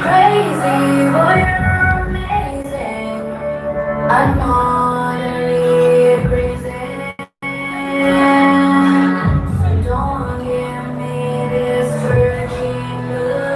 Crazy, boy, you're amazing. I'm utterly crazy. So don't give me this freaking look.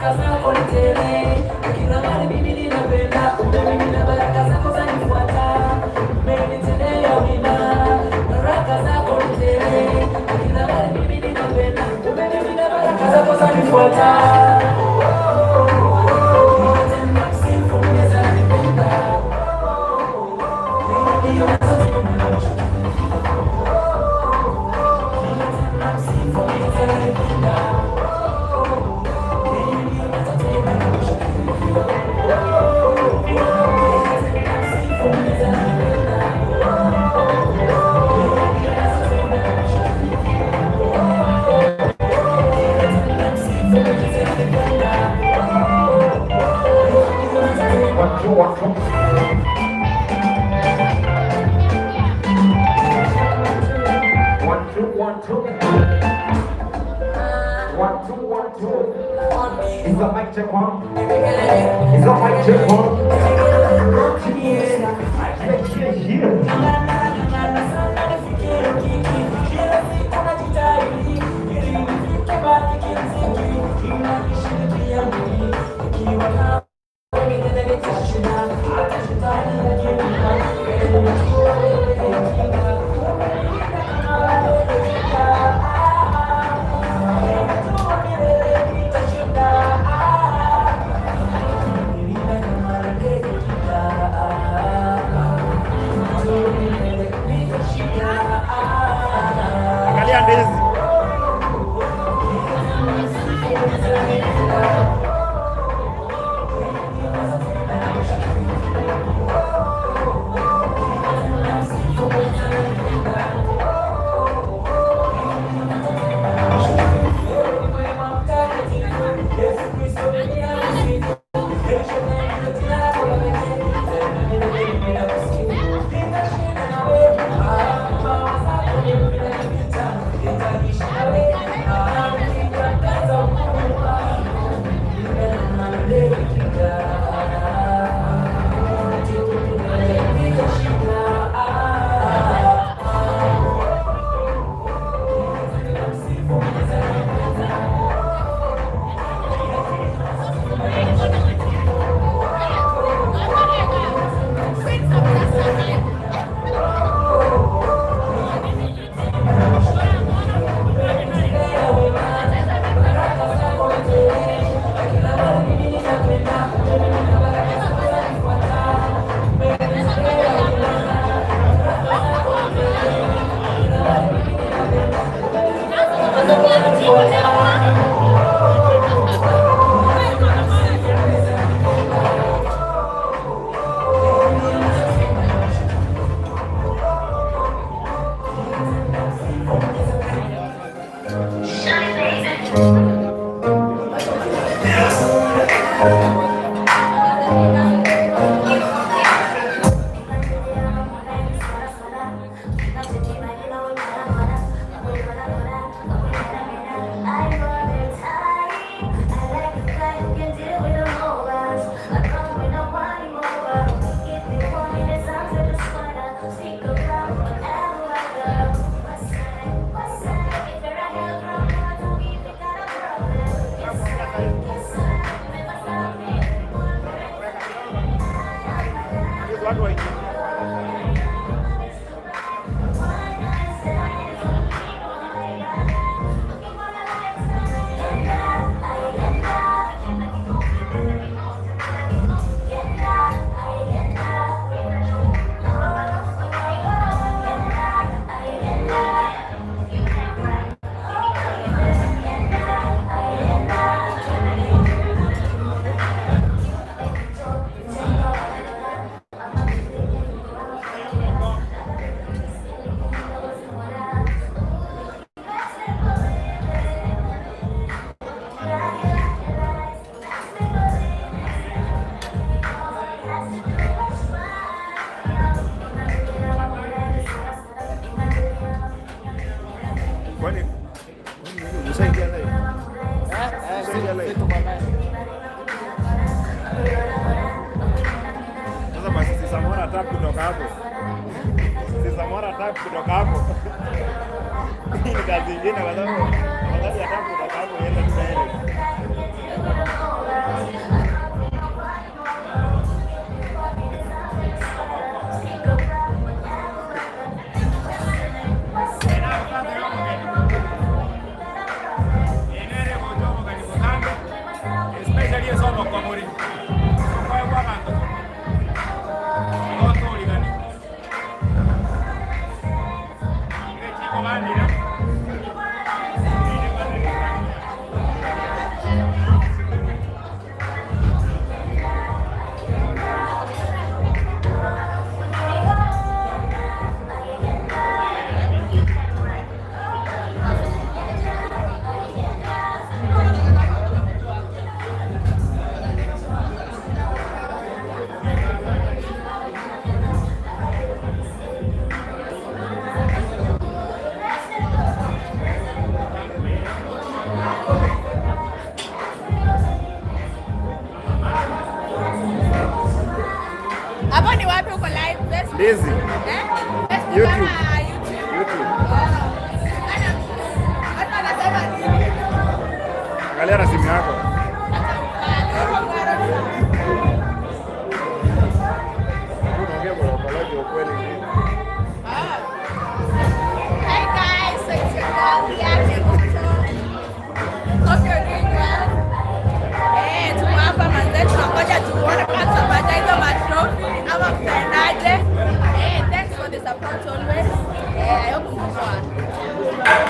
Baraka zako ni tele, kila mahali mimi ninapenda, umemimina baraka zako zanifuata, umenitendea wema. Baraka zako ni tele, kila mahali mimi ninapenda, umemimina baraka zako zanifuata. Msifu Mwenyezi ananipenda. Ndiyo msifu Mwenyezi ananipenda. One, two, one, two. One, two, one, two. One, two, one, two. Is that mic check one? Is that mic check one? I can't hear. Angalia ndizi. Ndizi. Eh? Facebook YouTube. ama YouTube? YouTube. Watu wanasema nini? Angalia na simu yako. Hata mfano. Unaongea kwa live ya ukweli. Hey guys, so it's your girl Bianca Guto. Hope you're doing well. Eh, tuko hapa manze, tunangoja tuone kama tutapata hizo matrophy ama tutaendaje. Eh, thanks for the support always. Eh, I hope mko poa.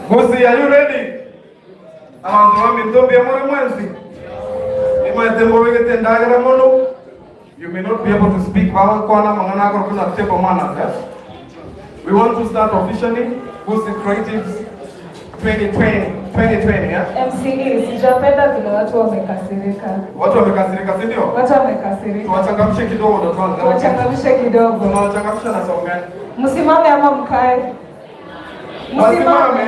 Musi, are you ready? Abantu bamitombi ya muri mwenzi. Nimwete mbowegete ndagera muno. You may not be able to speak bakwana mangana akoro kuna table manners, yes? We want to start officially Gusii Creatives 2020, 2020, yeah? MCE, sijapenda vile watu wamekasirika. Watu wamekasirika, si ndio? Watu wamekasirika. Tuwachangamshe kidogo ndo tuanze. Tuwachangamshe kidogo. Tunawachangamsha na song gani? Msimame ama mkae? Wasimame.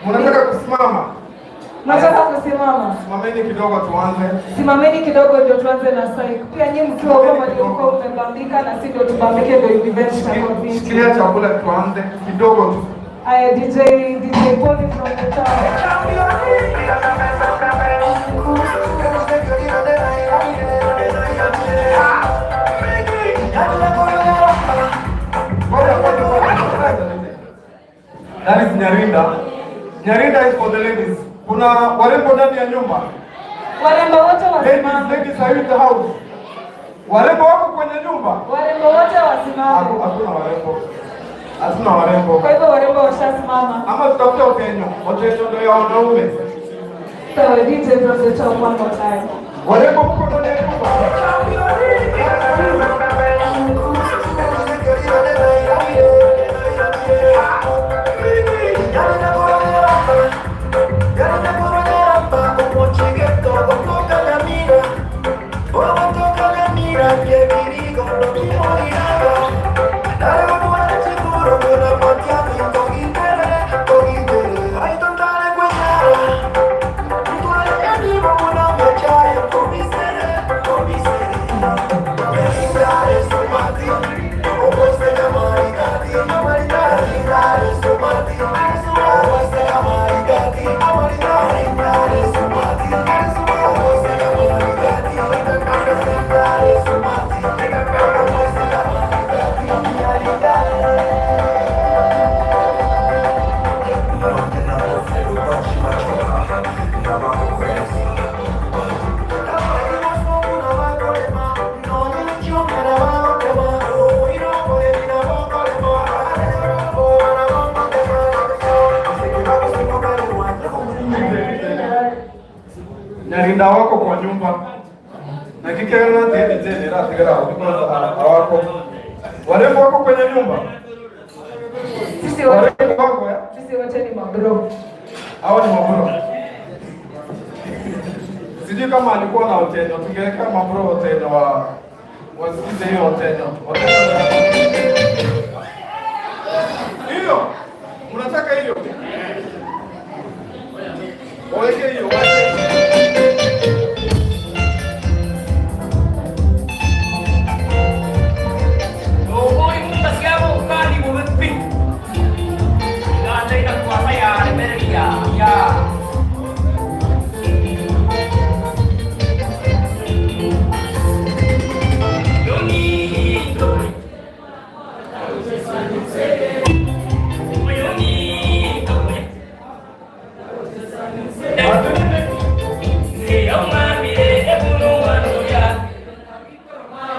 Mnataka kusimama? Mnataka kusimama? Simameni kidogo tuanze. Simameni kidogo ndio tuanze na psych. Pia nyinyi mkiwa huko mlikuwa mmebambika na si ndio tubambike ndio event itakuwa vipi. Shikilia chakula tuanze kidogo tu. Aya, DJ DJ Pony from the top. Ngoja, ngoja, ngoja. That is Nyarinda. Nyarinda is for the ladies. Kuna warembo ndani ya nyumba. Warembo wote Ladies, wasimame. ladies are in the house. Warembo wako kwenye nyumba? Warembo wote wasimame. Hakuna warembo. Hatuna warembo. Kwa hivyo warembo washasimama. Ama tutafute Otenyo. Otenyo ndio ya wanaume. So DJ from the top one more time. Warembo mko ndani ya nyumba. Nyarinda wako kwa nyumba. Na kikera tena tena ratigara wako. Warembo wako kwenye nyumba. Sisi wote Warembo wako ya? Sisi wote ni mabro. Hao ni mabro. Sijui kama alikuwa na Otenyo, tungeweka mabro Otenyo wa wasikize hiyo Otenyo. Otenyo. Hiyo. Mnataka hiyo? Waweke hiyo, waweke.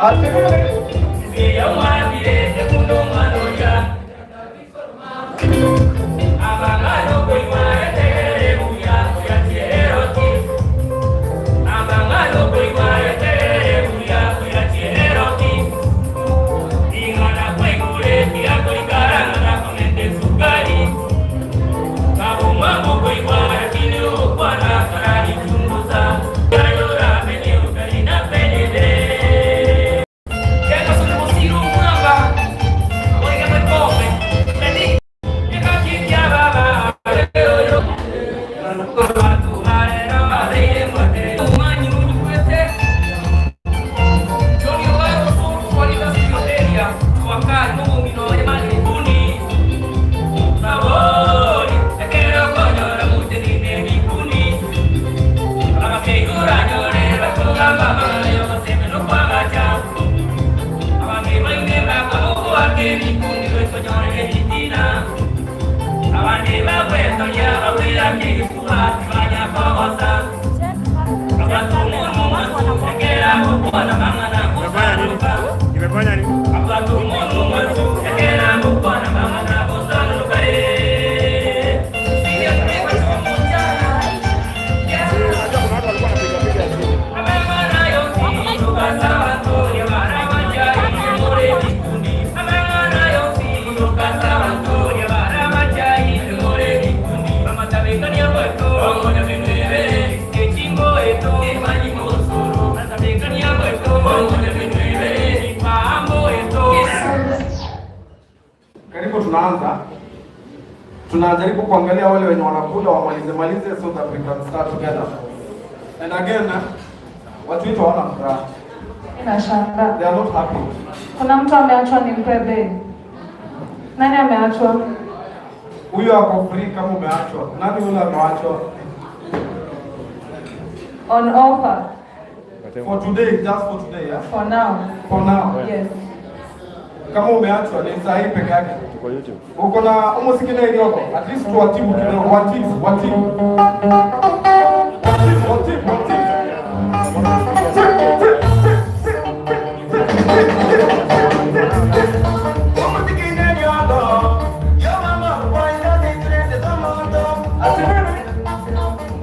Ati nini? Imefanya nini? Imefanya nini? Unajua kuna watu walikuwa wanapiga piga simu. Karibu tunaanza. Tunajaribu kuangalia wale wenye wanakula wamalize malize so that we can start together. And again, watu wetu hawana furaha. Nashangaa. They are not happy. Kuna mtu ameachwa nimpe bei. Nani ameachwa? Huyo ako free kama umeachwa. Nani yule ameachwa? On offer For today, just for today, yeah? for now. For now. Yes. Kama umeachwa ni saa hii peke yake. Tuko YouTube. Uko na umusikile kidogo. At least tuwatibu kidogo. Watibu, watibu. Watibu, watibu, watibu. Tip, tip, tip, tip, tip, tip, tip, tip. Ati nini?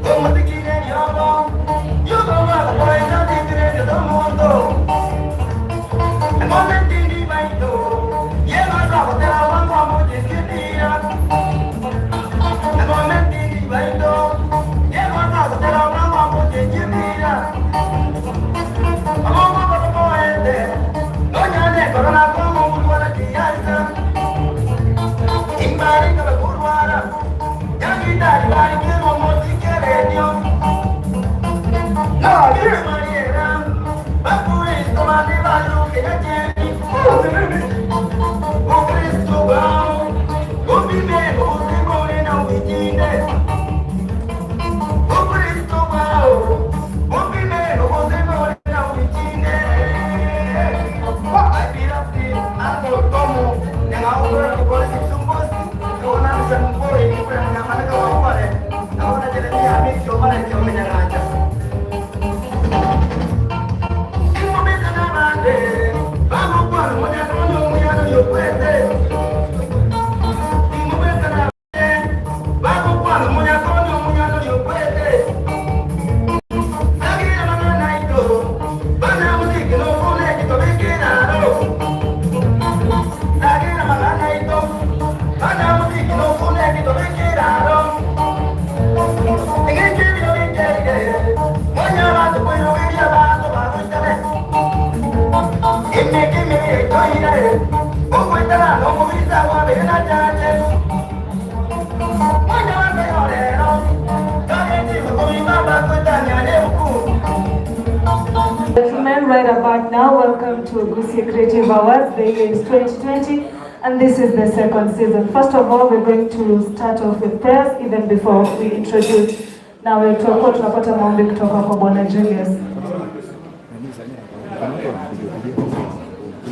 Gentlemen, right about now, welcome to Gusii Creative Awards. The year is 2020, and this is the second season. First of all, we're going to start off with prayers even before we introduce. Now, tutakuwa tunapata maombi kutoka kwa Bwana Julius.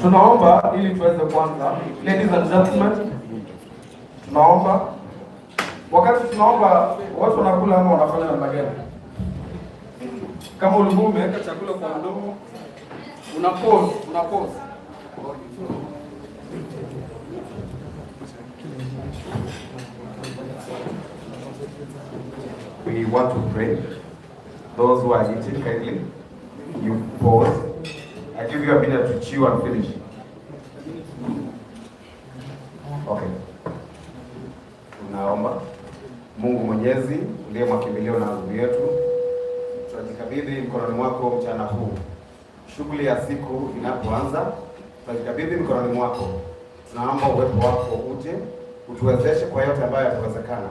Tunaomba ili tuweze kuanza. Ladies and gentlemen, tunaomba. Wakati tunaomba, watu wanakula ama wanafanya namna gani? Kama ulikuwa umeweka chakula kwa mdomo, Una pause, una pause. We want to pray. Those who are eating, kindly, you pause. I give you a minute to chew and finish. Okay. Tunaomba. Mungu Mwenyezi, uliye makimbilio na nguvu yetu, tunajikabidhi mkononi mwako mchana huu. Shughuli ya siku inapoanza, tunajikabidhi mkononi mwako. Tunaomba uwepo wako uje utuwezeshe kwa yote ambayo yatawezekana.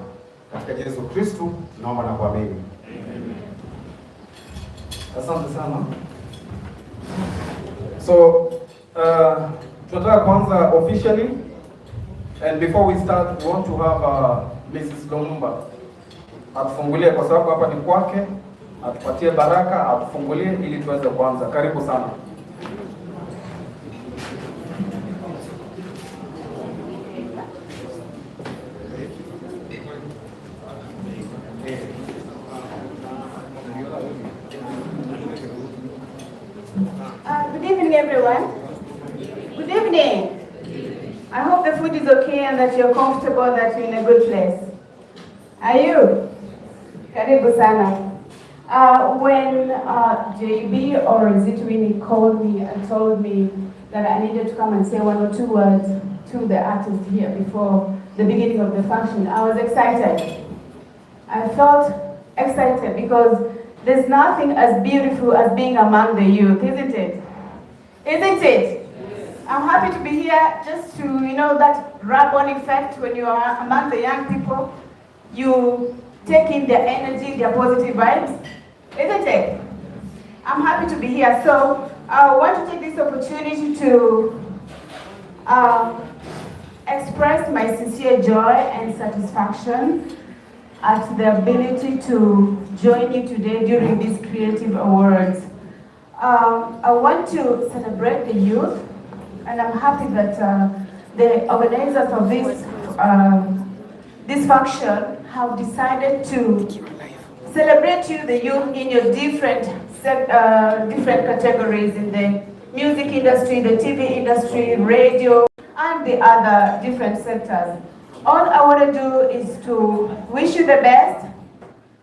Katika Yesu Kristu tunaomba na kuamini. Asante sana. So tunataka kuanza officially, and before we start, we want to have Mrs. Lumumba atufungulie kwa sababu hapa ni kwake, atupatie baraka, atufungulie ili tuweze kuanza. Karibu sana. Good evening, everyone. Good evening. I hope the food is okay and that you're comfortable, that you're in a good place. Are you? Karibu sana. When JB, or is it Winnie, called me and told me that I needed to come and say one or two words to the artist here before the beginning of the function, I was excited. I felt excited because there's nothing as beautiful as being among the youth, isn't it? Isn't it? I'm happy to be here just to, that rub-on effect when you are among the young people. You take in their energy, their positive vibes, isn't it? I'm happy to be here. So I want to take this opportunity to express my sincere joy and satisfaction at the ability to join you today during these creative awards. I want to celebrate the youth, and I'm happy that the organizers of this function have decided to celebrate you, the youth, in your different categories in the music industry, the TV industry, radio, and the other different sectors. All I want to do is to wish you the best,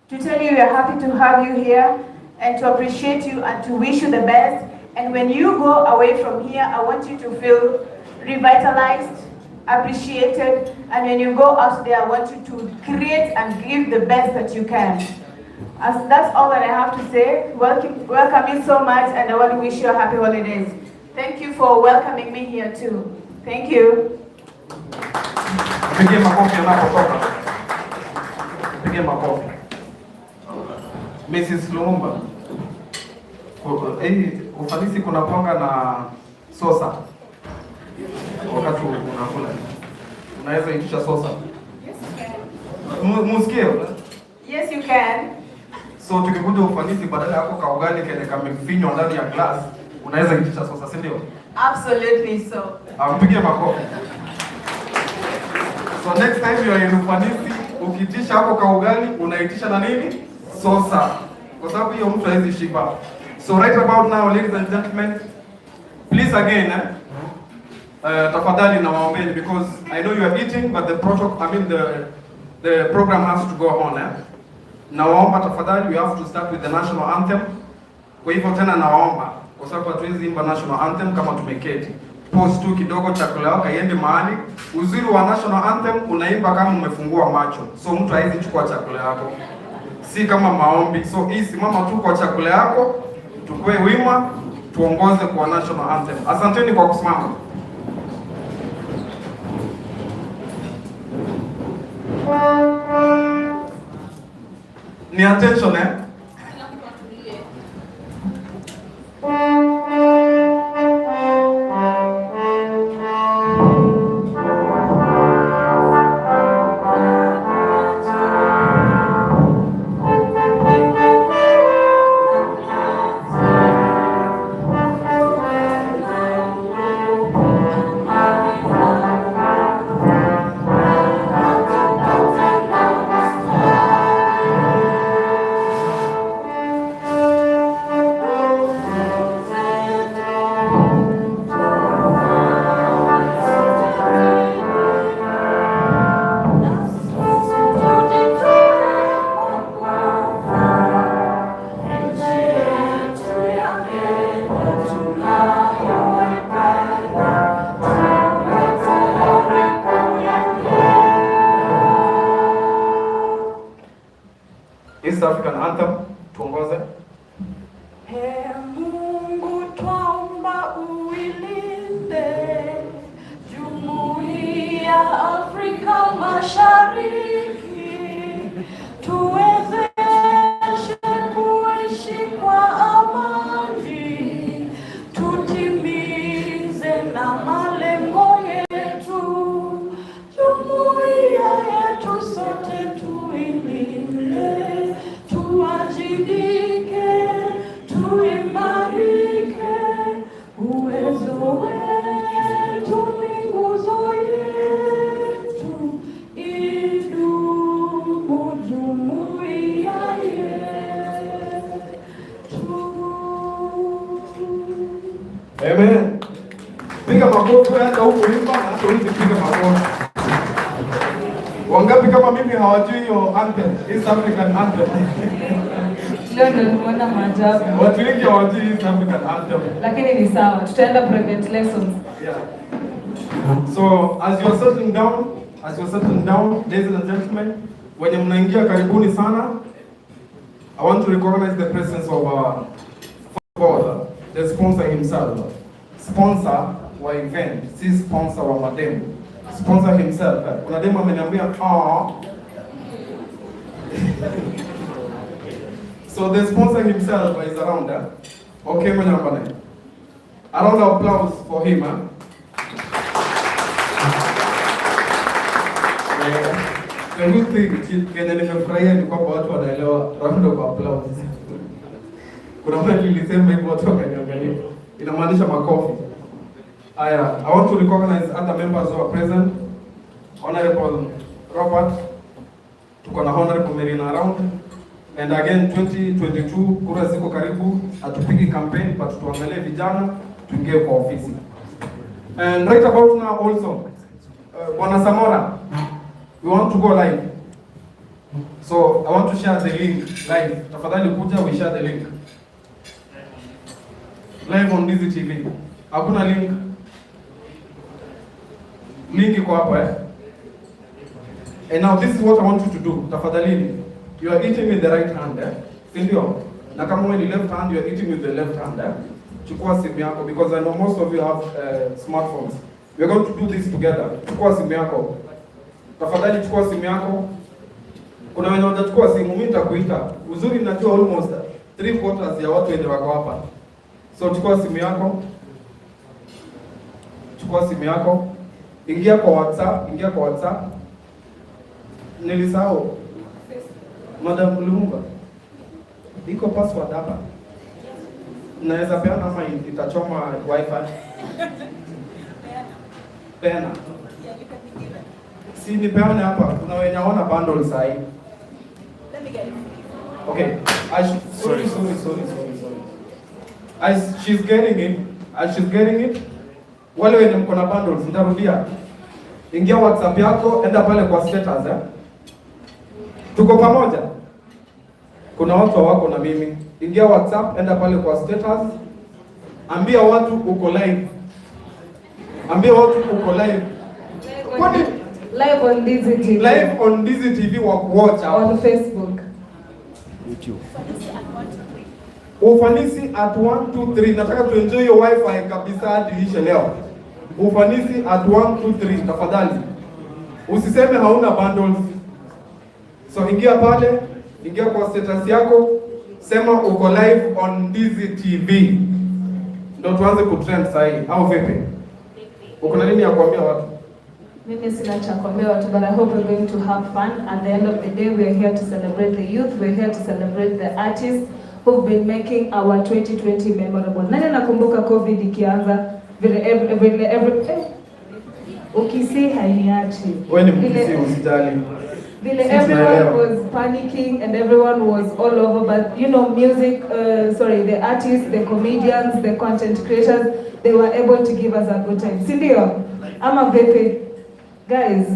to tell you we are happy to have you here, and to appreciate you and to wish you the best. And when you go away from here, I want you to feel revitalized, appreciated, and when you go out there, I want you to create and give the best that you can. As that's all that I have to say. Welcome you so much, and I want to wish you a happy holidays. Thank you for welcoming me here too. Thank you. Pigie makofi anapotoka. Pigie makofi. Mrs. Lumumba. Ufanisi kuna kuanga na sosa. Wakati unakula. Unaweza itisha sosa. Yes, you can. Musikie? Yes, you can. So tukikuja Ufanisi, badala yako kaugali kenye kamefinywa ndani ya glass, unaweza itisha sosa, si ndio? Absolutely so. Ampigie makofi. So next time you are in Ufanisi, ukiitisha hapo kaugali, unaitisha na nini? Sosa. Kwa sababu hiyo mtu hawezi shiba. So right about now, ladies and gentlemen, please again, tafadhali nawaombeni, because I know you are eating, but the protocol, I mean the program has to go on. Nawaomba tafadhali, we have to start with the national anthem. Kwa hivyo tena nawaomba, kwa sababu hatuwezi imba national anthem kama tumeketi. Pause tu kidogo, chakula yako iende mahali. Uzuri wa national anthem, unaimba kama umefungua macho, so mtu hawezi chukua chakula yako, si kama maombi. So hii, simama tu kwa chakula yako, tukue wima, tuongoze kwa national anthem. Asanteni kwa kusimama. Ni attention, eh? East African Anthem, tuongoze. Ee Mungu, twaomba uilinde Jumuiya Afrika Mashariki, tuwezeshe kuishi kwa amani, tutimize na malengo yetu. Jumuiya yetu sote tuilinde, tuwajibike, tuimarike. Uwezo wetu ni nguzo yetu, idumu jumuiya yetu. Amen. Piga makofi hata huku imba na hata huku piga makofi. Wangapi kama mimi hawajui hiyo anthem, East African Anthem? Leo ndio nimeona maajabu. Watu wengi hawajui East African Anthem. Lakini ni sawa, tutaenda private lessons. Yeah. So as you are settling down, as you are settling down, ladies and gentlemen, wenye mnaingia karibuni sana. I want to recognize the presence of our father, the sponsor himself. Sponsor wa event, si sponsor wa mademu. Sponsor himself. Kuna demu ameniambia, "Ah." So the sponsor himself is around. Eh? Okay, mwenye. A round of applause for him. Eh? The good thing kenye nimefurahia ni kwamba watu wanaelewa round of applause. Kuna mahali nilisema hivyo watu wakaniangalia. Inamaanisha makofi. Aya, I want to recognize other members who are present. Honorable Robert, tuko na Honorable Merina around. And again 2022 kura ziko karibu, hatupigi campaign but tuangalie vijana tuingie kwa ofisi. And right about now also, Bwana Samora, we want to go live. So I want to share the link live. Tafadhali kuja we share the link. Live on Dizi TV. Hakuna link. Link iko hapa, eh? And now this is what I want you to do. Tafadhalini. You are eating with the right hand, eh? Si ndio? Na kama wewe ni left hand, you are eating with the left hand, eh? Chukua simu yako because I know most of you have smartphones. We are going to do this together. Chukua simu yako. Tafadhali chukua simu yako. Kuna wenye watachukua simu, mimi nitakuita. Uzuri najua almost 3/4 ya watu wenye wako hapa. So chukua simu yako. Chukua simu yako. Ingia kwa WhatsApp, ingia kwa WhatsApp. Nilisahau. Madam Lumumba. Iko password hapa. Naweza peana ama itachoma wifi? Peana. Si nipeane hapa. Kuna wenye hawana bundle sahi. Let me get it. Okay. Sorry, sorry, sorry, sorry, sorry. As she's getting it, as she's getting it, wale wenye mko na bundles, nitarudia. Ingia WhatsApp yako, enda pale kwa status, eh. Tuko pamoja? Kuna watu hawako na mimi. Ingia WhatsApp, enda pale kwa status. Ambia watu uko live. Ambia watu uko live. Kwani Live on Dizi TV. Live on Dizi TV wa kuwatch hapo. On Facebook. Ufanisi at 1 2 3. Nataka tu enjoy your wifi kabisa hadi ishe leo. Ufanisi at 1 2 3 tafadhali. Usiseme hauna bundles. So ingia pale, ingia kwa status yako, sema uko live on Dizi TV. Ndio tuanze kutrend sasa hivi au vipi? Uko na nini ya kuambia watu? Mimi sina cha kuambia watu, but I hope we're going to have fun. At the end of the day, we are here to celebrate the youth. We're here to celebrate the artists who've been making our 2020 memorable. Nani anakumbuka COVID ikianza vile every Ukisii hainiachi. Wewe ni Mkisii, usijali. Vile Sisi everyone tunaelewa. Was panicking and everyone was all over, but music, sorry, the artists, the comedians, the content creators, they were able to give us a good time. Si ndio? Ama vipi? Guys.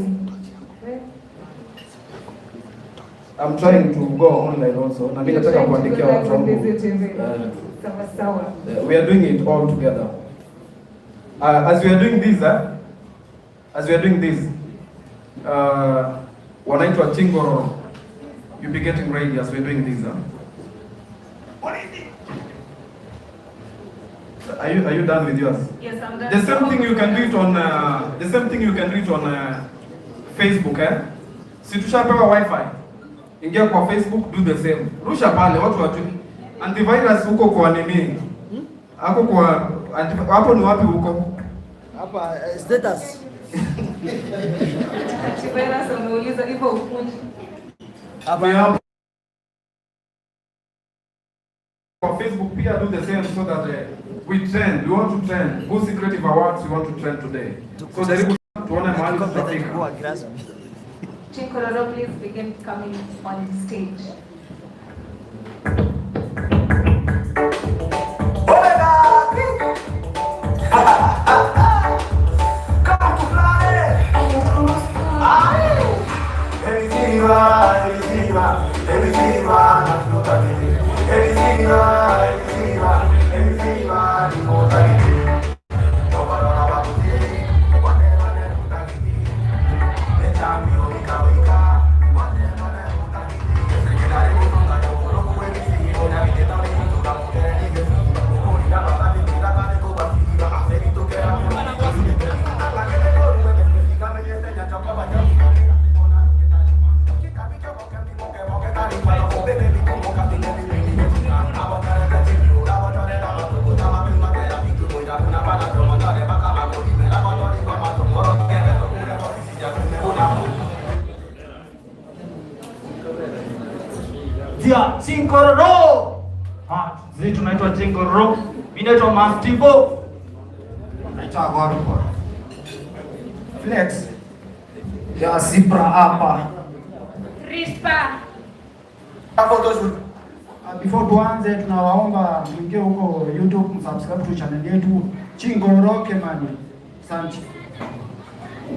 I'm trying to go online also. Na mimi nataka kuandikia watu wangu. Sawa sawa. We are doing it all together. As we are doing this, as we are doing this, wanaitwa Chingororo. You'll be getting ready as we're doing this. Huh? Are you done with yours? Yes, I'm done. The same thing you can do it on the same thing you can do it on Facebook, eh? Si tushapewa wifi. Ingia kwa Facebook, do the same. Rusha pale watu wajue. Antivirus huko kwa nini? Hapo kwa hapo ni wapi huko? Hapa status. Antivirus ameuliza hivyo ukunji. Hapa. Ni hapo. Kwa Facebook pia do the same so that we trend. We want to trend. Gusii Creative Awards, we want to trend today. So jaribu tuone mahali tutafika. Kwa rasmi. Chinkororo, please begin coming on stage. Dia Chinkororo. Ah, sisi tunaitwa Chinkororo. Mimi naitwa Mastivo. Naitwa Gorko. Flex. Ya Zipra hapa. Rispa. Before tuanze, tunawaomba mwingie huko YouTube, msubscribe to channel yetu Chingororo Kemani. Asante.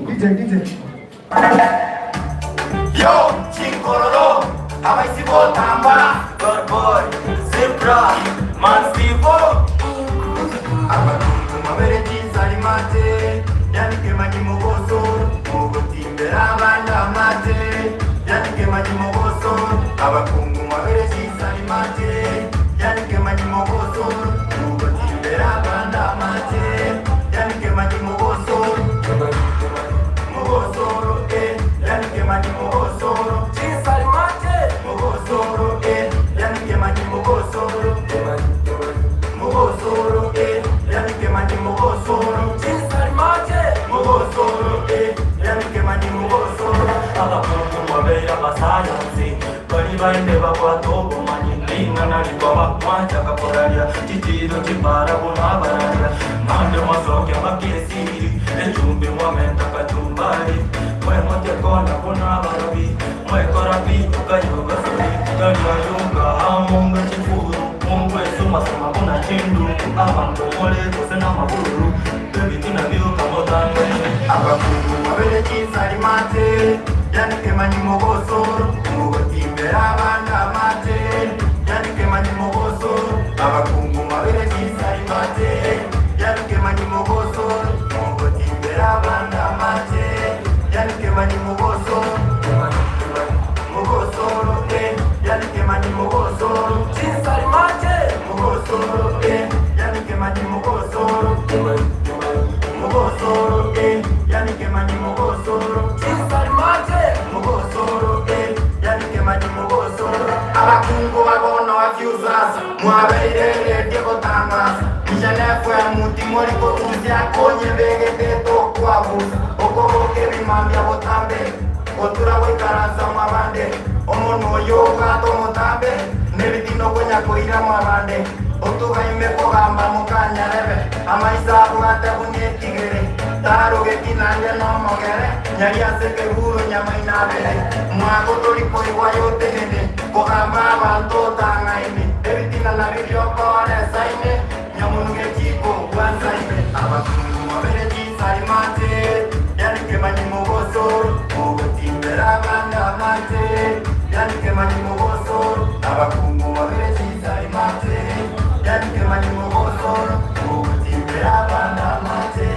DJ DJ. Yo, Chinkororo, abaisi botamba, God boy, Zebra, Man Stevo. Abakungu mabere chinzali mate, yanike maji mugoso, mugotimbera abanda mate, yanike maji mugoso, abakungu mabere chinzali mate, yanike maji mugoso, mugotimbera abanda mate, yanike maji mugoso, mugosoro, eh, yanike maji mugosoro, chinzali mate, mugosoro, eh, yanike maji mugosoro, mugosoro, eh, yanike maji mugosoro, chinzali mate, mugosoro, eh, yanike maji mugosoro. Abakungu mwabeera basayansi bali bainde bakwata obumanyi lingana likwaba mwacha kakolalya chichiro chipara bunabaralya mande mwasoke makesiri echumbi mwamenta kachumbari mwemotekona bunabarabi mwekorabi ukayogasori galyayunga hamunga chifuru mungwesumasuma buna chindu abantu mulekose n'amaguru ebitina byukamotangene. Abakungu mabere chinzali mate, yanike maji mugosoro, mugotimbera abanda mate, yanike maji mugosoro, abakungu mabere chinzali mate, yanike maji mugosoro, mugotimbera abanda mate, yanike maji mugosoro, mugosoro, eh, yanike maji mugosoro, chinzali mate, mugosoro, eh, yanike maji mugosoro, mugosoro, eh, yanike maji mugosoro, chinzali mate, mugosoro, eh, yanike maji mugosoro. Abakungu babono bafyuzasa mwabeirere gotangasa michanefwe muti muri kotuzya konye begete tokwabusa okoboke bimambya botambe otura goikaransa mwabande omonwa oyo obwate omotambe nebitino konya koira mwabande otugaime kogamba mokanyarebe amaisa abwate bunyetigere tarugeti nande nomogere nyari ase keburu nyamainabere mwago tori koigwa yotenene kogamba abanto otang'aine ebitina nabiriokore saine nyamunuge chiko gwansaine abakungu mabere chisari mate yanike manyi mugosoro mugotimbera abanda mate yanike manyi mugosoro abakungu mabere chisari mate yanike manyi mugosoro mugotimbera abanda mate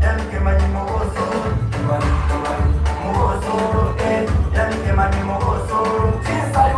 yanike manyi mugosoro mugosoro, eh, yanike manyi mugosoro chisari.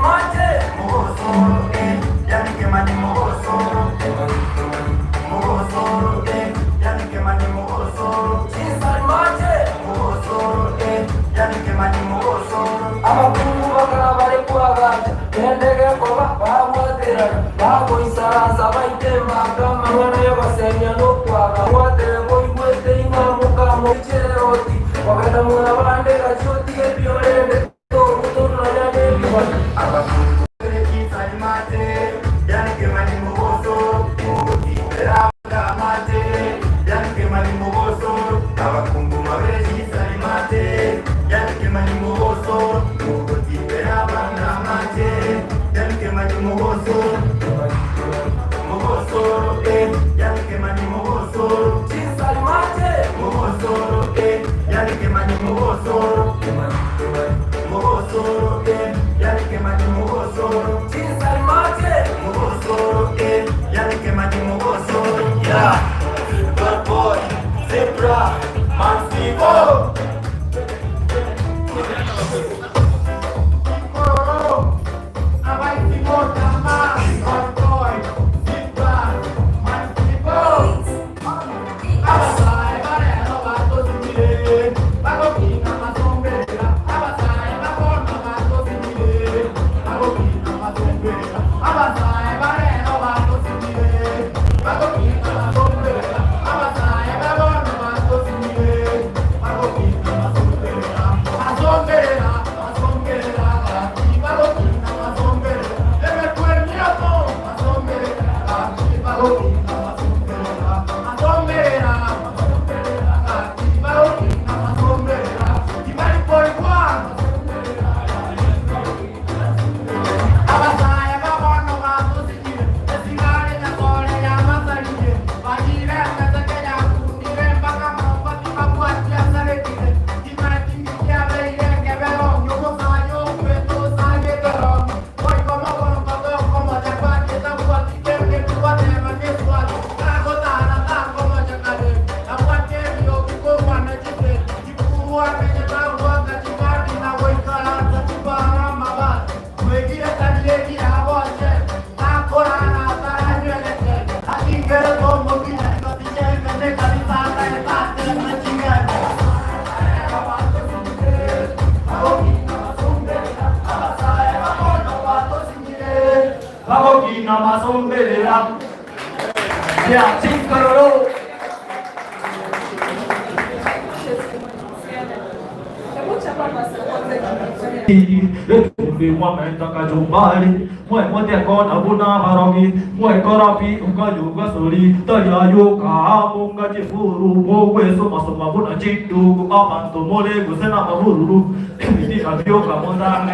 Kachumbari mwe mwe kona buna harogi mwe korapi ukajuga sori tayayo ka munga chifuru mwe soma soma buna chindu abantu mole gusena maburu miti abyo kamondane.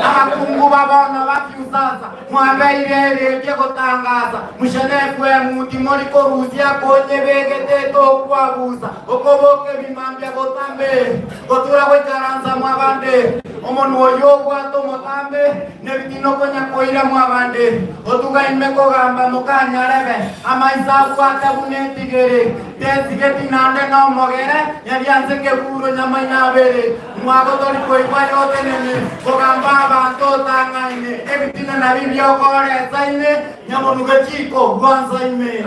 Abakungu babona bafyuzaza mwabeirere byegotangaza mushenekwe muti muri koruzia konye begete tokwabuza okoboke bimambya gotambe gotura goikaranza mwabande omonwa oyo obwate omotambe nebitino konya koira mwabande otugaime kogamba mokanyarebe amaisa abwate bunetigere tesigeti nande nomogere nyarianse keburo nyamainabere mwago tori koigwa yotenene kogamba abantu otang'aine ebitina nabi byokoresaine nyamonuge chiko gwansaime.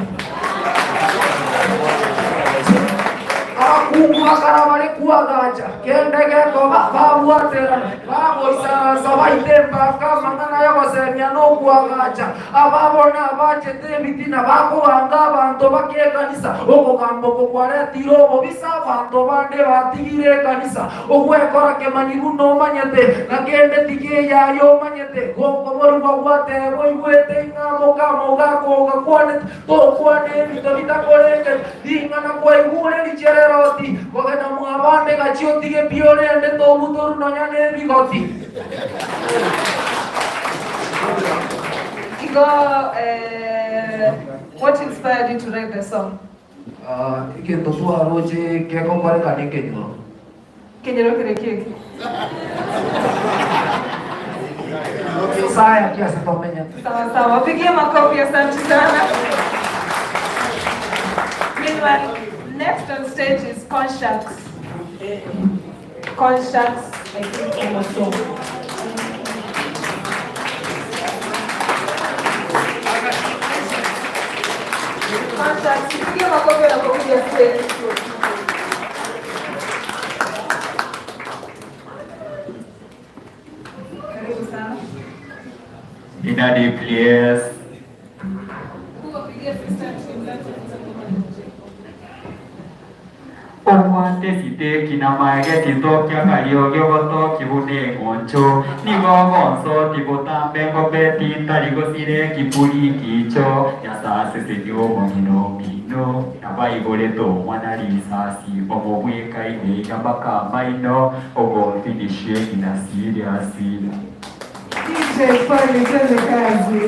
Abakungu bakara bari kuagacha kende gekoba babwaterana bagoisaransa baitembaka amang'ana y'ogosemia n'okuagacha ababona abachete ebitina bakoganga abanto bake ekanisa okogamba oko kwaretire obobisa abanto bande batigire ekanisa ogwekora kemanyiru nomanyete na kende tigeyayo omanyete gokoborwa gwatebwa oigwete ing'amo kamo gakogakwanete tokwane ebinto bitakorengete ring'ana kwaigure richerero kogenda mwabande gachio tige piorende tobutoru nonya nebigoti. Igo, what inspired you to write the song? Ikintu twaroche kekokorekana ekenyoro. Kenyoro kere kiki? Saya kiasi tomenya. Sawa sawa, pigie makofi, asante sana. Meanwhile, next on stage is Conshax. Conshax, I think, Omoto. Conshax, pigie makofi. Inna the place. Omwate siteki na maege tithokia kariogio gotoki bune ngoncho nigo gonso tibotambe ngobe tintari kipuri kicho nyasase senyo mongino mino nabaigore mwana risasi omobwekaine gambaka maino ogonfinishe ina serious. DJ Fally, twende kazi.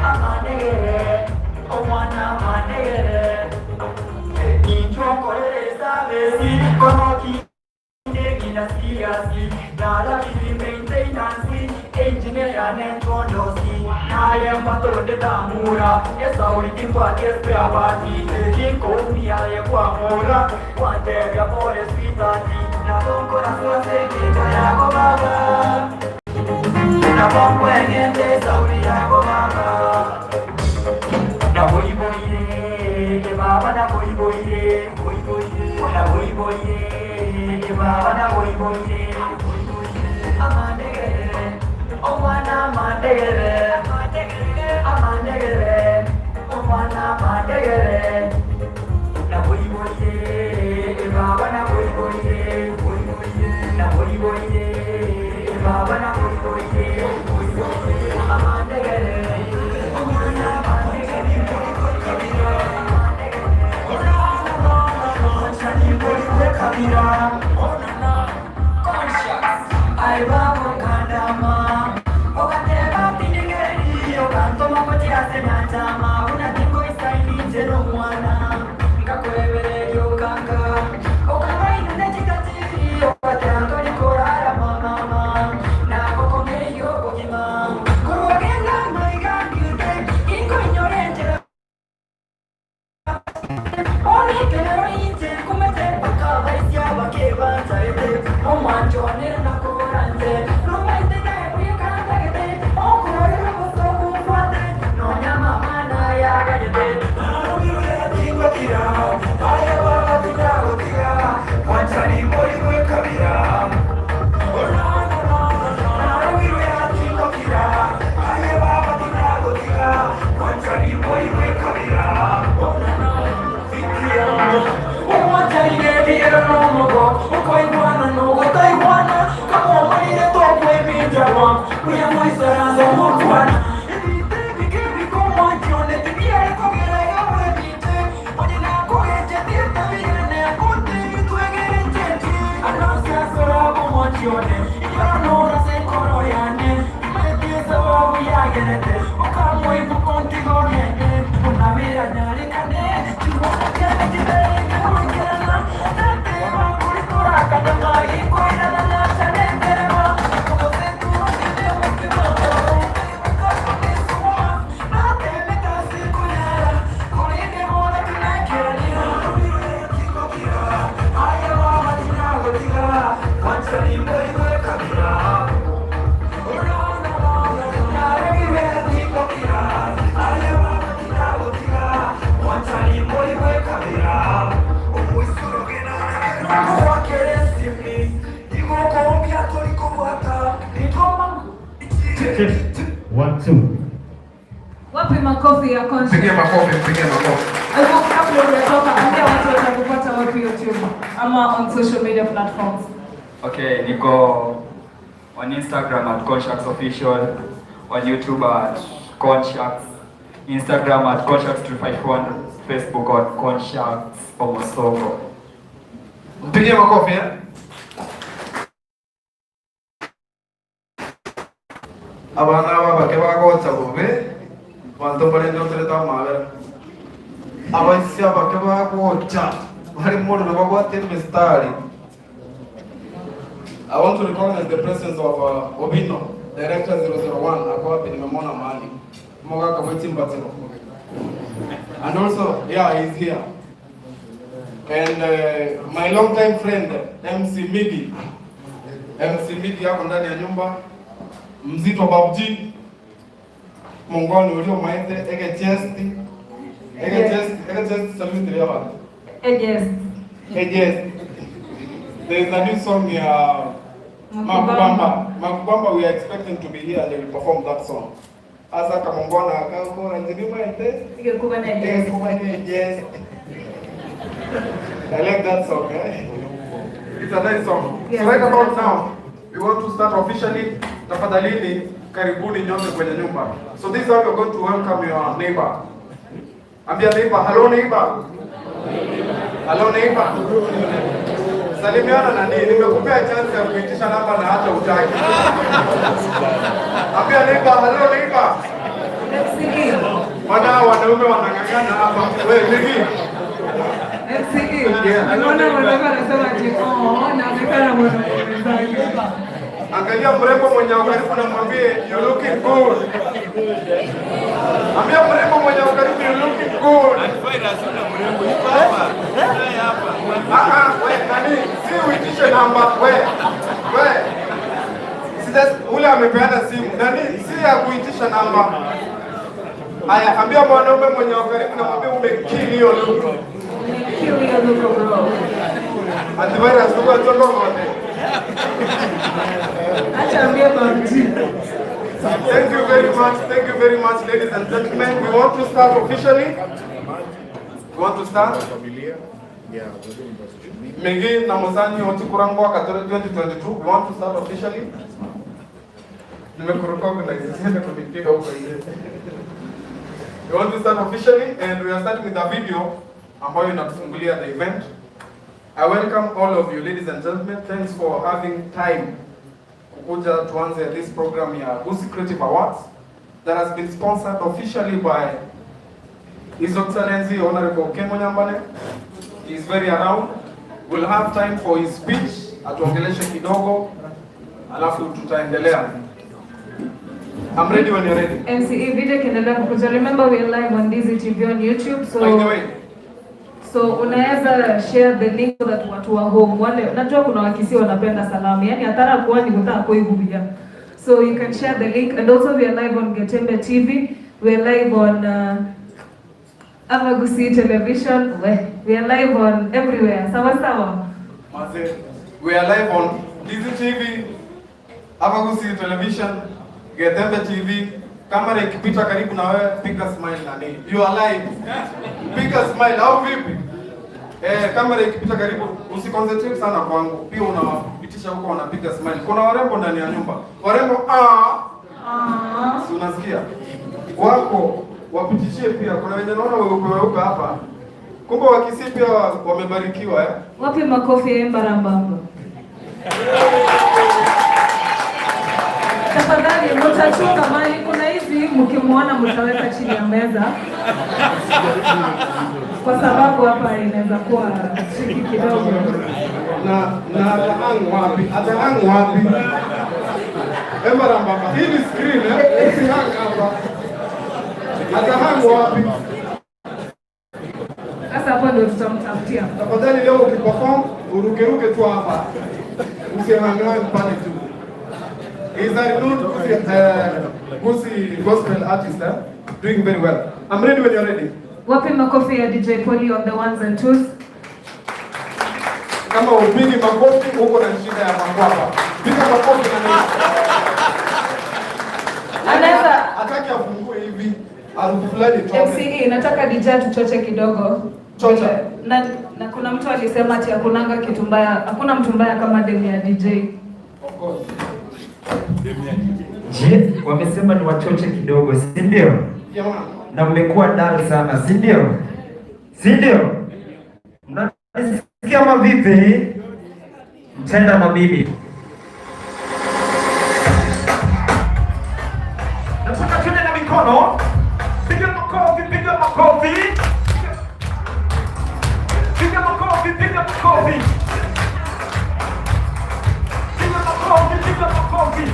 Amanegere, omwana amanegere. Ninjokorere sabesi, konoki ndegina siyasi. Nala bibi maintenance, engineer nentondosi. Naye matolonde damura, esauri timbwa kespe abati. Kinko umia ye kwa mura, kwantebya pole sweetheart. Nabonkora sose kinja yako baba. Nabokwengende sauri yako baba. Naboiboire, ke baba naboiboire, naboiboire, ke baba naboiboire. Amanegere, omwana amanegere, amanegere, omwana amanegere. Naboiboire, ke baba naboiboire, naboiboire, ke baba naboiboire. Amanegere, omwana amanegere. One, two. Wapi makofi ya Conscious? Pigie makofi, pigie makofi. Hebu kabla hujatoka, ambia watu watakupata wapi YouTube ama on social media platforms. Okay, niko on Instagram at Conscious Official, on YouTube at Conscious, Instagram at Conscious251, Facebook on Conscious Omosoko. Mpigie makofi eh? Abana aba bake bagocha bobe bantu barende otereta mabera abaisi abake bagocha bari mono bagwate mistari. I want to recognize the presence of Obino, Director 001, ako wapi nimemwona mahali. Moga kamweti mbatero. And also, yeah, he's here. And my long time friend, MC Migi. MC Migi yako ndani ya nyumba. Mzito Babji. Mongoni ulio maite, ege chest. Ege chest, ege chest salute ya bana. Ege. Ege. There is a new song ya Makubamba. Makubamba, we are expecting to be here and they will perform that song. Asa kamongona akako ranjini maite. Ege kubana ege kubana yes. I like that song, eh? It's a nice song. Yes. So right about now, we want to start officially. Tafadhalini, karibuni nyote kwenye nyumba. So this time we're going to welcome your neighbor. Ambia neighbor, hello neighbor. Hello neighbor. Salimiana na nini? Nimekupea chance ya kuitisha namba na hata hutaki. Ambia neighbor, hello neighbor. Bwana, wanaume wanang'ang'ana hapa. Wewe Miki. MCE. Unaona mwanaume anasema ati oh, na amekaa na mwanaume mwenzake. Angalia mrembo mwenye uko karibu na mwambie, "You looking good." Ambia mrembo mwenye uko karibu, "You looking good." Ah ah, we nani? Si uitishe namba we. We. Sija ule amepeana simu. Nani? Si ya kuitisha namba. Haya, ambia mwanaume mwenye uko karibu na mwambie umekill hiyo look. Kill hiyo look, bro. Antivirus tuko tondo ngote. Acha ambie Babji. Thank you very much. Thank you very much, ladies and gentlemen. We want to start officially. We want to start. Mingi na Mozani Otikurango Katore 2022. We want to start officially. Nimekurecognize, siende kunipiga huko nje. We want to start officially and we are starting with a video ambayo inatufungulia the event. I welcome all of you, ladies and gentlemen. Thanks for having time kukuja tuanze this program ya Gusii Creative Awards that has been sponsored officially by His Excellency Honorable Ken Nyambane. He is very around. We'll have time for his speech, atuongeleshe kidogo, alafu tutaendelea. I'm ready when you're ready. MCE, video ikiendelea kukuja. Remember, we are live on Dizzy TV on YouTube. So By the way, So unaweza share the link so that watu wa home wale, najua kuna Wakisii wanapenda salamu, yani hatara kuwa ni kutaka kuigulia. So you can share the link, and also we are live on Getembe TV, we are live on Abagusii Television, we are live on everywhere. Sawa sawa. Maze, we are live on Dizzy TV, Abagusii Television, Getembe TV. Kamera ikipita karibu na wewe, piga smile nani. You are live. Piga smile au vipi? Eh, kamera ikipita karibu usiconcentrate sana kwangu. Pia unapitisha huko wanapiga smile. Kuna warembo ndani ya nyumba. Warembo ah. Si unasikia? Wako wapitishie pia. Kuna wenye naona weupe weupe hapa. Kumbe Wakisii pia wamebarikiwa, eh? Wapi makofi ya Mbarambamba? Tafadhali mtachunga mali, kuna hizi mkimwona mtaweka chini ya meza, kwa sababu hapa inaweza kuwa tricky kidogo. Na atahang wapi? Atahang wapi? Embarambamba. Hii ni screen, eh? Usihang hapa. Atahang wapi? Sasa hapo ndio tutamtafutia. Tafadhali leo ukiperform urukeruke tu hapa. Usihang pale tu. He's a renowned Gusii gospel artist, eh? Doing very well. I'm ready when you're ready. Wapi makofi ya DJ Polly on the ones and twos? Kama upigi makofi uko na shida ya makwapa. Piga makofi na nini? Anaweza Hataki afungue hivi. Harufu fulani itoke. MCE, nataka DJ tuchoche kidogo. Chocha. Na kuna mtu alisema ati hakunanga kitu mbaya, hakuna mtu mbaya kama demu ya DJ. Of course. Je, wamesema ni wachoche kidogo, si ndio? Jamani. Na mmekuwa dull sana, si ndio? Si ndio? Mnanisikia ama vipi? Mtenda na mimi. Nataka tuende na mikono. Piga makofi, piga makofi. Piga makofi, piga makofi. Piga makofi, piga makofi.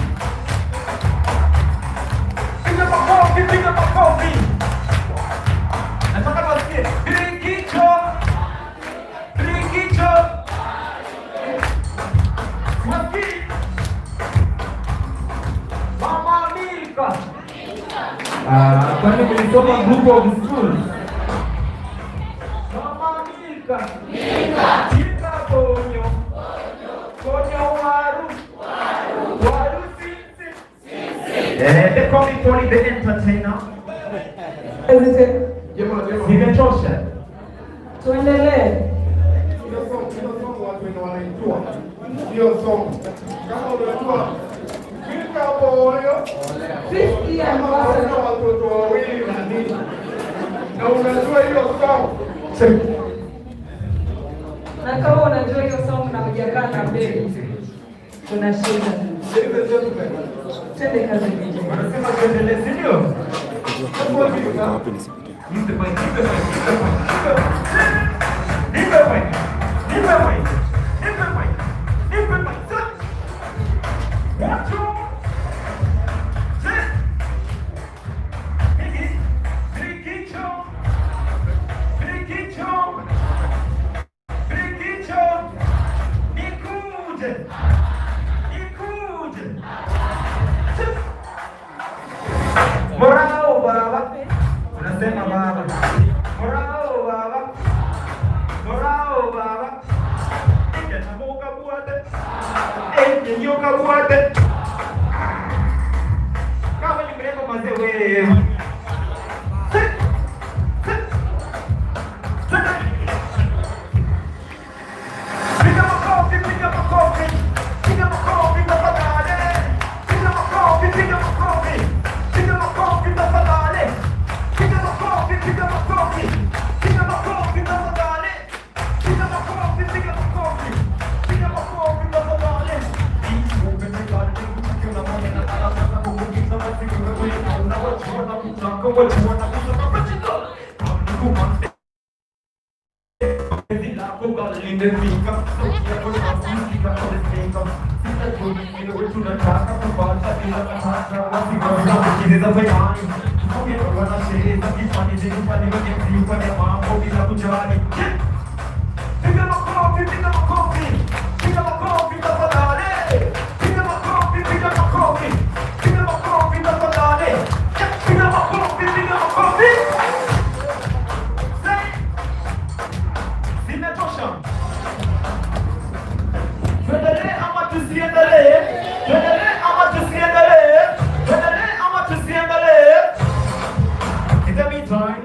Piga makofi, piga makofi. Nataka tuwasikie. Birikicho. Birikicho. Wapi? Mama Milka. Ah, kwani mlisoma group of schools? Mama Milka. Milka. Milka Konyo. Konyo waru. Waru sisi. Eh, they call me Tony the Entertainer. Zimetosha. Tuendelee. Hiyo song watu wenye wanaijua. Hiyo song. Kama unajua Milka Boyo. Kama una watoto wawili na nini. Na unajua hiyo song. Na kama unajua hiyo song na hujakaa na baby, kuna shida. Ladies and gentlemen. Twende kazi, DJ. Wanasema tuendelee, si ndio? Iko wapi nisipite? Nipe mic, nipe mic, nipe mic. Nipe mic. Nipe mic. Nipe mic. Nipe mic. One, two, three. Brikicho. Brikicho. Brikicho. Nikuje. Nikuje. Morao baba. Unasema baba. Morao baba. Morao baba. Nikamuka buate. Eh, nyoka buate. Kama ni mrembo mazee wewe. Piga makofi, piga makofi. Piga makofi tafadhali. Piga makofi, piga makofi. Piga makofi tafadhali. Piga makofi, piga makofi. Piga makofi tafadhali. Piga makofi, piga makofi. Piga makofi tafadhali. Piga makofi, piga makofi. Piga makofi tafadhali. Piga makofi, piga makofi. Piga makofi tafadhali. Piga makofi, piga makofi. Say. Zimetosha. Tuendelee ama tusiendelee? Tuendelee ama tusiendelee? Tuendelee ama tusiendelee? In the meantime,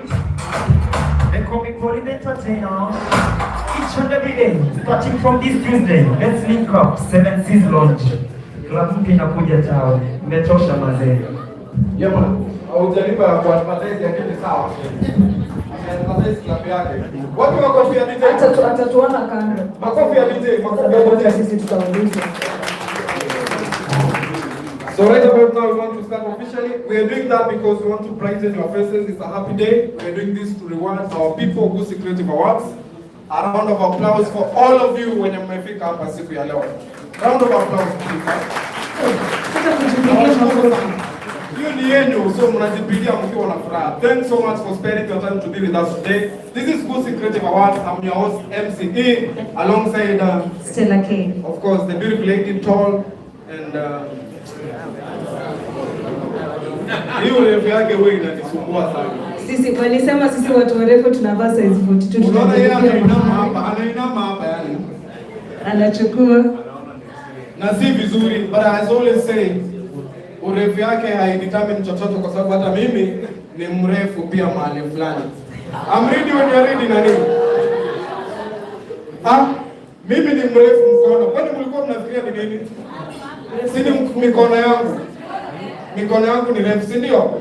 they call me Colin Entertainer. Each and every day, starting from this Tuesday, let's link up Seven Seas Lounge. Club mpya inakuja town. Imetosha mazee. Yeah, man. Haujalipa ya kuadvertise lakini sawa. Ameadvertise club yake. Wapi makofi ya DJ? Atatuona kando. Makofi ya DJ, makofi ya Wote DJ. sisi tutaulizwa. So right about now, we want to start officially. We are doing that because we want to brighten your faces. It's a happy day. We are doing this to reward our people Gusii Creative Awards. A round of applause for all of you wenye mmefika hapa siku ya leo. Round of applause, please. Sasa kujipigia makofi. Hiyo ni yenu, so mnajipigia mkiwa na furaha. Thanks so much for spending your time to be with us today. This is Gusii Creative Awards. I'm your host MCE, alongside Stella K. of course, the beautiful lady, tall and hii urefu yake wewe inanisumbua sana. Sisi walisema sisi watu warefu tunavaa size 42. Unaona yeye Tunajipigia anainama makofi. hapa, anainama hapa yani. Anachukua. Na si vizuri, but as always say, urefu yake haidetermine chochote kwa sababu hata mimi ni mrefu pia mahali fulani. I'm ready when you're ready, nani? Ah, mimi ni mrefu mkono. Kwani mlikuwa mnafikiria ni nini? Si ni mikono yangu. Mikono yangu ni refu, si ndio?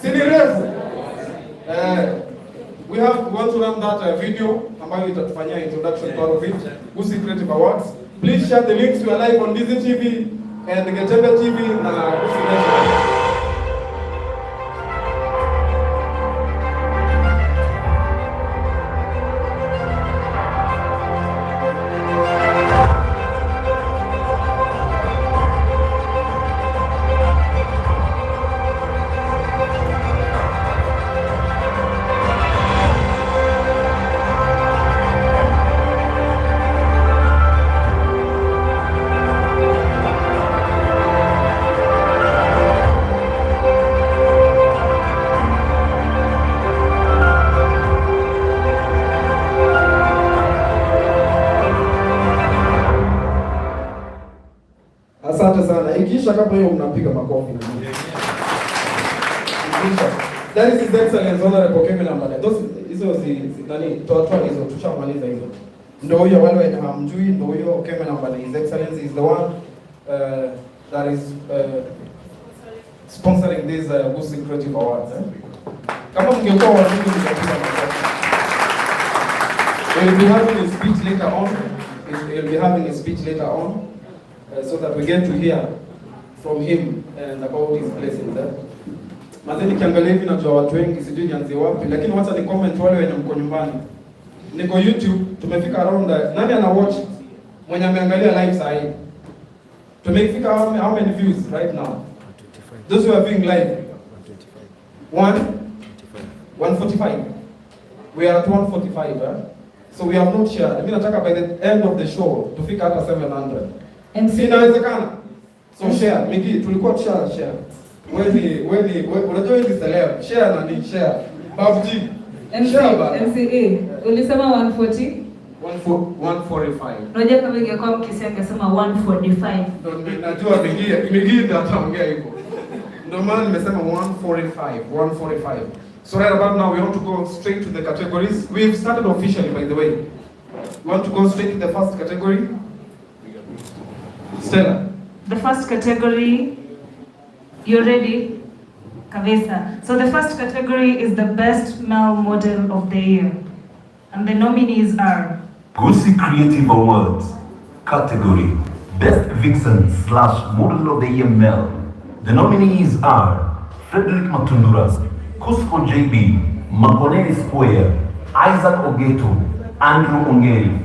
Si ni refu? Eh, we want to run that video ambayo itatufanyia introduction part of it. Gusii Creative Awards. Please share the links. We are live on Disney TV and Getembe TV na Gusii Nation. Asante sana. Ikiisha kama hiyo mnapiga makofi. Ikiisha. That is His Excellency Honorable Kevin Ambale. Those hizo nani, toa toa hizo, tushamaliza hizo. Ndio huyo, wale wenye hamjui, ndio huyo Kevin Ambale. His Excellency is the one that is sponsoring these Gusii Creative Awards. Eh? Kama mngekuwa wazungu mngepiga makofi. He'll be having a speech later on. He'll be having a speech later on, so that we get to hear from him and about his blessings. Eh? Mazee nikiangalia hivi najua watu wengi, sijui nianzie wapi, lakini wacha ni comment wale wenye mko nyumbani. Niko YouTube, tumefika around nani ana watch? Mwenye ameangalia live saa hii. Tumefika how many views right now? Those who are viewing live. One? 145. We are at 145, eh? So we have not shared. Mimi nataka by the end of the show tufika hata 700. MC Si inawezekana? So share. Miki, tulikuwa tusha share. Wewe ni unajua wewe ni celeb. Share na ni share. Babji. MC, Share bana. MCA, ulisema 140? 145. Unajua kama ingekuwa Mkisii angesema 145. Ndio najua Migi ndio ataongea hivyo. Ndio maana nimesema 145, 145. So right about now we want to go straight to the categories. We've started officially, by the way. We want to go straight to the first category. Stella. The first category, you're ready? Kabisa. So the first category is the best male model of the year. And the nominees are Gusii Creative Awards category Best Vixen/Model of the Year Male. The nominees are Frederick Matundura, Cusco JB, Makoneni Square, Isaac Ogeto, Andrew Ongeri.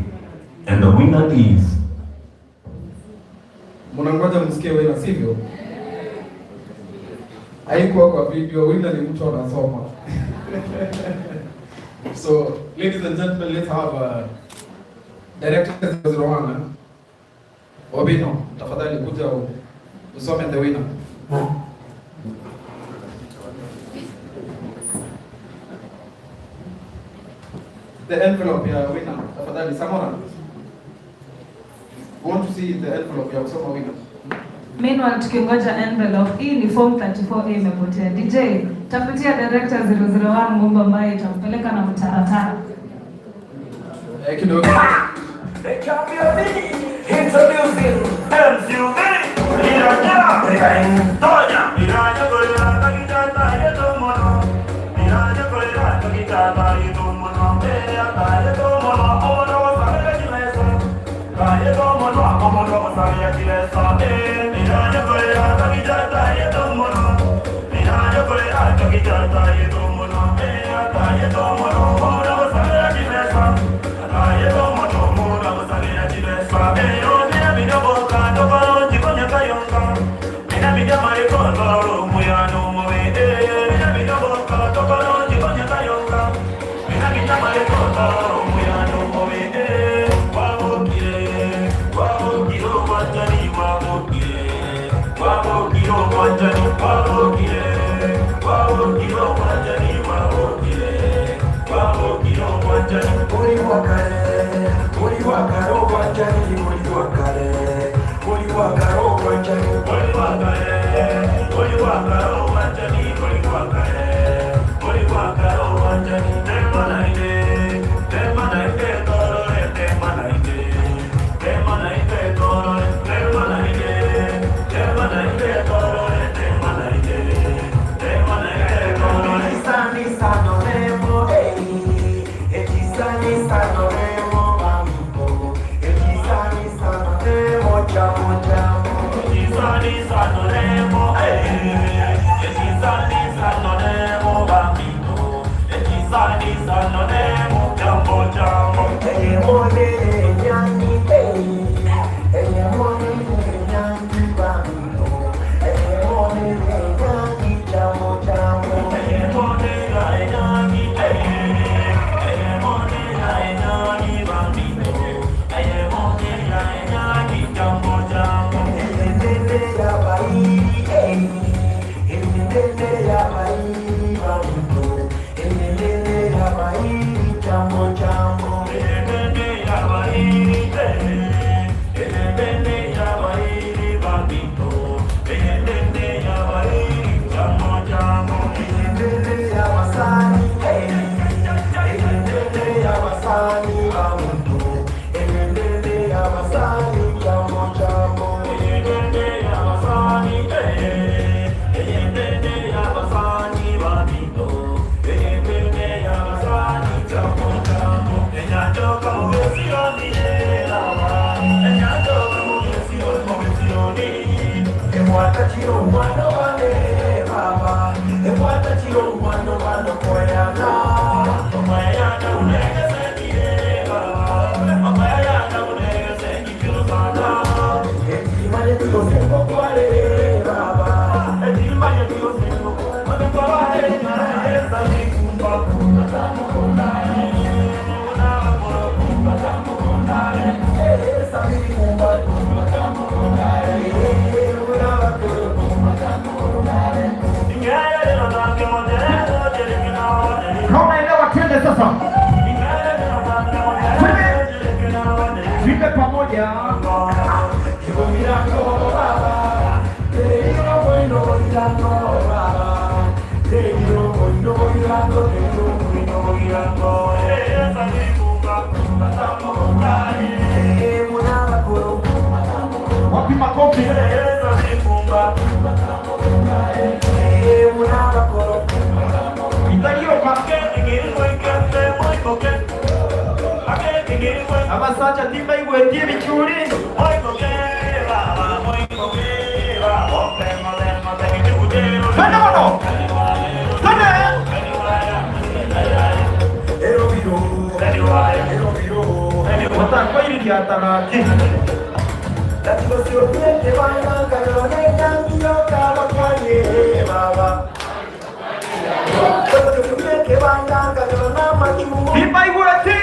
And the winner is Mnangoja msikie winner, sivyo? Haikuwa kwa video, winner ni mtu anasoma. So, ladies and gentlemen, let's have director 01. Obino, tafadhali kuja usome the winner. The envelope ya winner, tafadhali Samora. We want to see the envelope ya kusoma winner. Meanwhile, tukingoja envelope, hii ni form 34A imepotea. DJ, tafutia director 001 ngomba ambaye itampeleka na mtaratara. Eh, kidogo. Introducing MCUV. Tonya. Kama unaelewa twende sasa. Twende. Twende pamoja. Wapi makofi? Italioka. Abasacha timba igwetie bichuri. Twende mono. Twende. Watakwairia taraki. Timba igweti.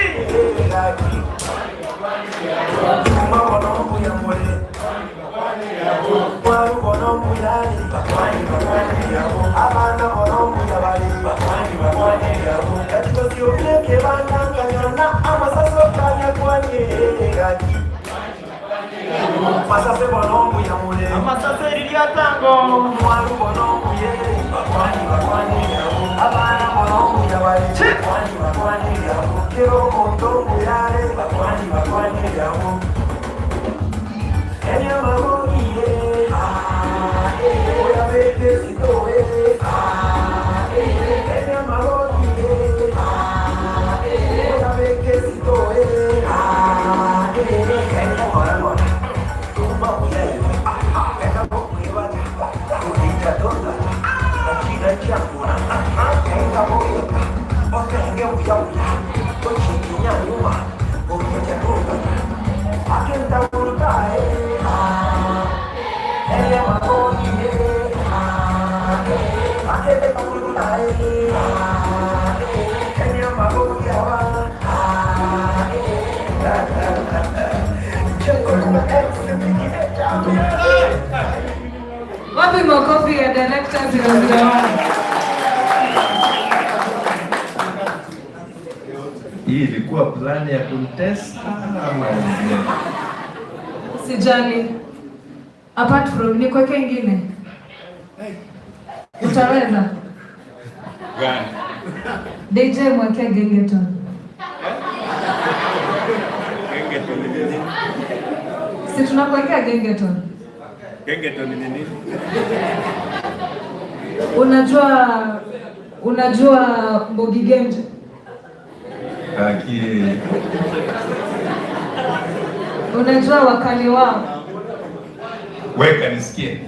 Wapi makofi ya director 001? Hii ilikuwa plani ya kumtest ama Sijali. Apart from nikweke ingine. Utaweza? Gani? DJ mwekee gengeton. Gengeton ni nini? Si tunakuwekea gengeton. Gengeton ni nini? Unajua Mbogi Genje? Aki. Unajua wakali wao? Weka nisikie.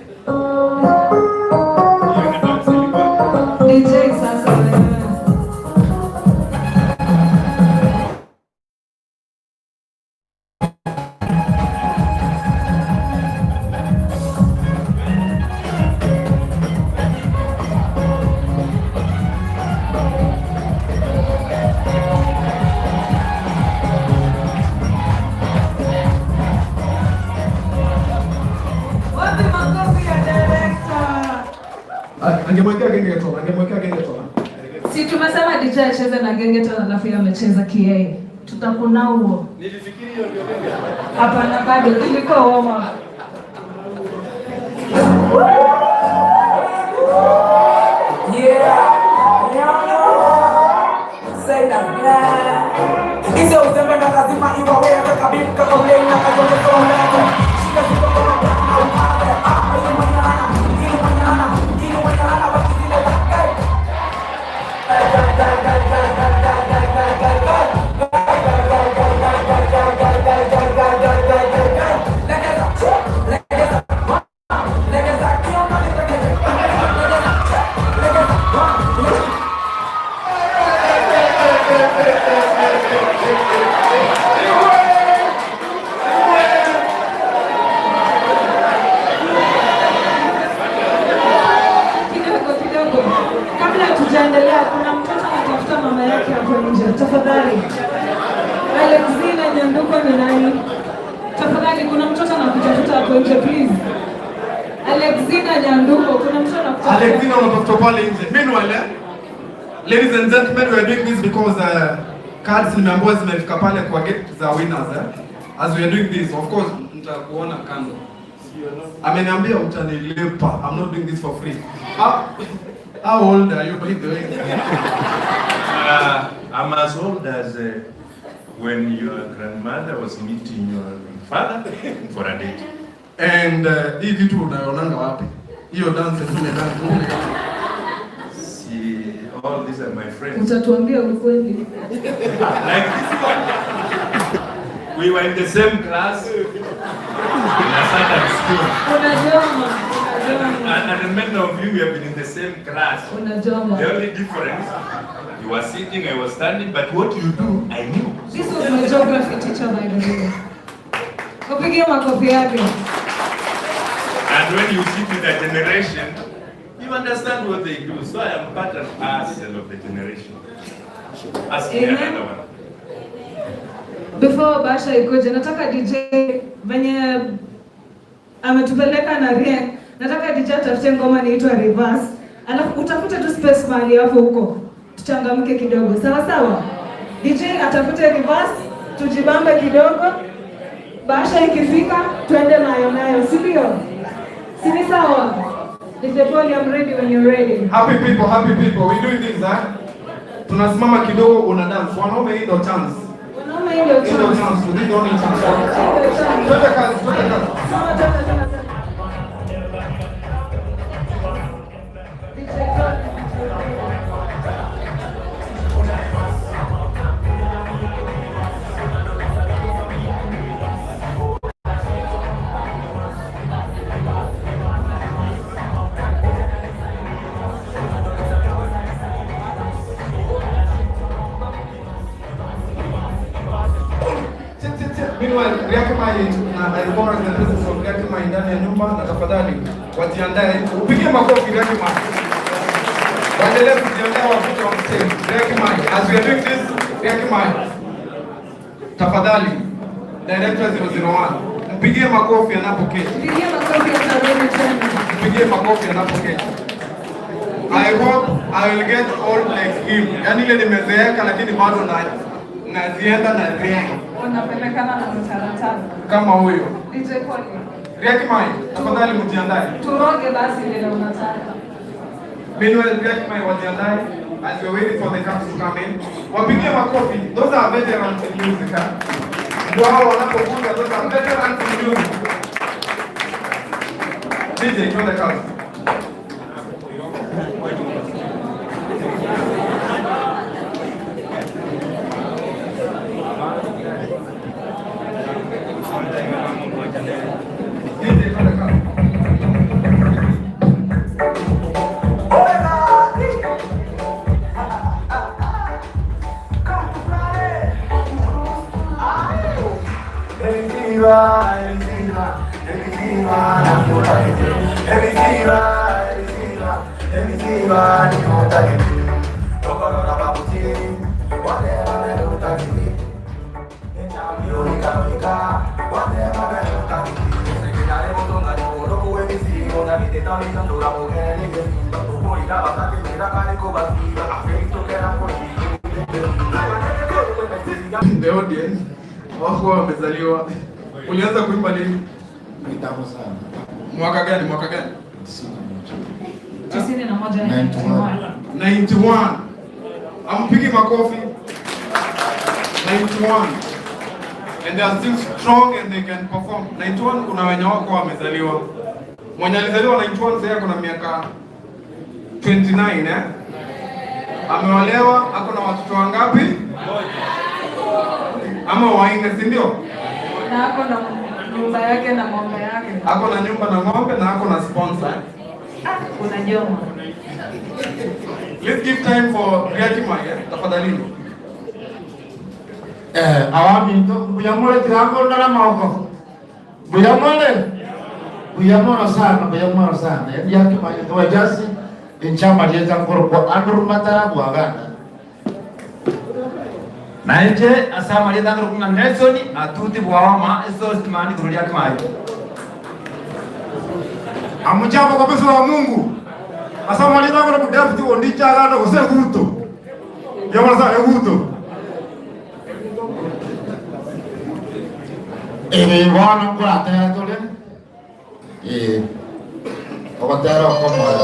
DJ sasa wewe. Wapi makofi ya director? Angemwekea gengeton, angemwekea gengeton. Si tumesema DJ acheze na gengeton alafu yeye amecheza kiai. Tutakuna huo. Nilifikiri hiyo ndio gengeton. Hapana, bado ilikuwa warm up. Yeah, say that yeah. Hizo uzembe na lazima iwa wewe kabika kwa mlenga kwa mlenga. Shika ziko kwa na upande. Ah, ili manyana, ili manyana, ili manyana basi zile takai. ni nani? Tafadhali, kuna mtoto anakutafuta hapo nje, please. Alexina Nyanduko, kuna mtoto anakutafuta. Alexina unatafuta pale nje. Meanwhile, ladies and gentlemen, we are doing this because cards nimeambiwa zimefika pale kwa gate za winners, eh. As we are doing this, of course nitakuona kando. Ameniambia utanilipa. I'm not doing this for free. How old are you, by the way? I'm as old as when your grandmother was meeting your father for a date. And hii vitu unaonanga wapi? Hiyo dance tu ni dance. See, all these are my friends. Utatuambia ukweli. Like this one. We were in the same class in a certain school. Unajoma, unajoma. And many of you have been in the same class. Unajoma. The only difference, you were sitting, I was standing, but what you do, I knew. This was my geography teacher, by the way. Upigie makofi yake. And when you sit with a generation, you understand what they do. So I am part and parcel of the generation. Ask me Amen. Another one. Before Basha ikuje, nataka DJ venye ametupeleka na Rieng, nataka DJ atafute ngoma inaitwa Reverse. Alafu utafute tu space mahali hapo huko. Tuchangamke kidogo. Sawa sawa? DJ atafute reverse, tujibambe kidogo. Basha ikifika, twende nayo nayo, si ndio? Si ni sawa? DJ Paul, I'm ready when you're ready. Happy people, happy people. We doing this, eh? Tunasimama kidogo, una dance. Wanaume, hii ndo chance. Wanaume, hii ndio Hii ndo chance. chance. This is the only chance. Twende kazi, twende kazi. Sawa, twende, twende, twende. DJ Paul. Chip, chip, chip. Meanwhile, Riakimai na I recognize the presence of Riakimai ndani ya nyumba na tafadhali wajiandae. Upigie makofi Riakimai. Waendelee kujiandaa wafike on stage. Riakimai, as we are doing this, Riakimai. Tafadhali, Director 001. Mpigie makofi anapoketi. Mpigie makofi atarudi tena. Mpigie makofi anapoketi. I hope I will get old like him. Yaani ile nimezeeka lakini bado na nazienda na rieng Unapelekana na mtaratara. Kama huyo. DJ Paul. Riakimai, tafadhali mjiandae. Turoge basi vile unataka. Meanwhile, Riakimai wajiandae as we're waiting for the cups to come in. Wapigie makofi. Those are veterans in music. Huh? Ndio hao wanapokuja, those are veterans in music. DJ, twende kazi. DJ, twende kazi. In the audience wako wamezaliwa. Ulianza kuimba lini? Kitambo sana. Mwaka gani? Mwaka gani? 91. 91. Ampigi makofi. 91. And they are still strong and they can perform. 91 kuna wenye wako wamezaliwa. Mwenye alizaliwa 91 sasa kuna miaka 29, eh? Ameolewa, ako na watoto wangapi? Ama waine, si ndio? Na ako na nyumba yake na ng'ombe yake. Ako na nyumba na ng'ombe na ako na sponsor. Ah, kuna joma. Let's give time for Riakimai, eh? Tafadhalini. Awami buyamole tirango ndala moko. Buyamole. Buyamolo sana, buyamolo sana. Riakimai to jasi inchama lieta ngoro kwa Andrew Matara bwagana. Nainche asama ritangro kunga Nelson atuti bwawama eso simani kurudia kimayo. Amujambo kabisa wa Mungu. Asama ritangro kudafuti ondicha gana useguto. Yamasa eguto. Bono kuratera tuli. Ogotera okomora.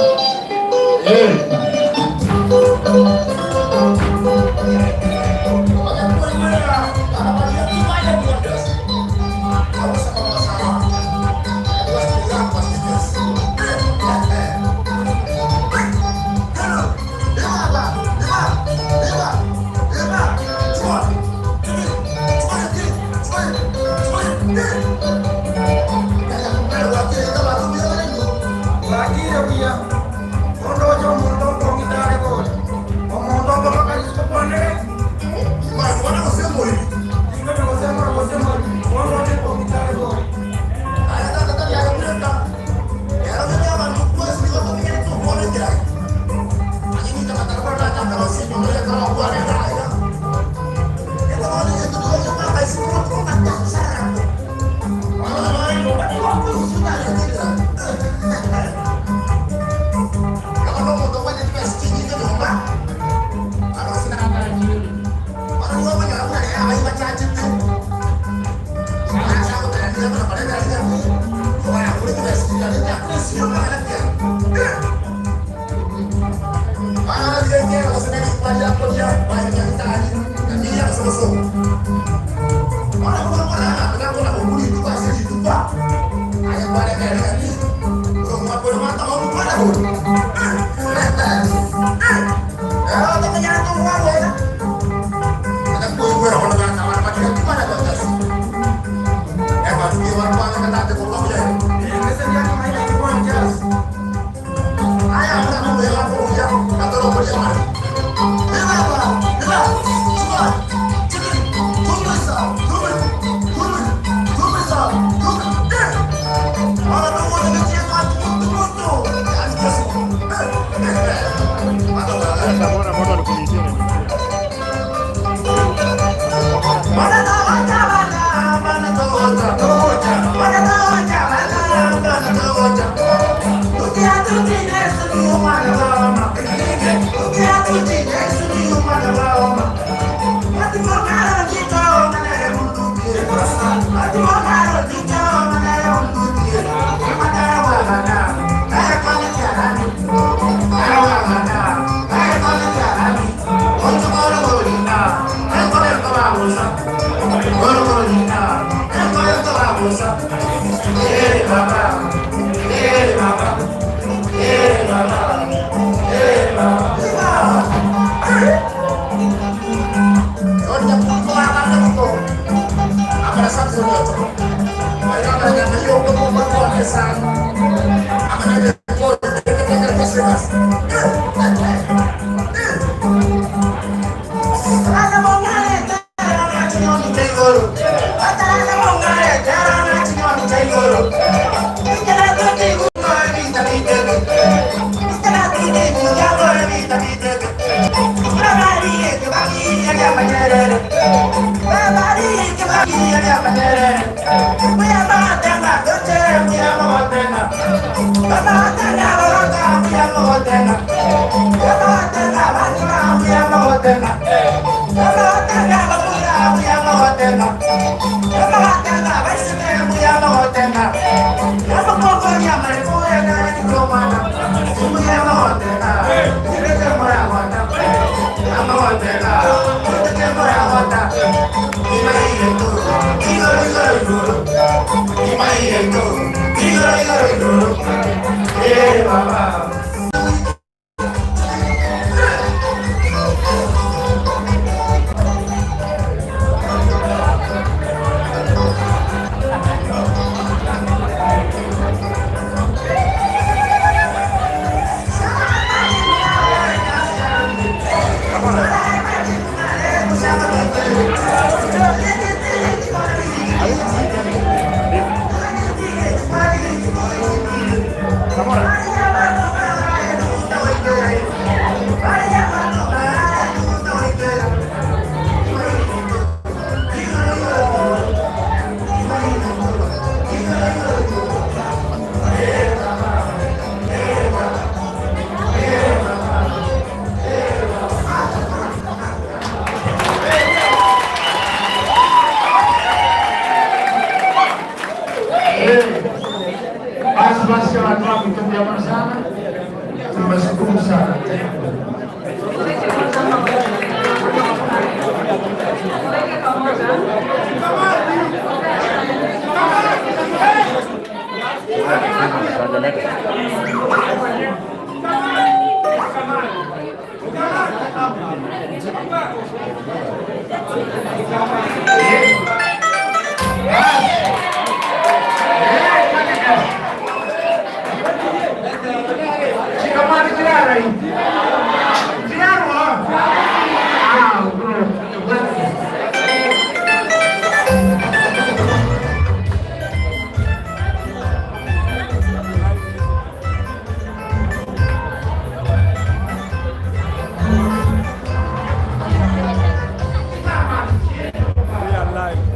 Zamora. Watu mtumbia sana. Tunashukuru sana. Shikamani jirara hii. Jirara. Ah, bro. We are live.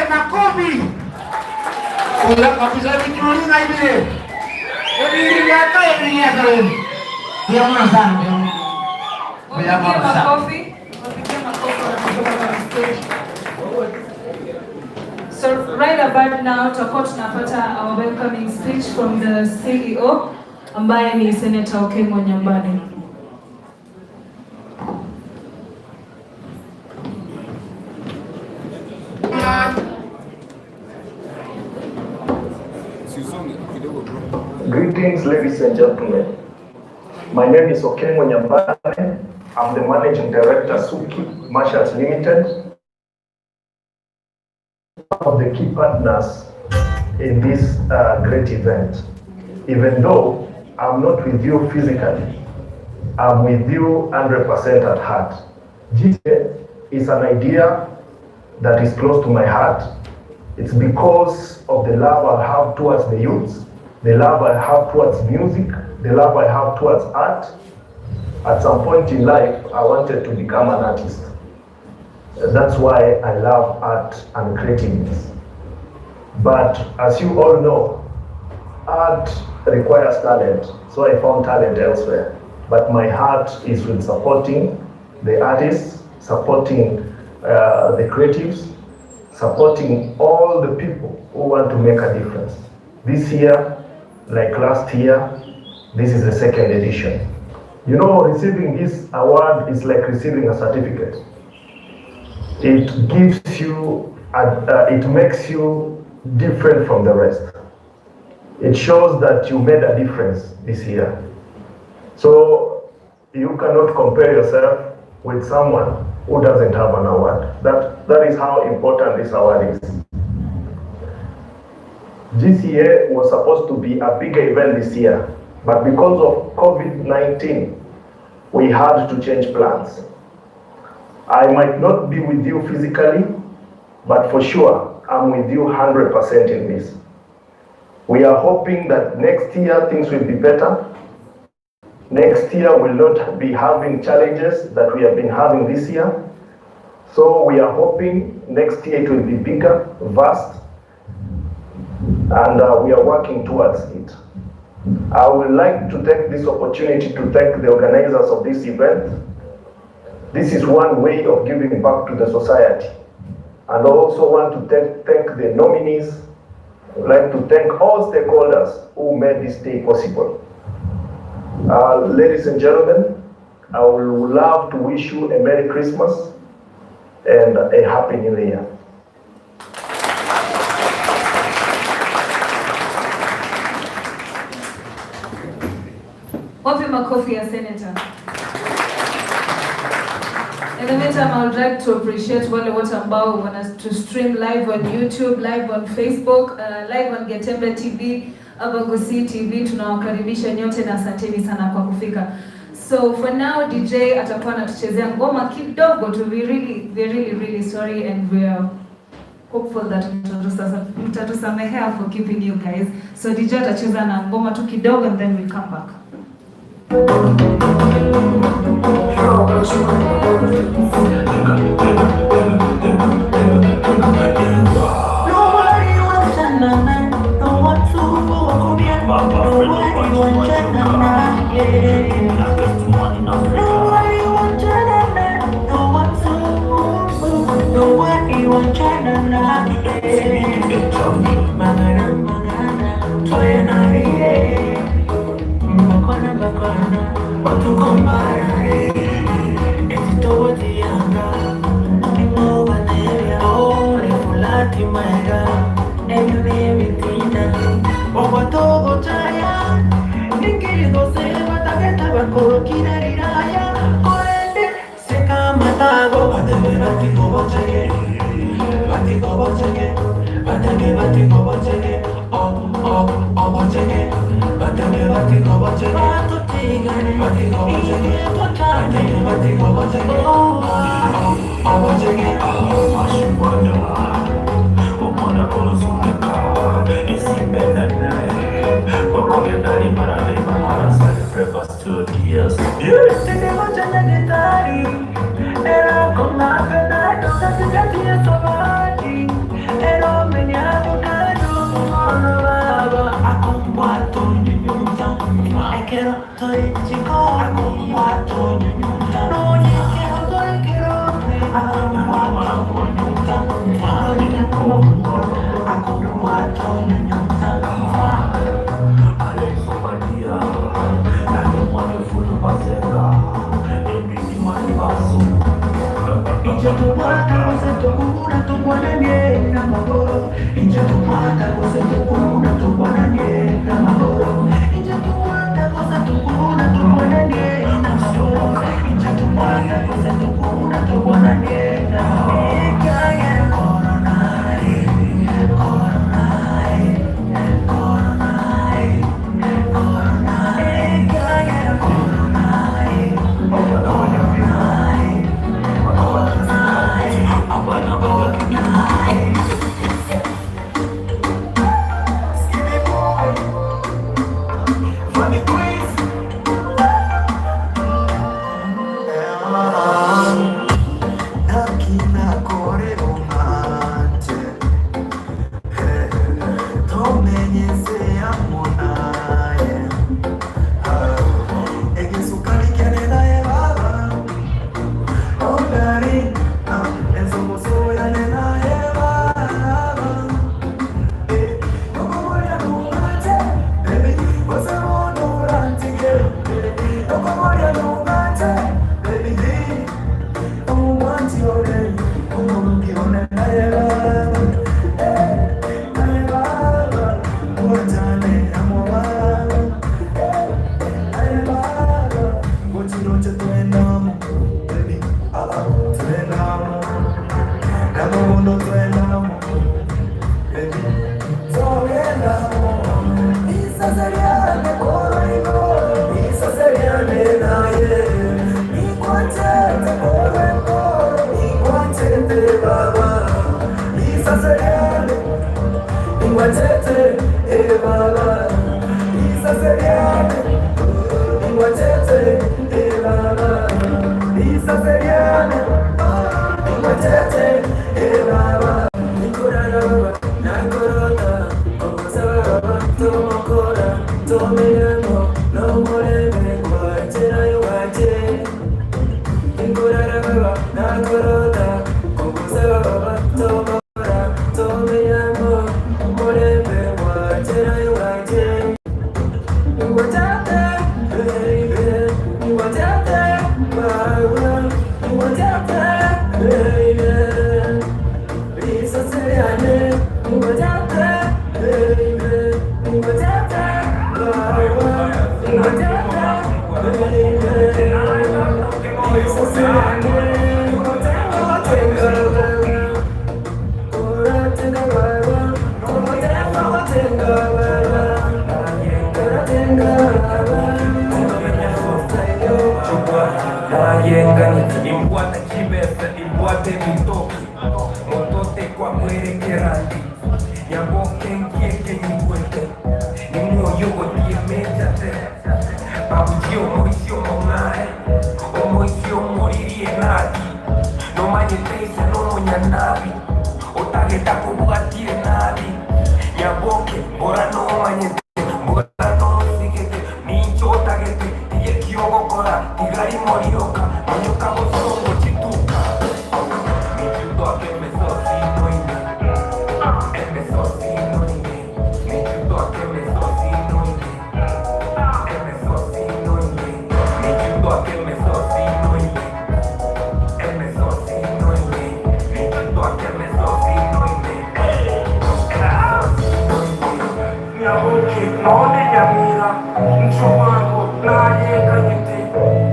Makofi. Kula kabisa nikiuliza hivi. Makofi. Wapigie makofi wanapotoka kwa stage. So right about now tutakuwa tunapata our welcoming speech from the CEO ambaye ni Senator Okengo Nyambane. Greetings, ladies and gentlemen. My name is Okengo Nyambane. I'm the Managing Director, Suki Marshals Limited, one of the key partners in this great event. Even though I'm not with you physically, I'm with you 100% at heart. GCA is an idea that is close to my heart. It's because of the love I have towards the youths, the love I have towards music, the love I have towards art. At some point in life, I wanted to become an artist. That's why I love art and creativeness. But as you all know, art requires talent, so I found talent elsewhere. But my heart is with supporting the artists, supporting the creatives, supporting all the people who want to make a difference. This year, like last year, this is the second edition. You know, receiving this award is like receiving a certificate. It gives you, it makes you different from the rest. It shows that you made a difference this year. So you cannot compare yourself with someone who doesn't have an award. That is how important this award is. GCA was supposed to be a bigger event this year, but because of COVID-19, we had to change plans. I might not be with you physically, but for sure, I'm with you 100% in this. We are hoping that next year things will be better. Next year we'll not be having challenges that we have been having this year. So we are hoping next year it will be bigger, vast, and we are working towards it. I would like to take this opportunity to thank the organizers of this event. This is one way of giving back to the society. And I also want to thank the nominees. I would like to thank all stakeholders who made this day possible. Ladies and gentlemen, I would love to wish you a Merry Christmas and a Happy New Year. Wapi makofi ya Senator? In the meantime, I would like to appreciate wale wote ambao wana to stream live on YouTube, live on Facebook, live on Getembe TV, Abagusii TV. Tunawakaribisha nyote na asanteni sana kwa kufika. So for now, DJ atakuwa anatuchezea ngoma kidogo tu. We really, really sorry and we are hopeful that mtatusamehea for keeping you guys. So DJ atacheza na ngoma tu kidogo and then we come back. Oh, oh.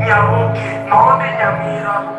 Nyaboke, none nyamira.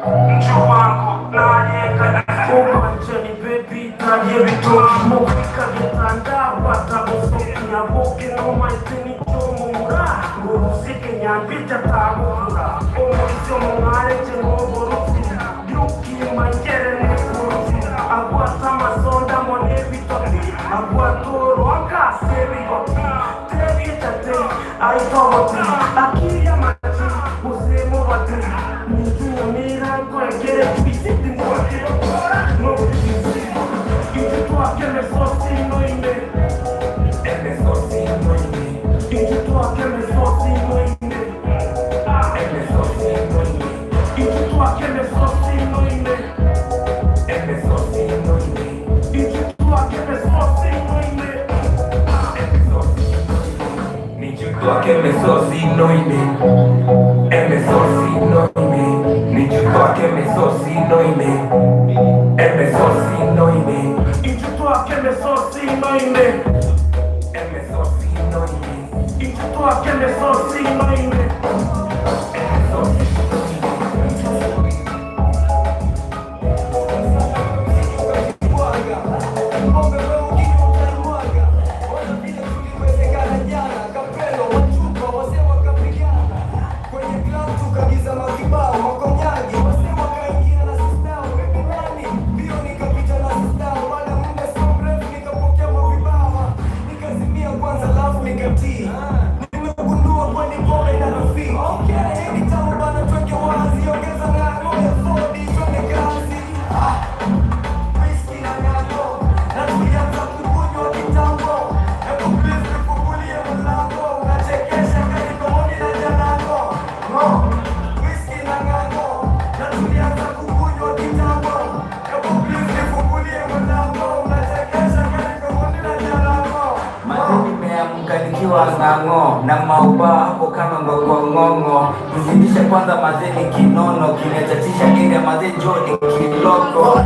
Ng'ang'o na mauba hapo kama ngongong'ong'o, tuzidishe kwanza mazee ni kinono, kinachachisha area mazee joni kiloko.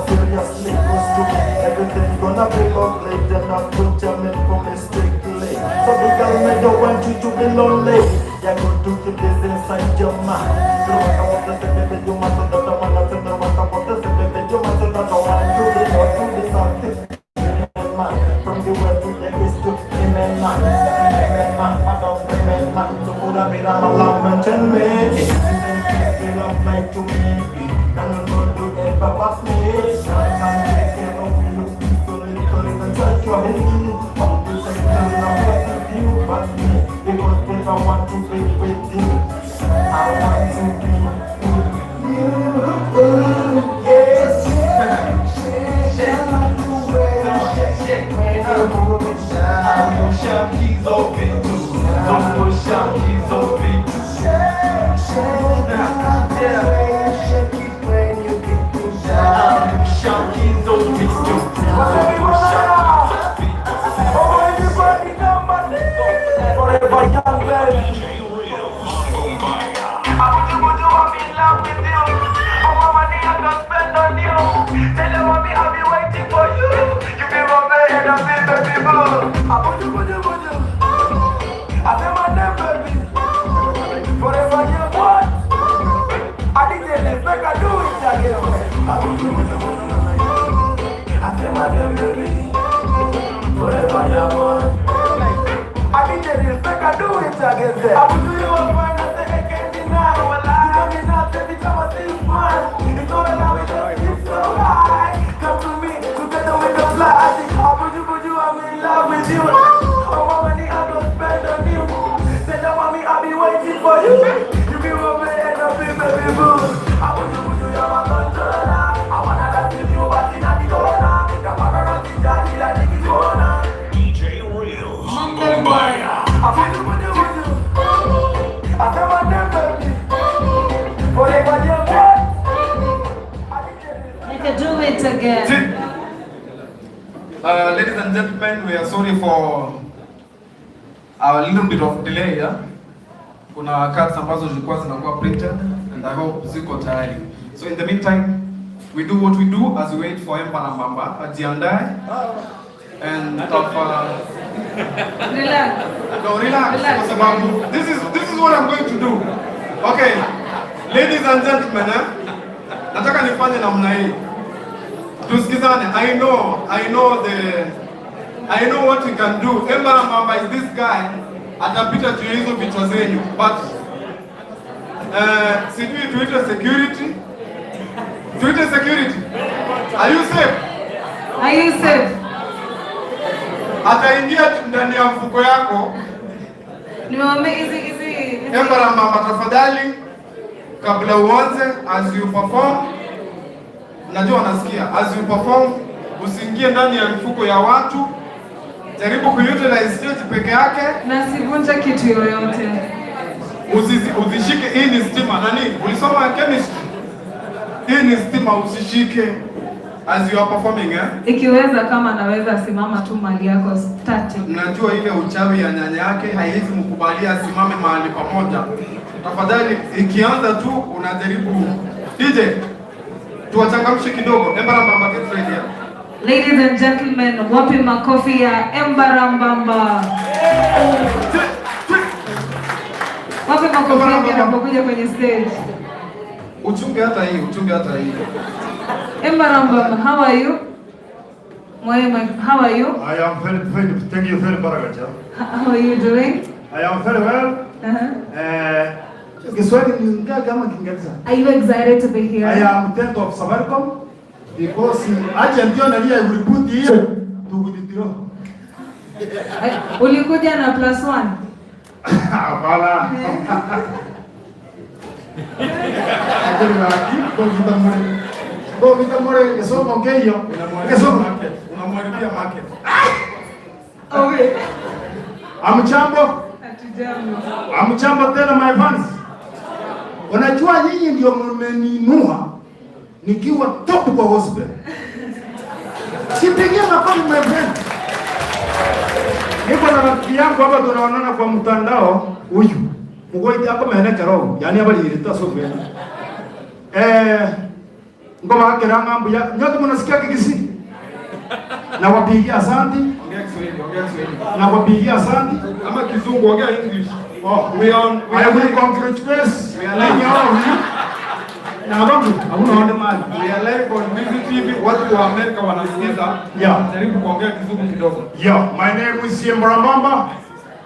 Seriously, everything gonna be lovely. Then I put them in for me strictly. So the girl, I don't want you to be lonely. You're going to keep this inside your mind. So I want to say, baby, you must that I want to say, I want to say, baby, you must that I want to be not to be something. From the west to the east to the man, man, man, man, man, to put a bit of a love and tell me. Love like to me. I want to be with you. I want to be with you. Yes. Forever young, baby. I'm in love with you. All my money I can spend on you. Tell your mommy I'll be waiting for you. You be my man and I'll be baby boo. I say my name, baby. Forever young, what? I did it, make I do it again. I say my name, baby. Forever young, what? I did it, make I do it again. I will do you all fine, I say I can't deny. You know me not every time I see you smile. It's all allow it, it's so high. Come to me, together with the fly. I think I will you, I'm in love with you. All my money I don't spend on you. Say that mommy, I'll be waiting for you. You be my man and I'll be baby boo. I will do you, you're my controller. I wanna dance with you, but in the corner. The paparazzi, daddy, like the corner. DJ Real Mumbai. You can do it again. Ladies and gentlemen, we are sorry for our little bit of delay. Yeah? Kuna cards ambazo zilikuwa zinakuwa printed and I hope ziko tayari. So in the meantime, We do what we do as we wait for Embarambamba ajiandae and Relax. No, relax. Relax. Kwa sababu this is what I'm going to do. Okay. Ladies and gentlemen, eh? Nataka nifanye namna hii. Tusikizane. I know what we can do. Embarambamba is this guy. Atapita juu ya hizo vichwa zenyu. But sijui tuite security. Tuite security. Are you safe? Are you safe? Ataingia ndani ya mfuko yako. Nimewaambia hizi Embarambamba, tafadhali, kabla uanze, as you perform, najua wanasikia, as you perform, usiingie ndani ya mifuko ya watu, jaribu kuutilize stage peke yake, na sivunja kitu yoyote. Usishike. Hii ni stima. Nani ulisoma chemistry? Hii ni stima, usishike as you are performing, eh? Ikiweza kama naweza simama tu mali yako static. Mnajua ile uchawi ya nyanya yake haiwezi mkubalia asimame mahali pamoja. Tafadhali, ikianza tu unajaribu. DJ, tuwachangamshe kidogo. Embarambamba, get ready. Eh? Ladies and gentlemen, wapi makofi ya Embarambamba? Wapi makofi yake anapokuja kwenye stage? Uchunge hata hii, uchunge hata hii. Embarambamba, how are you? Mwema, how are you? I am very, very, thank you very much. How are you doing? I am very well. Kiswahili ni kama Kiingereza. Are you excited to be here? I am tent of Safaricom because agent yo nalia will put here to withdraw. Ulikuja na plus one? Hapana. Go kesoma ngeyo. Kesoma. Unamharibia market. Okay. Hamjambo? Hatujambo. Hamjambo tena, my fans. Unajua nyinyi ndio mmeniinua nikiwa top kwa gospel. Sipigie makofi, my friend. Niko na rafiki yangu hapa, tunaonana kwa mtandao huyu. Mgoiti hapa mene kero, yani hapa lilita so kweli. Ngoma yake ngambo ya nyote mnasikia Kikisii? Na wapigia asante. Ongea Kiswahili, ongea Kiswahili. Na wapigia asante. Ama Kizungu, ongea English. Oh, We are on, we I are will live. congratulate We are live. all of you. Na bangu, hakuna wande mali. We are live on Busy TV. Watu wa Amerika wanasikiza. Yeah. Jaribu kuongea Kizungu kidogo. Yeah, my name is Embarambamba,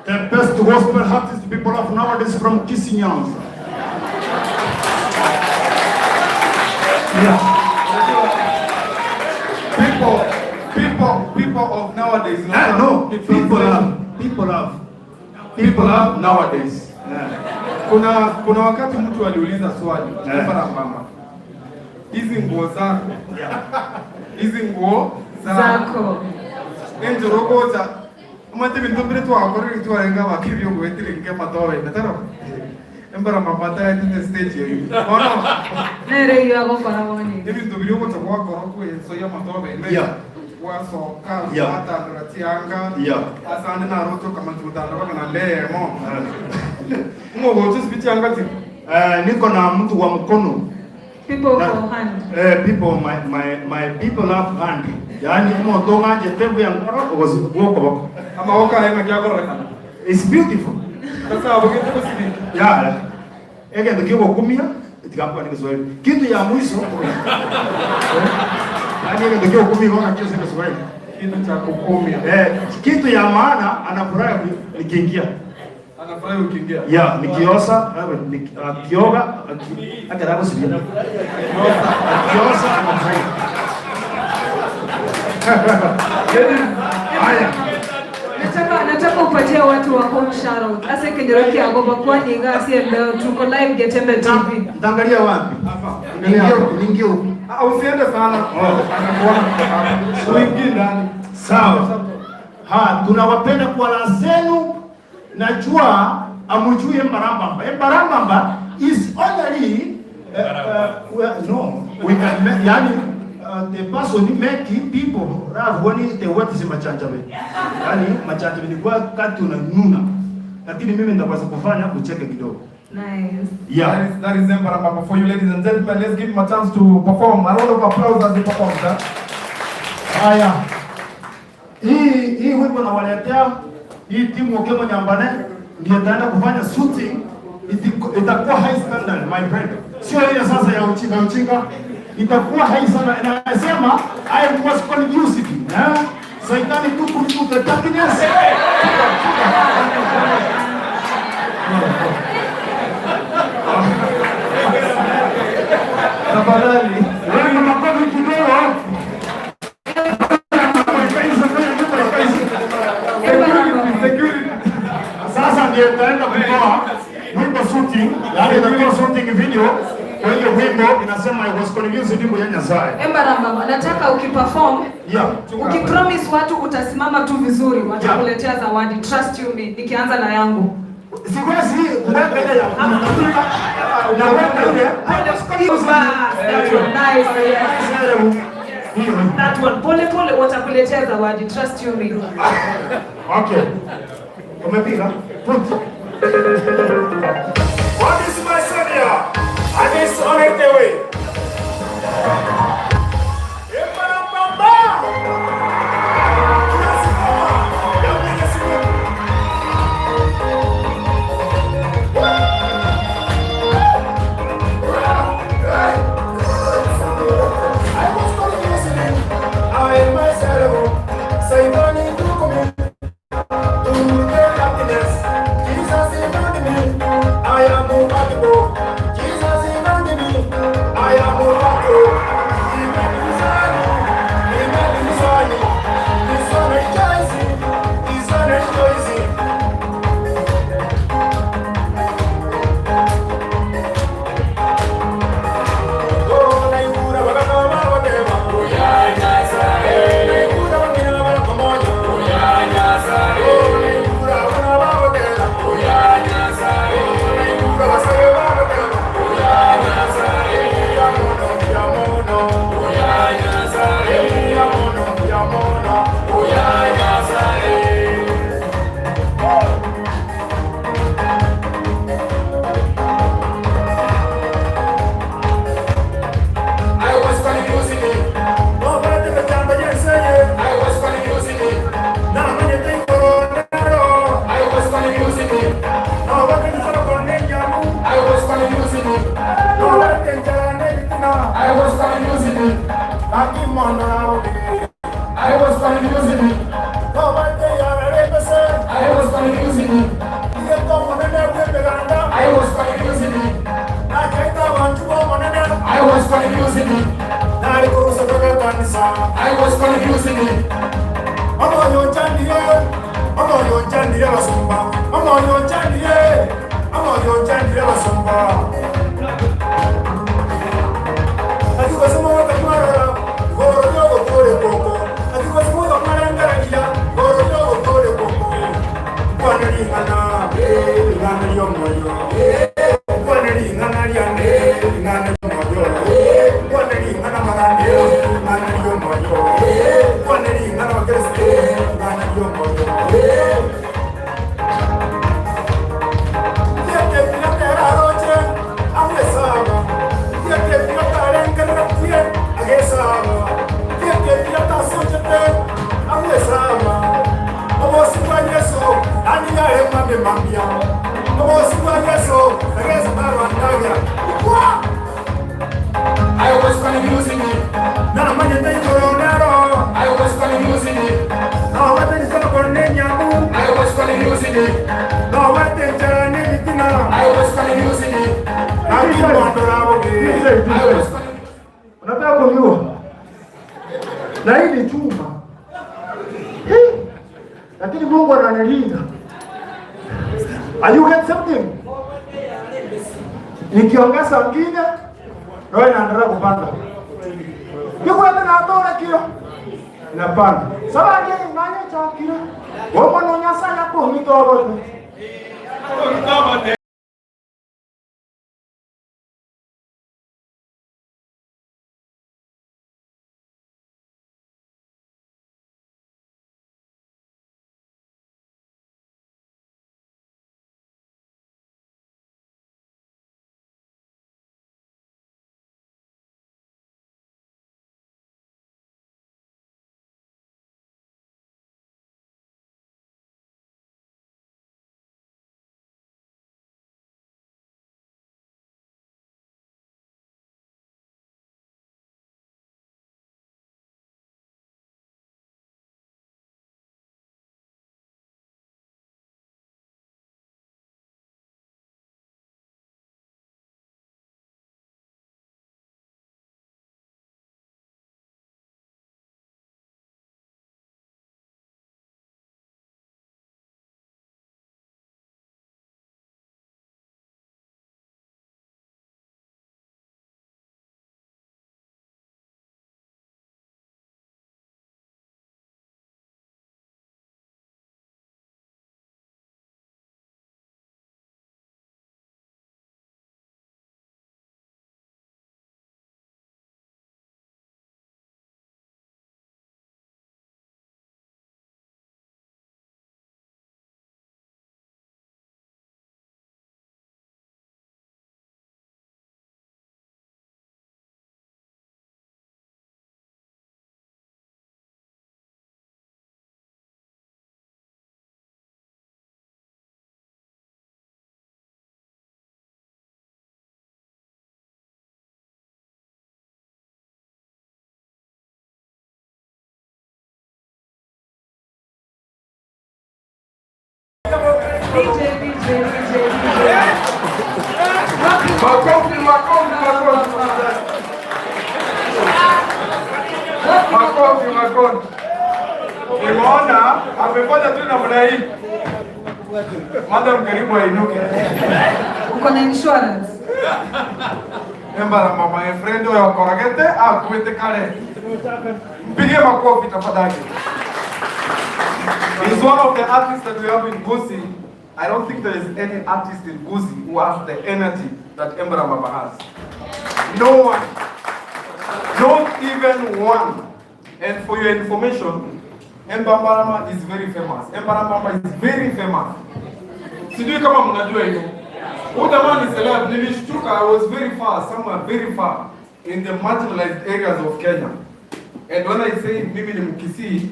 the best gospel artist people of nowadays from Kisii Nyanza. Yeah. People of nowadays. No, people love nowadays. Yeah. Kuna wakati mtu aliuliza swali, Yeah. mama, hizi nguo zako, hizi nguo Zako. Enjorogoza mate bintu bire twakorire twarenga bakibyo gwetire nke matobe nataro Embarambamba tayetete stage eyo ono Nere iyo agokora bonye. Ebintu biri ogocha gwakora kwenso ya matobe wasoka watandura tianga asande naroto kamachutandura kana lemo ngogocho sipichanga ti. Niko na mtu wa mkono. People for hand. People my people love hand. Yani umotonga jetebu ya ngoro ogoko bako. Amaoka hema kyakorekana. It's beautiful. Sasa abogete kusidi. Yeah. Ege ndio kumia itikapa ni Kiswahili. Kitu ya mwisho. Yaani ege ndio kumia kwa kitu cha Kiswahili. Kitu cha kukumia. Kitu ya maana anafurahi nikiingia. Anafurahi ukiingia. Yeah, nikiosa, akioga, akitaka kusikia. Akiosa anafurahi. Haya. Nataka upatie watu wa home shout. Ase Kenyoroki agoba kwa niga si leo tuko live Getembe TV. Nitaangalia wapi? Hapa. Niingie huko. Ah, usiende sana. Anakuona kutoka hapa. Uingie ndani. Sawa. Ha, tunawapenda kwa raha zenu. Najua amujui Embarambamba. Embarambamba is only well, no, we can yani the person make people love when the word is machanjabe. Yani machanjabe ni kwa kati unanuna. Lakini mimi nitaweza kufanya ucheke kidogo. Nice. Yeah. That is Embarambamba for you, ladies and gentlemen. Let's give him a chance to perform. A round of applause as he performs. Huh? Haya. Hii wimbo nawaletea hii timu Okemo Nyambane ndio itaenda kufanya shooting, itakuwa high standard, my friend. Sio ile sasa ya uchinga uchinga. Itakuwa high sana. Inasema I was confused. Eh? Saitani took me to the darkness. Tafadhali. Wewe makofi kidogo. Security. Sasa ndio itaenda kutoa wimbo shooting, yaani itakuwa shooting video. Kwa hiyo wimbo inasema I was confused, wimbo ya Nyasaye. Embarambamba, nataka ukiperform, ukipromise watu utasimama tu vizuri, watakuletea zawadi. Trust you me. Nikianza na yangu. Siwezi kuweka ile ya naweka ile. I was confused. That one, nice. Yes. That one. Pole pole watakuletea zawadi. Trust you me. Okay. Umepiga? Put. What is my savior? And it's on the way. Embarambamba! I was confused. I am myself. Saitani took me to the happiness. Jesus invited me. I am compatible. Jesus invited me. I am compatible. He made me sunny. He made me sunny. He's on a choice. He's on a choice. Oh, naikura bakakaba batema. Naikura bangina barakomoyo. Oh, naikura bana batema. Naikura basabe batema. Yamono, yamono. Yamono, yamono. I was confused. No, but I I was confused. Now I'm I was confused. No, but I was confused. No, I was confused. I was confused. No, but I was confused. I was confused. I was confused. I was confused. I was confused. I was confused. I was confused. I was confused. I was Unataka kujua? Na hii ni chuma. Lakini Mungu ananilinda. Are you get something? Nikiongeza ngine roho inaendelea kupanda. Nikuwa na atore kio. Inapanda. Sasa ndiye nani cha kio? Wewe mwana sana kwa mitobo. DJ, DJ, DJ, DJ. Makofi, makofi, makofi. Makofi, makofi. Nimeona amefanya tu namna hii. Madam karibu ainuke. Uko na insurance? Emba la mama friend wa koragete akuete kale. Mpigie makofi tafadhali. He's one of the artists that we have in Gusii. I don't think there is any artist in Gusii who has the energy that Embra Mama has. No one. Not even one. And for your information, Emba Mama is very famous. Emba Mama is very famous. Sijui kama mnajua hivyo. Huyu jamaa ni celeb. Nilishtuka, I was very far, somewhere very far in the marginalized areas of Kenya. And when I say mimi ni Mkisii,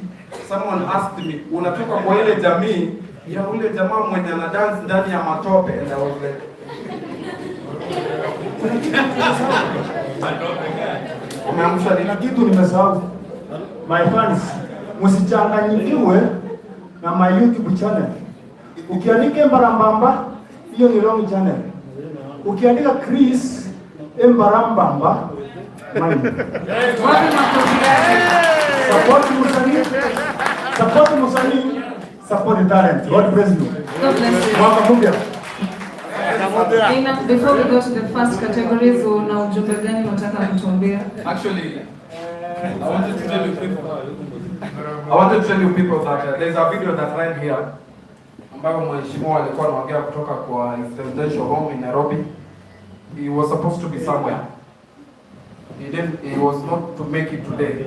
someone asked me, unatoka kwa ile jamii ya ule jamaa mwenye ana dance ndani ya matope? And I was like, umeamsha nini? Na kitu nimesahau. My fans, msichanganyikiwe na my YouTube channel. Ukiandika Embarambamba, hiyo ni wrong channel. Ukiandika Chris Embarambamba, mine. Support msanii, support msanii, support the talent. God bless you. God bless you. Mwaka mpya. Nina, before we go to the first categories, una ujumbe gani unataka kutuambia? Actually, I wanted to tell you people. I wanted to tell you people that there's a video that ran here ambayo mheshimiwa alikuwa anaongea kutoka kwa his residential home in Nairobi. He was supposed to be somewhere. He didn't, he was not to make it today.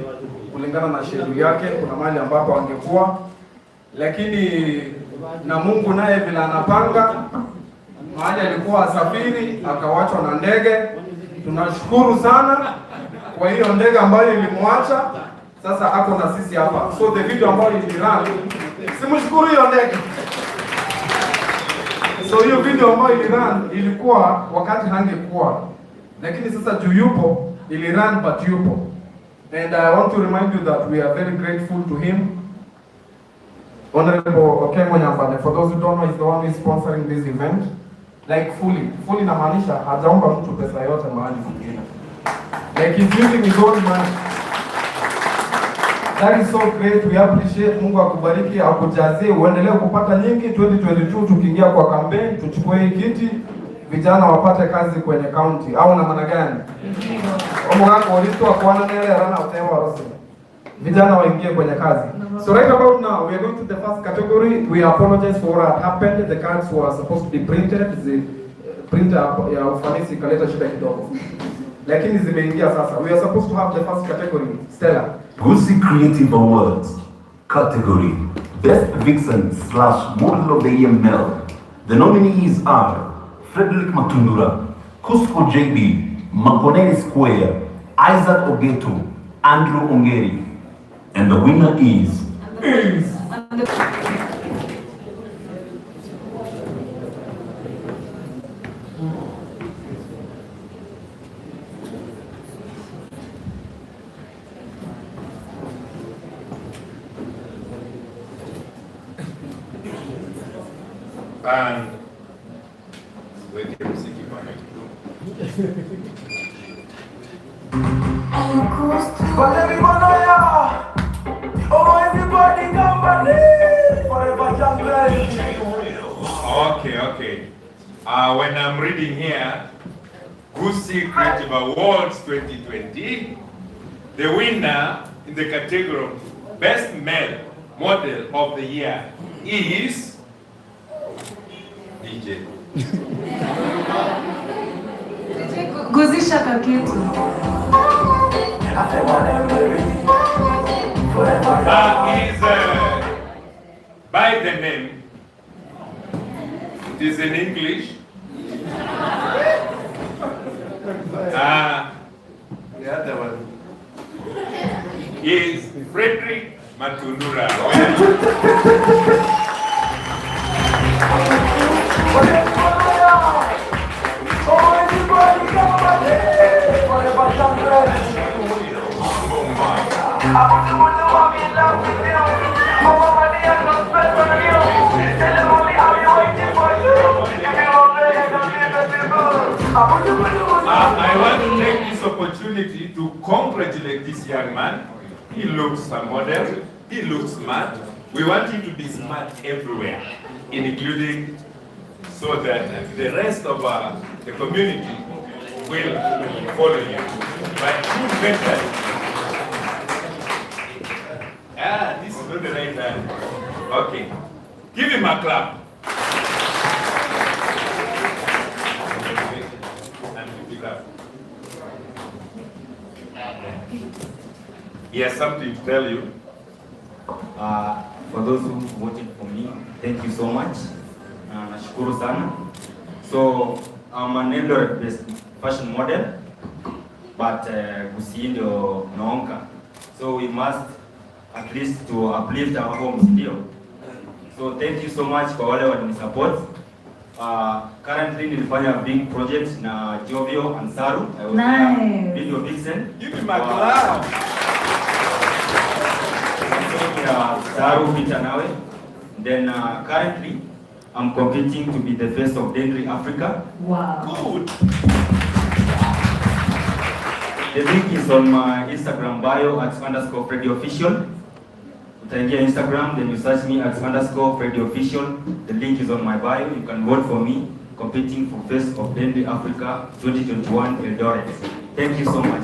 Kulingana na schedule yake, kuna mahali ambapo angekuwa, lakini na Mungu naye vile anapanga, mahali alikuwa asafiri akawachwa na ndege. Tunashukuru sana kwa hiyo ndege ambayo ilimwacha, sasa ako na sisi hapa. So the video ambayo ilirun, simshukuru hiyo ndege. So hiyo video ambayo ilirun ilikuwa wakati hangekuwa, lakini sasa juu yupo, ilirun but yupo. And I want to remind you that we are very grateful to him. Honorable Okengo Nyambane, for those who don't know, is the one who is sponsoring this event. Like fully. Fully inamaanisha hajaomba mtu pesa yote mahali kwingine. Like he's using his own money. That is so great. We appreciate. Mungu akubariki, akujazie, uendelee kupata nyingi. 2022 tukiingia kwa campaign, tuchukue hii kiti, vijana wapate kazi kwenye county. Au na maana gani? Omugako ulitoa kuana nele rana utewa rose. Vijana waingie kwenye kazi. So right about now, we are going to the first category. We apologize for what happened. The cards were supposed to be printed. The printer ya ufanisi ikaleta shida kidogo. Lakini zimeingia sasa. We are supposed to have the first category, Stella. Gusii Creative Awards category Best Vixen slash Model of the Year Male. The nominees are Frederick Matundura, Cusco JB, Makonene Square, Isaac Ogeto, Andrew Ongeri. And the winner is And weke mziki bwana kidogo. But everyone know ya. Oh, everybody company. Forever young. Okay, okay. When I'm reading here, Gusii Creative Awards 2020, the winner in the category of Best Male Model of the Year is DJ. Guzisha kakitu. Is by the name, it is in English. The other one is Frederick Matundura. I want to take this opportunity to congratulate this young man. He looks a model. He looks smart. We want him to be smart everywhere, including so that the rest of the community will follow you. But you mentally. Ah, this is not the right hand. Okay. Give him a clap. And pick up. He has something to tell you. For those who voted for me, thank you so much. Nashukuru sana. So I'm an Eldoret based fashion model, but Gusii ndio naonka. So we must at least to uplift our homes, ndio. So thank you so much kwa wale walinisupport. Currently nilifanya big project na Jovio and Saru. I was Nice. There, video vixen. Give him a clap. Saru Peter Nawe. Then currently I'm competing to be the face of Denri Africa. Wow. Good. The link is on my Instagram bio at _FreddyOfficial. Utaingia Instagram, then you search me at _FreddyOfficial. The link is on my bio. You can vote for me, competing for Face of Denri Africa 2021 Eldoret. Thank you so much.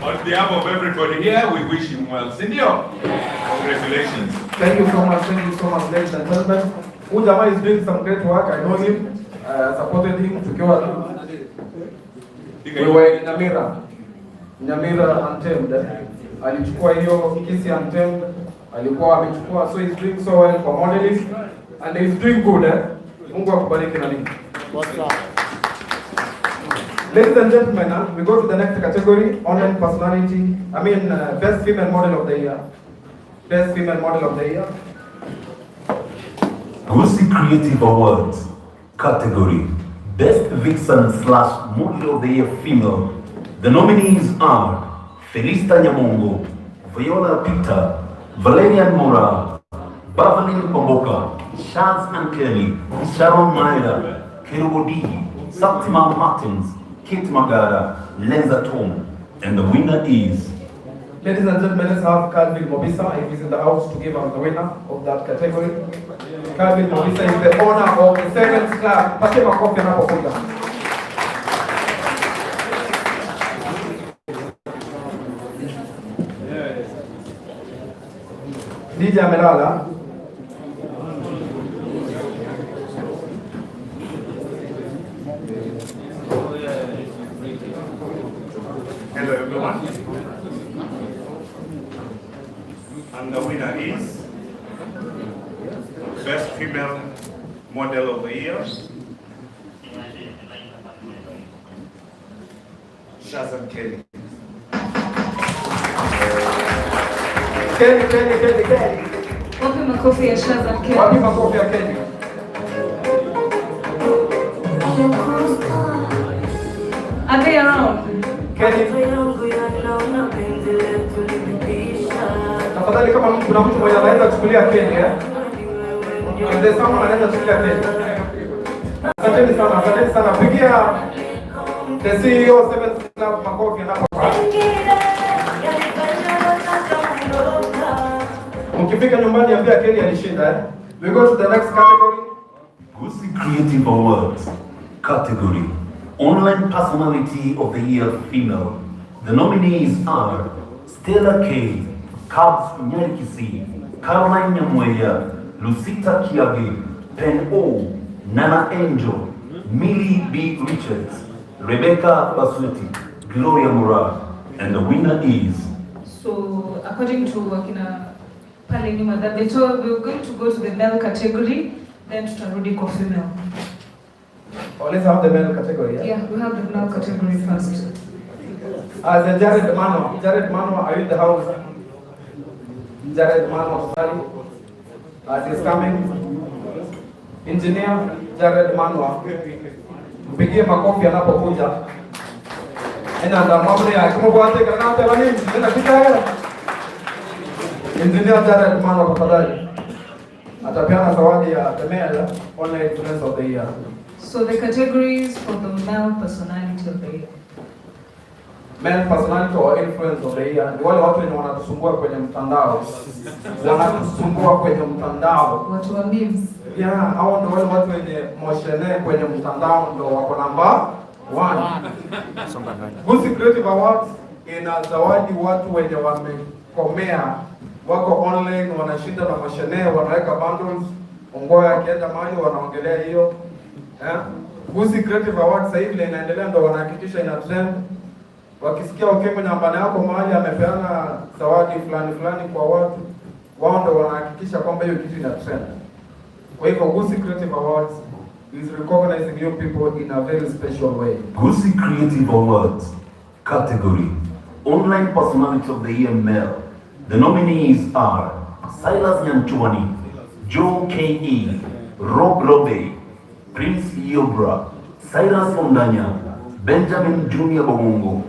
On behalf of everybody here, we wish him well. Sindio? Congratulations. Thank you so much, thank you so much, ladies and gentlemen. Ujama is doing some great work. I know him, supported him tukiwa we were in Nyamira. Nyamira Untamed. Alichukua hiyo Kisii Untamed, alikuwa amechukua, so he's doing so well for modeling and he's doing good, eh? Mungu akubariki na nini. What's up? Ladies and gentlemen, we go to the next category, online personality. I mean, best female model of the year. Best female model of the year. Gusii Creative Awards category Best Vixen slash Model of the Year Female. The nominees are Felista Nyamongo, Viola Peter, Valerian Mora, Beverly Kwamboka, Shaz and Kelly, Sharon Maida, Kerubodi, Satima Martins, Kate Magara, Lenza Tom, and the winner is. Ladies and gentlemen, let's have Calvin Mobisa, if he's in the house, to give us the winner of that category. Calvin Mobisa is the owner of the Sevens Club. Patie makofi anapokuja. DJ amelala. Hello everyone. And the winner is Best Female Model of the Year, Shazam Kelly. Kelly, Kelly, Kelly, Kelly. Wapi makofi ya Shazam Kelly? Wapi makofi ya Kelly? Are they around? Kelly. Tafadhali kama kuna mtu mmoja anaweza kuchukulia Kelly, eh? If there's someone anaweza kuchukulia Kelly. Asanteni sana, asanteni sana. Pigia the CEO Sevens Club makofi anapo. Mkifika nyumbani ambia Kelly alishinda, eh? We go to the next category. Gusii Creative Awards category Online Personality of the Year Female. The nominees are Stella K, Cubs Nyarikisi, Caroline Nyamweya, Lucita Kiage, Pen O, Nana Angel, Millie B. Richards, Rebecca Basuti, Gloria Murad, and the winner is. So according to wakina pale nyuma that they told we were going to go to the male category, then tutarudi kwa female. Oh, let's have the male category. Yeah, yeah, we have the male category first. As a Jared Mano, Jared Mano, are you in the house? Jared Mano, sorry. As he's coming, Engineer Jared Mano, mpigie makofi anapokuja. Ena ndamamre ya kumbuate kana tena nini? Ena kitagara. Engineer Jared Mano, tafadhali. Atapeana zawadi ya the male online influencer of the year. So the categories for the male personality of the year. Male personality or influence of the year ni wale watu wenye wanatusumbua kwenye mtandao, wanatusumbua kwenye mtandao. Watu wa memes. Yeah, hao ndio wale watu wenye moshene kwenye mtandao ndio wako namba 1. Gusii Creative Awards inazawadi watu wenye wamekomea, wako online, wanashinda na moshene, wanaweka bundles. Ongoya akienda mahali wanaongelea hiyo. Eh? Gusii Creative Awards sasa hivi inaendelea, ndio wanahakikisha ina trend. Wakisikia Okengo nyambani yako mahali amepeana zawadi fulani fulani kwa watu, wao ndio wanahakikisha kwamba hiyo kitu ina trend. Kwa hivyo Gusii Creative Awards is recognizing you people in a very special way. Gusii Creative Awards category Online Personality of the Year Male. The nominees are Silas Nyanchwani, Joe K.E., Rob Robe, Prince Yobra, Cyrus Ondanya, Benjamin Junior Bogongo,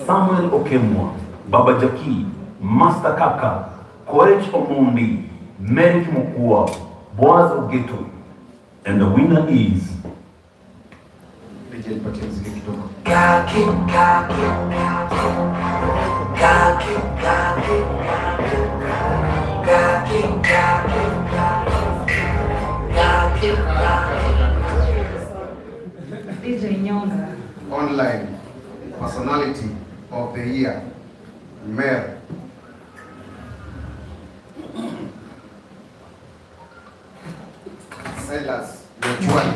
Samuel Okemwa, Baba Jaki, Master Kaka, Koech Omondi, Merrick Mokua, Boaz Ogeto. And the winner is DJ nipatie mziki kidogo. Kaki, kaki, kaki, kaki, kaki, kaki, kaki, kaki. DJ Nyonga. Online Personality of the Year Male. Silas Nyanchwani.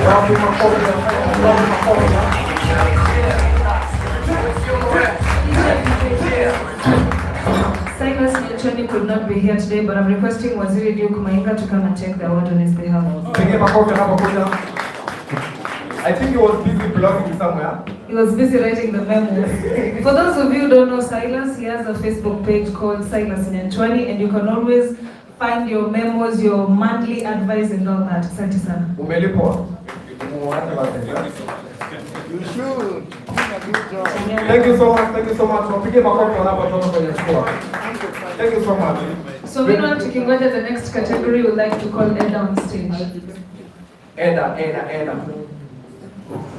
Wapi makofi? Wapi makofi? Silas Nyanchwani could not be here today, but I'm requesting Waziri Duke Mainga to come and take the award on his behalf. Pigie makofi anapokuja. I think he was busy blogging somewhere. He was busy writing the memos. For those of you who don't know Silas, he has a Facebook page called Silas Nyanchwani, and you can always find your memos, your monthly advice and all that. Asante sana. Umelipwa. Muache basi. You should. Thank you so much, thank you so much. Wapige makofi wanapotoka kwenye jukwaa. Thank you so much. So meanwhile, tukingoja the next category, we'd like to call Eda on stage. Eda, Eda, Eda.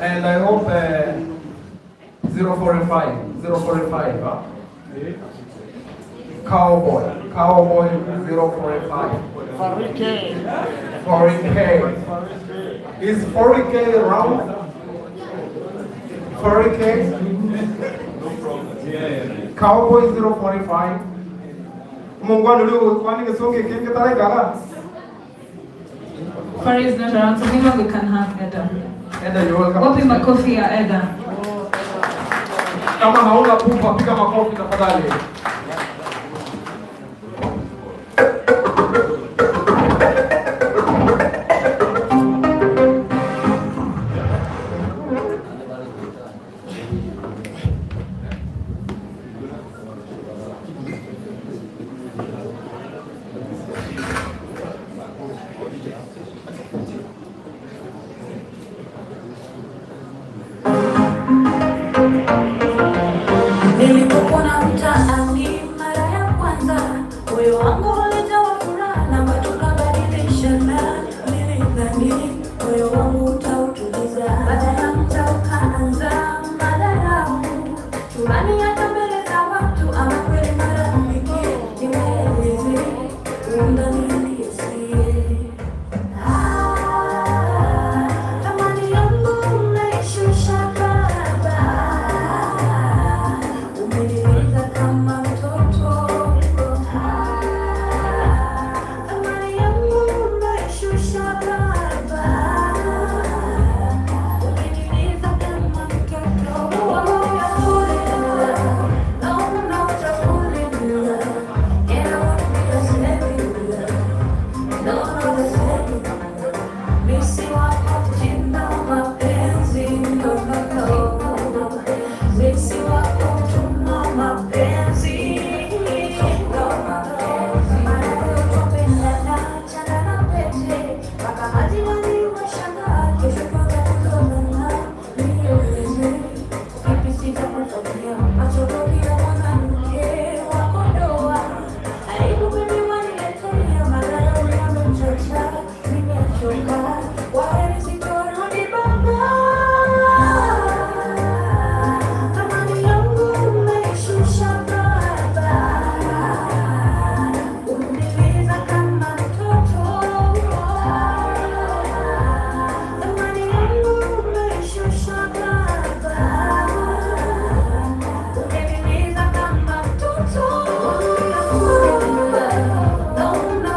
And I hope 045, 045, huh? Cowboy, Cowboy 045. 40K. 40K. Is 40K around? 40K? Cowboy 045. Mungwana ulio kwani kisonge kingi tarekala. Fari is not around, so meanwhile we can have Eda. Eda, you're welcome. Wapi makofi ya Eda? Kama hauna pupa, piga makofi tafadhali. Nilipokuona mtaani mara ya kwanza, moyo wangu ulijawa furaha na tukabadilishana. Nilidhani moyo wangu utautuliza, baada ya muda ukaanza madharau, chumbani hata mbele za watu. Ama kweli marafiki niwaeleze undani halisi. Thamani yangu umeishusha baba, umenileza kama mtoto. Thamani yangu umeishusha baba, umenileza kama mtoto. No, fall in love. And I wanna be a slave in love. No, not a slave in love. Misi wako jina mapenzi, no, no, no. Misi wako tuma mapenzi, no, no, no. Mara tupendana, chana na pete, mpaka majirani washangaa, kesho tuanze kuzozana. Nieleze, kipi sitakufanyia, macho ya mwanamke wako ndoa. Aibu mimi waniletea madhara. Nimechoka, wala nisitorudi baba. Thamani yangu umeishusha baba, umeniliza kama mtoto. Thamani yangu umeishusha baba, umeniliza kama mtoto. No, no,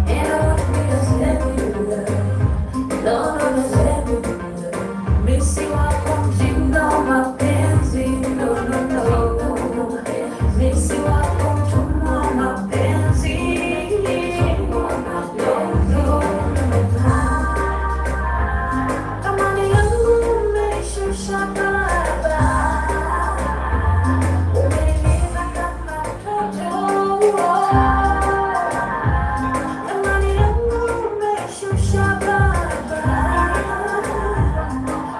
And I want me to stay with you. No, no, no, stay with you. Misi wako mjinga wa mapenzi. No, no, no. Misi wako mtumwa wa mapenzi. No, no, no. Thamani yangu umeishusha baba, umeniliza kama mtoto. Thamani yangu umeishusha baba,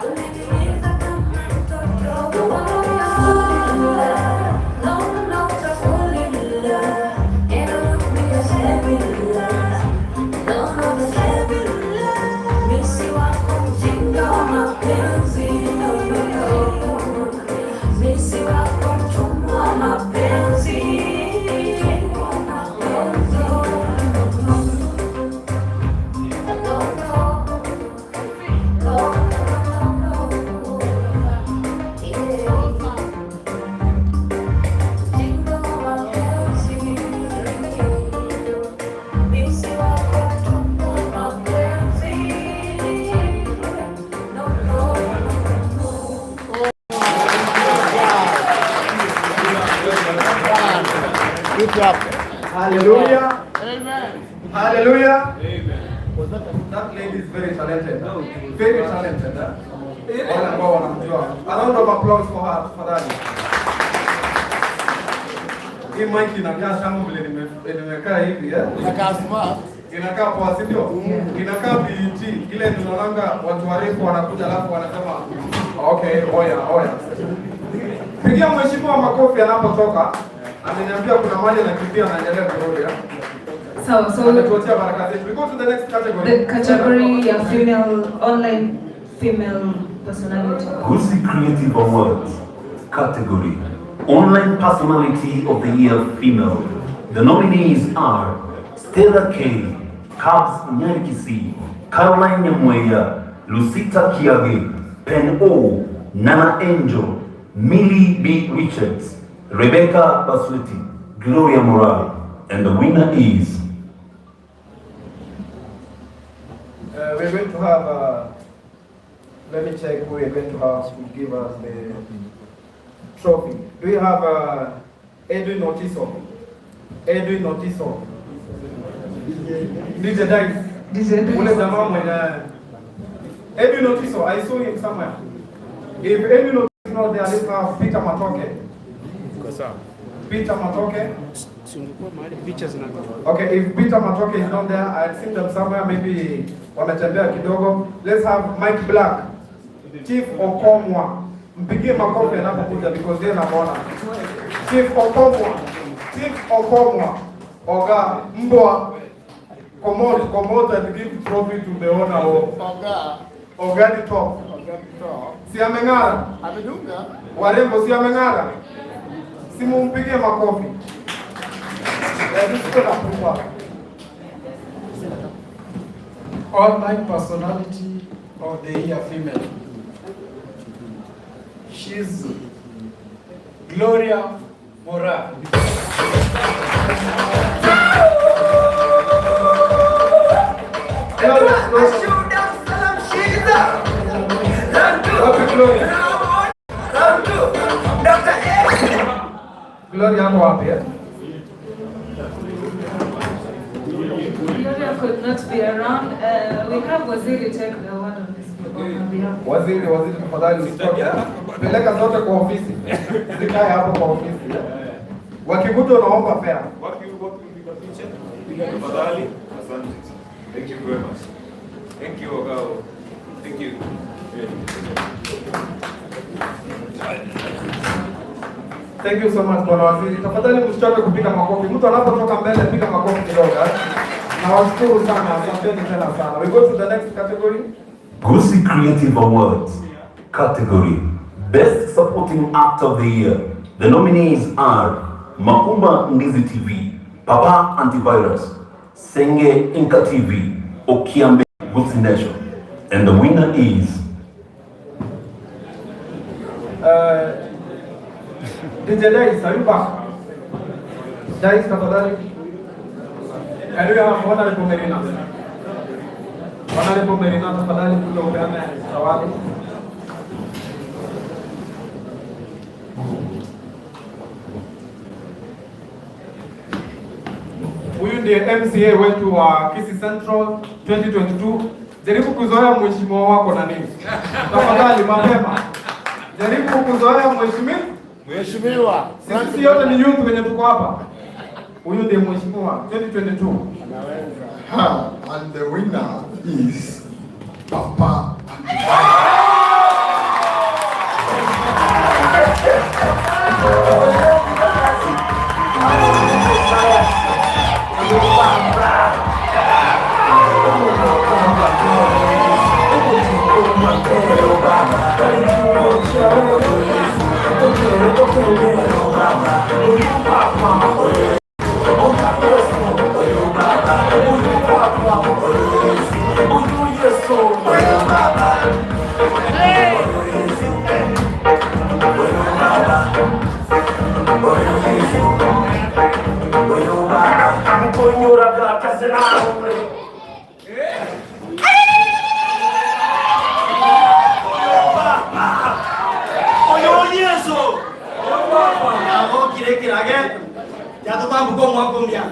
umeniliza kama mtoto. No, no, fall in love, and I want me to stay with love. No, no, stay with love. Misi wako mjinga wa mapenzi. No, no, no. Misi wako mtumwa wa mapenzi. No, no, no. No, no. No, no, no. Yeah. Mjinga wa mapenzi. Misi wako mtumwa wa mapenzi. No, no, no. Good job. Hallelujah. Amen. Hallelujah. That lady is very talented. Very talented. Eh? Wale ambao wanamjua. A round of applause for her tafadhali. Hii mic inakaa tangu vile nimekaa hivi eh? Inakaa smart. Inakaa poa, si ndio? Inakaa BET. Ile tunaonanga watu warefu wanakuja alafu wanasema okay, oya, oya. Pigia mheshimiwa makofi anapotoka. Ameniambia kuna mahali anakimbia anaendelea kurudi. Eh? So Ametuachia baraka zetu. We go to the next category. The category ya female online female personality. Gusii Creative Awards category Online Personality of the Year Female. The nominees are Stella K, Cubs Nyarikisi, Caroline Nyamweya, Lucita Kiage, Pen O, Nana Angel, Millie B. Richards, Rebecca Basweti, Gloria Moral, and the winner is We're going to have, let me check who we're going to have to give us the trophy. Do you have Edwin Otiso? Edwin Otiso. DJ Dice. DJ Dice. Ule jamaa mwenye Edwin Otiso, I saw him somewhere. If Edwin Otiso is not there, let's have Peter Matoke. Peter Matoke. Okay, if Peter Matoke is not there, I've seen them somewhere, maybe wametembea kidogo. Let's have Mike Black, Chief Okomwa. Mpigie makofi anapokuja because yeye namuona. Chief Okomwa, Chief Okomwa. Oga Mbwa. Commode, commode and give trophy to the owner. Oga. Oga ni top. Oga ni top. Si ameng'ara? Amedunga. Warembo si ameng'ara? Si mumpigie makofi. Eh, tusikuwe na pupa. Online personality of the year female. She's Gloria Mora. Wapi Gloria? Gloria hapo wapi eh? Gloria could not be around. We have Waziri take the one on this on her behalf. Waziri, waziri tafadhali usitoke. Peleka zote kwa ofisi. Zikae hapo kwa ofisi. Wakikuja unaomba fare. Tafadhali. Asante. Thank you very much. Thank you, Ogao. Thank you. Thank you so much Bwana Waziri. Tafadhali msichoke kupiga makofi. Mtu anapotoka mbele piga makofi kidogo. Eh? Nawashukuru sana, asanteni tena sana. We go to the next category. Gusii Creative Awards category Best Supporting Actor of the Year. The nominees are Makumba Ndizi TV, Papa Antivirus, Senge Inka TV, Okiambe Gusii Nation. And the winner is DJ Dais, are you back? Dais, tafadhali. Can we have Honorable Merina? Honorable Merina, tafadhali kuja upeane zawadi. Huyu ndiye MCA wetu wa Kisii Central 2022. Jaribu kuzoea mheshimiwa wako na nini? Tafadhali mapema. Jaribu kuzoea mheshimiwa. Mheshimiwa. Sisi yote ni youth wenye tuko hapa. Huyu ndiye mheshimiwa 2022. Ha, and the winner is Papa.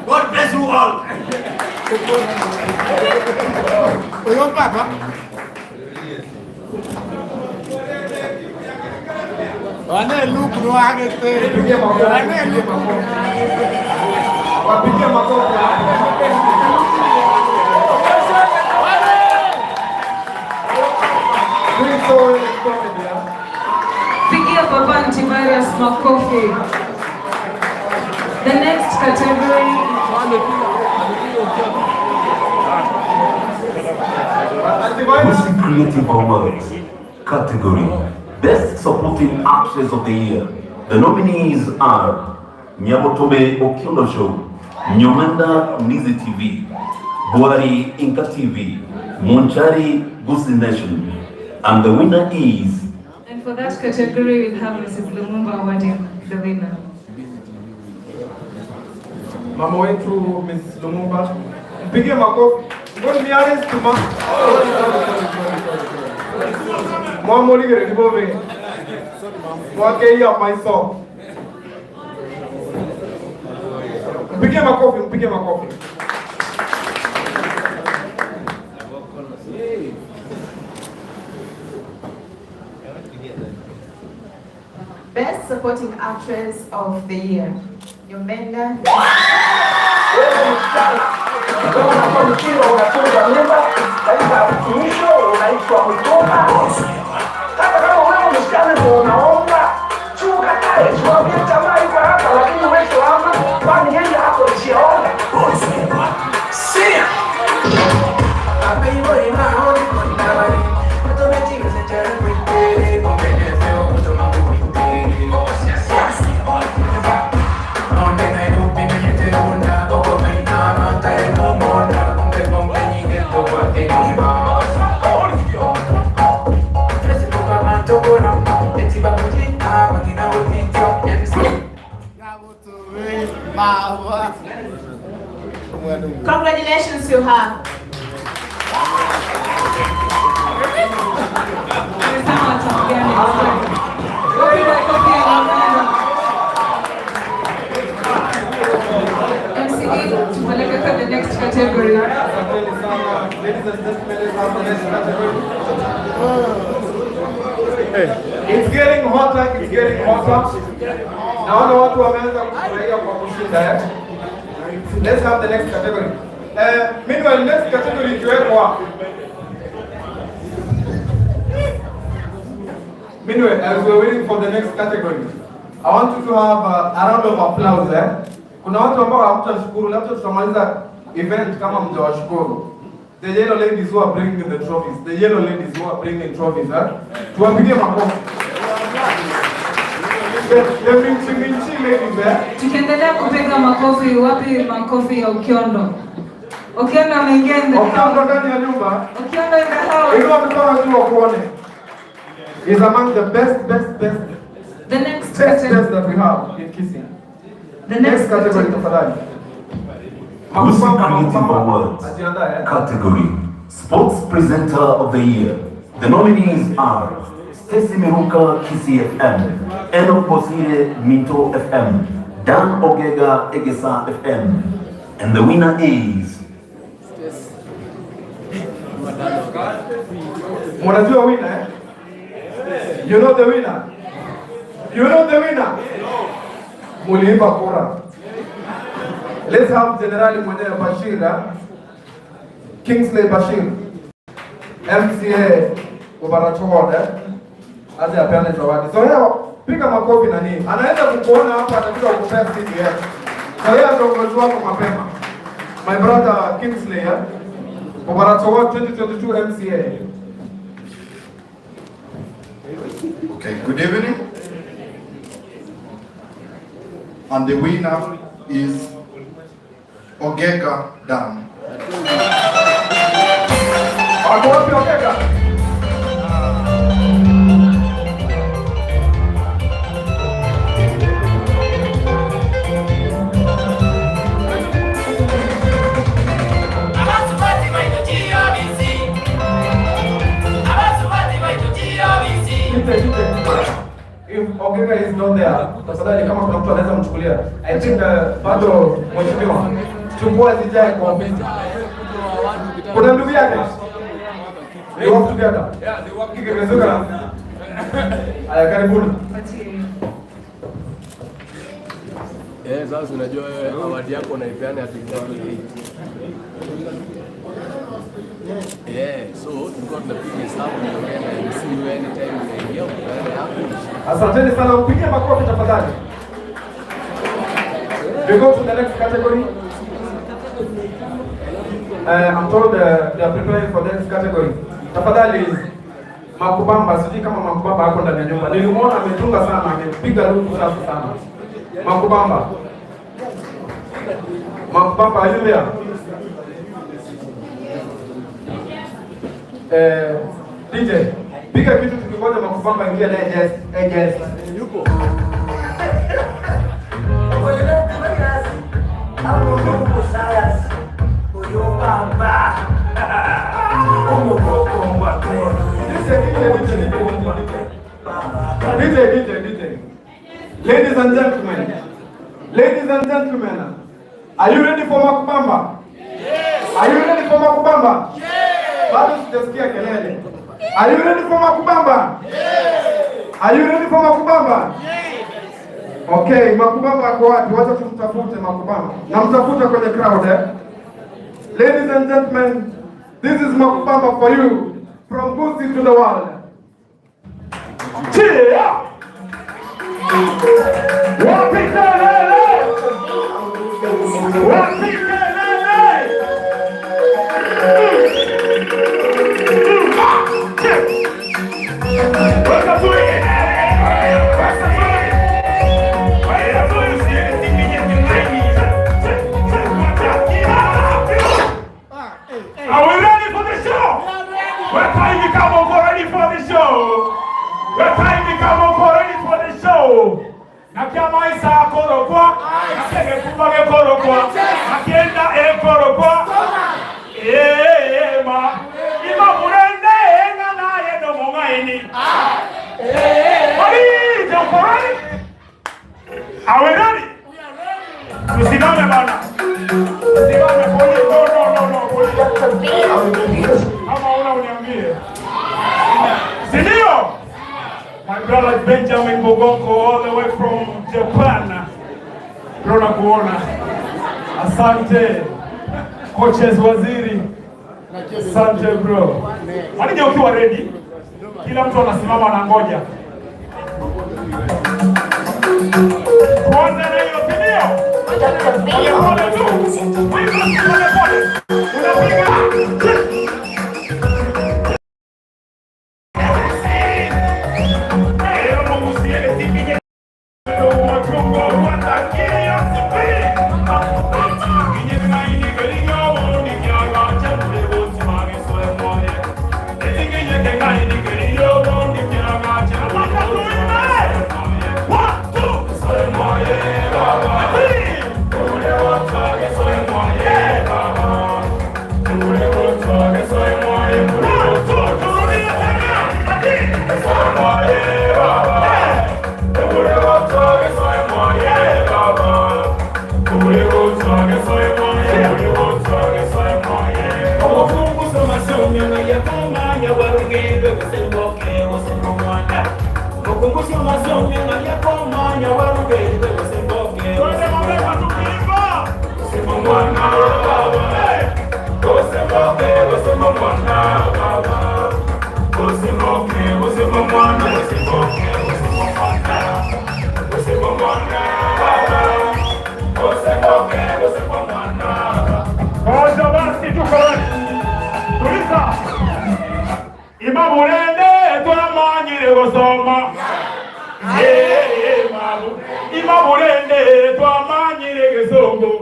God bless you all. Oyo papa. Wane look no agete. Wane look. Wapigie makofi. Pigia Papa Antivirus makofi. The next category. Gusii Creative Awards category Best Supporting Actress of the Year. The nominees are Nyabotobe Okiondo Show, Nyomenda Ndizi TV, Buari Inka TV, Monchari Gusii Nation. And the winner is... And for that category, we'll have Mrs. Lumumba awarding the winner. Mama wetu Mrs. Lumumba, mpigie makofi. Mwamoligere kibobe. Mwake maiso. Mpigie makofi, mpigie makofi. Best Supporting Actress of the Year, Nyomenda. Congratulations to her. MCA, tupeleke kwa the next category. Ladies and gentlemen, let's have the next category. It's getting hotter, it's getting hotter. Naona watu wameanza kufurahia kwa kushinda eh. Let's have the next category. Meanwhile, next category ikiwekwa. Meanwhile, as we're waiting for the next category, I want you to have a round of applause eh. Kuna watu ambao hamtashukuru, labda tutamaliza event kama mjawashukuru. The yellow ladies who are bringing the trophies. The yellow ladies who are bringing trophies, eh? Tuwapigie makofi. The minchi minchi ladies, eh? Tukiendelea kupiga makofi, wapi makofi ya Okiondo? Okiondo ameingia in the Okiondo ndani ya nyumba. Okiondo in the house. Inua mikono juu wakuone. Is among the best, best, best, The next best, best that we have in Kisii. The next category tafadhali. Gusii Creative Awards category Sports Presenter of the Year. The nominees are Stacy Miruka, Kisii FM, Enoch Bosire, Minto FM, Dan Ogega, Egesa FM, and the winner is Mnajua winner, eh? You know the winner? You know the winner? Muliiba kura. Let's have Generali mwenyewe Bashir, eh? Kingsley Bashir, MCA Ubarachowod, eh? Aje apeane zawadi. So leo piga makofi nani? Anaweza kukuona hapa atakuja kukupea CDF. So yeye ndio kiongozi wako mapema. My brother Kingsley, eh? Ubarachowod 2022 MCA. Okay, good evening. And the winner is Ogega Dan. Wako wapi Ogega? If Ogega is not there, tafadhali kama kuna mtu anaweza mchukulia. I think bado mheshimiwa, chukua zijae kwa ofisi. Kuna ndugu yake? They work together. Yeah, they work together. Aya, karibuni. Eh, sasa unajua wewe award yako unaipeana at exactly 8. Yeah, so tulikuwa tunapiga hesabu tunaongea na MC wewe anytime unaingia unaenda yako. Asanteni sana, mpigie makofi tafadhali. We go to the next category. I'm told they are preparing for the next category. Tafadhali Makubamba, sijui kama Makubamba hapo ndani ya nyumba. Nilimuona ametunga sana, amepiga luku safi sana. Makubamba. Makubamba, are you there? DJ, piga kitu tukingoja Makubamba ingia naye yes. Yupo. DJ, DJ, DJ. Ladies and gentlemen, ladies and gentlemen, are you ready for Makubamba? Yes. Are you ready for Makubamba? Yes. Bado sijasikia kelele. Are you ready for Makubamba? Yes. Are you ready for Makubamba? Yes. Okay, Makubamba ako wapi? Wacha tumtafute Makubamba. Namtafuta kwenye crowd, eh? Ladies and gentlemen, this is Makubamba for you, from Gusii to the world. Cheer! Wapi kelele? Wapi kelele? Are we ready for the show? We're time to come over ready for the show. We're time to come over ready for the show. Nakia maisa korokwa, nakege kumage korokwa, nakienda e korokwa. Ema, ima murende nga na yedo mongaini. Mari, uko ready? Are we ready? Tusimame bana. Tusimame pole. No, no, no, no. Pole. Kama una uniambie. Si ndio? My brother Benjamin Bogonko all the way from Japan. Bro, nakuona. Asante. Coaches waziri. Asante bro. Manija ukiwa ready. Kila mtu anasimama na ngoja. Tuanze na hiyo, si ndio? Pole tu. Pole pole. Unapiga. Moja basi tuko tuliza. Imabulende twamanyire gusoma. Imabulende twamanyire gizungu.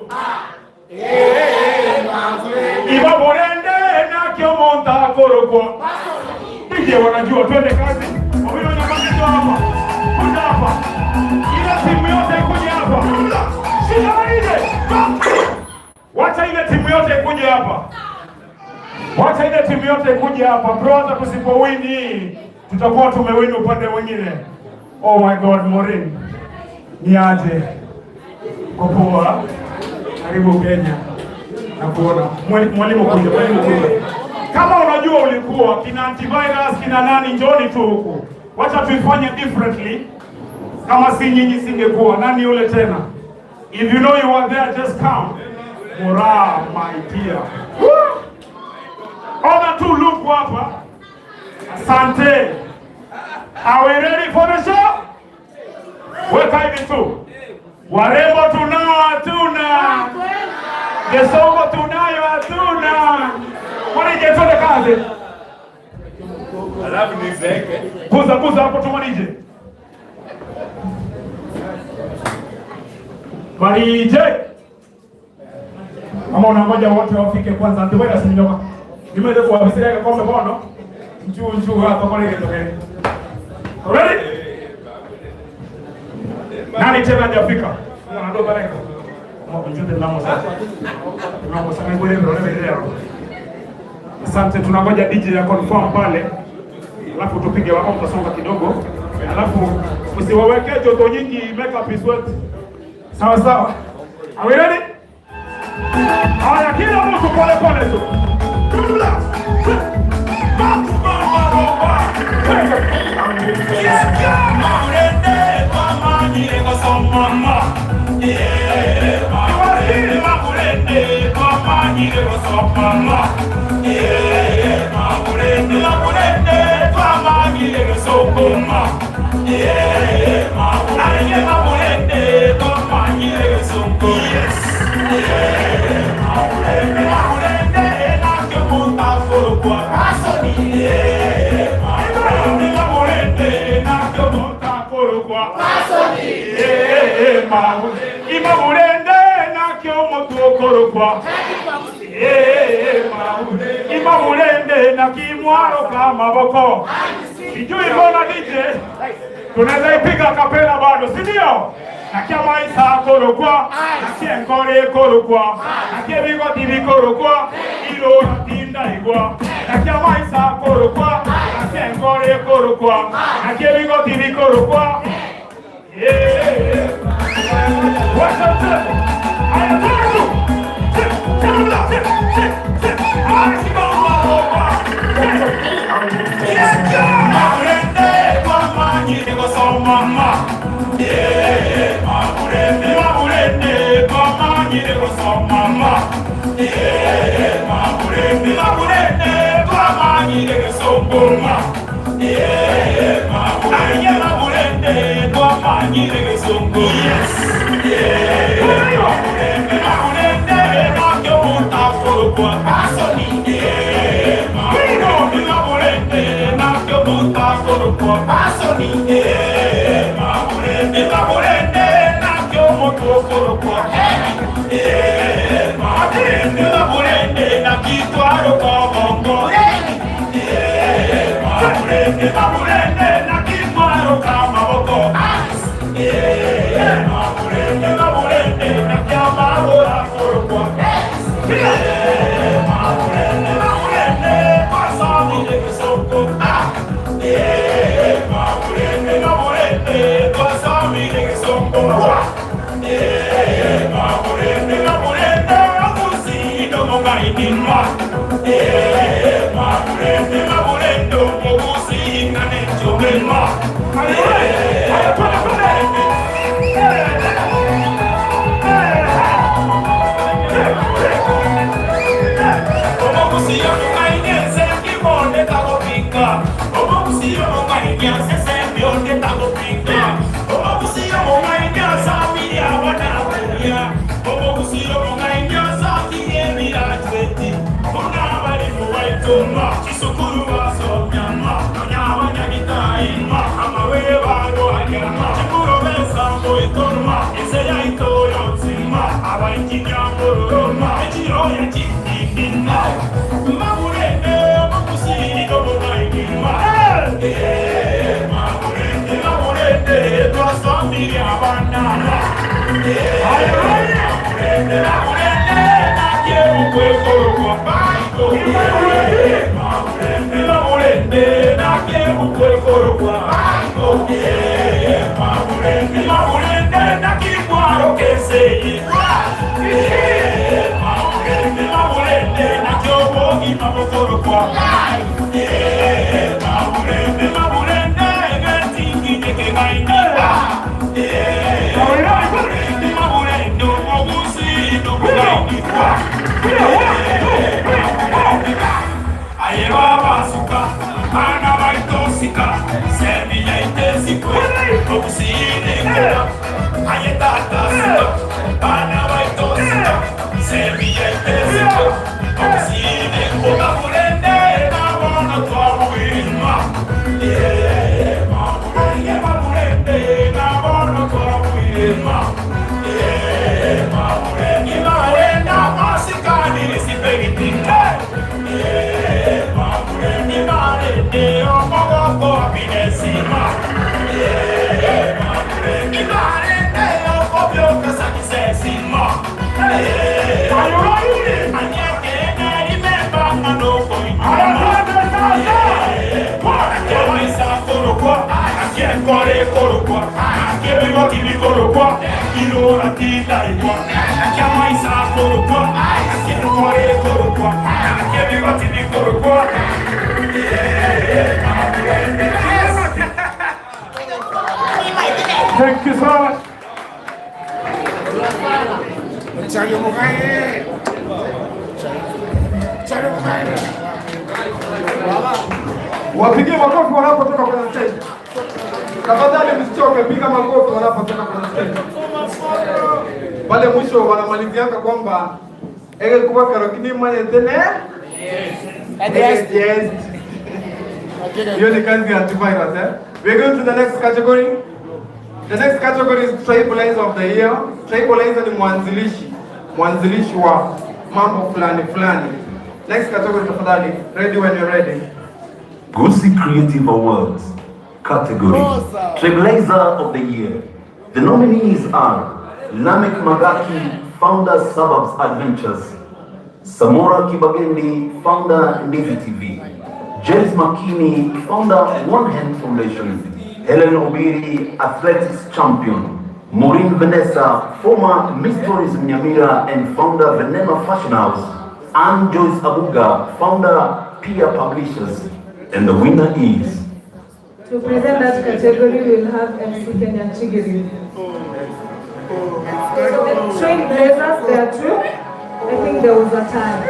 Imabulende nakyo monta korokwa. Ndiye wanajua, twende kazi. Wawili wanabaki tu hapa. Kuja hapa. Ila timu yote ikuje hapa. Shika ile. Wacha ile timu yote ikuje hapa. Wacha ile timu yote ikuje hapa. Bro, hata tusipowin hii tutakuwa tumewin upande mwingine. Oh my God, Maureen. Ni aje? Kwa karibu Kenya. Nakuona. Mwalimu kuja, mwalimu kuja. Kama unajua ulikuwa kina antivirus kina nani, njoni tu huku. Wacha tuifanye differently. Kama si nyinyi singekuwa. Nani yule tena? If you know you were there, just come. Mora, my dear. Woo! Ona tu look hapa. Asante. Are we ready for the show? Weka hivi tu. Warembo tunao hatuna. Gesongo tunayo hatuna. Mwanije twende kazi. Alafu nizeke. Kuza kuza hapo tu mwanije. Mwanije. Ama unangoja wote wafike kwanza ndio wewe asinyoka. Nimeweza kuwafisiria kombe bono. Njoo njoo hapa kwa ile tokeni. Ready? Nani tena hajafika? Ndio baraka. Asante, tunangoja DJ ya confirm pale. Alafu tupige wako mtasonga kidogo. Alafu usiwaweke joto nyingi, make up is wet. Sawa sawa. Are we ready? Haya, kila mtu pole pole tu. Imabulende nakyo mutukorokwa. Imabulende nakimwaro kama boko. Sijui mbona DJ tunaweza ipiga kapela bado, si ndio? Nakia maisa korokwa, nakia nkore korokwa, nakia bigoti bikorokwa, ilo tinda igwa. Nakia maisa korokwa, nakia nkore korokwa, nakia bigoti bikorokwa. Yeah. What's up? I am Yes. Thank you so much. Wapigie makofi wanapotoka kwenye stage. Tafadhali msichoke, piga makofi wanapotoka kwenye stage. Pale mwisho wanamalizianga kwamba kuwa karokini mwenye tene. Yes. Yes. Hiyo ni kazi ya antivirus, eh? We're going to the next category. The next category is Trailblazer of the Year. Trailblazer ni mwanzilishi wa mambo fulani fulani. Next category tafadhali, ready when you're ready. Gusii Creative Awards category Trailblazer of the Year. The nominees are Lamek Magaki, founder Suburbs Adventures, Samora Kibagendi, founder Ndizi TV, James Makini, founder One Hand Foundation, Helen Obiri, athletics champion, Maureen Vanessa, former Miss Tourism Nyamira and founder Venema Fashion House, and Joyce Abuga, founder Pia Publishers. And the winner is... To present that category, we'll have MC Kenyan Chigiri. So the Trailblazers, there are two. I think there was a time.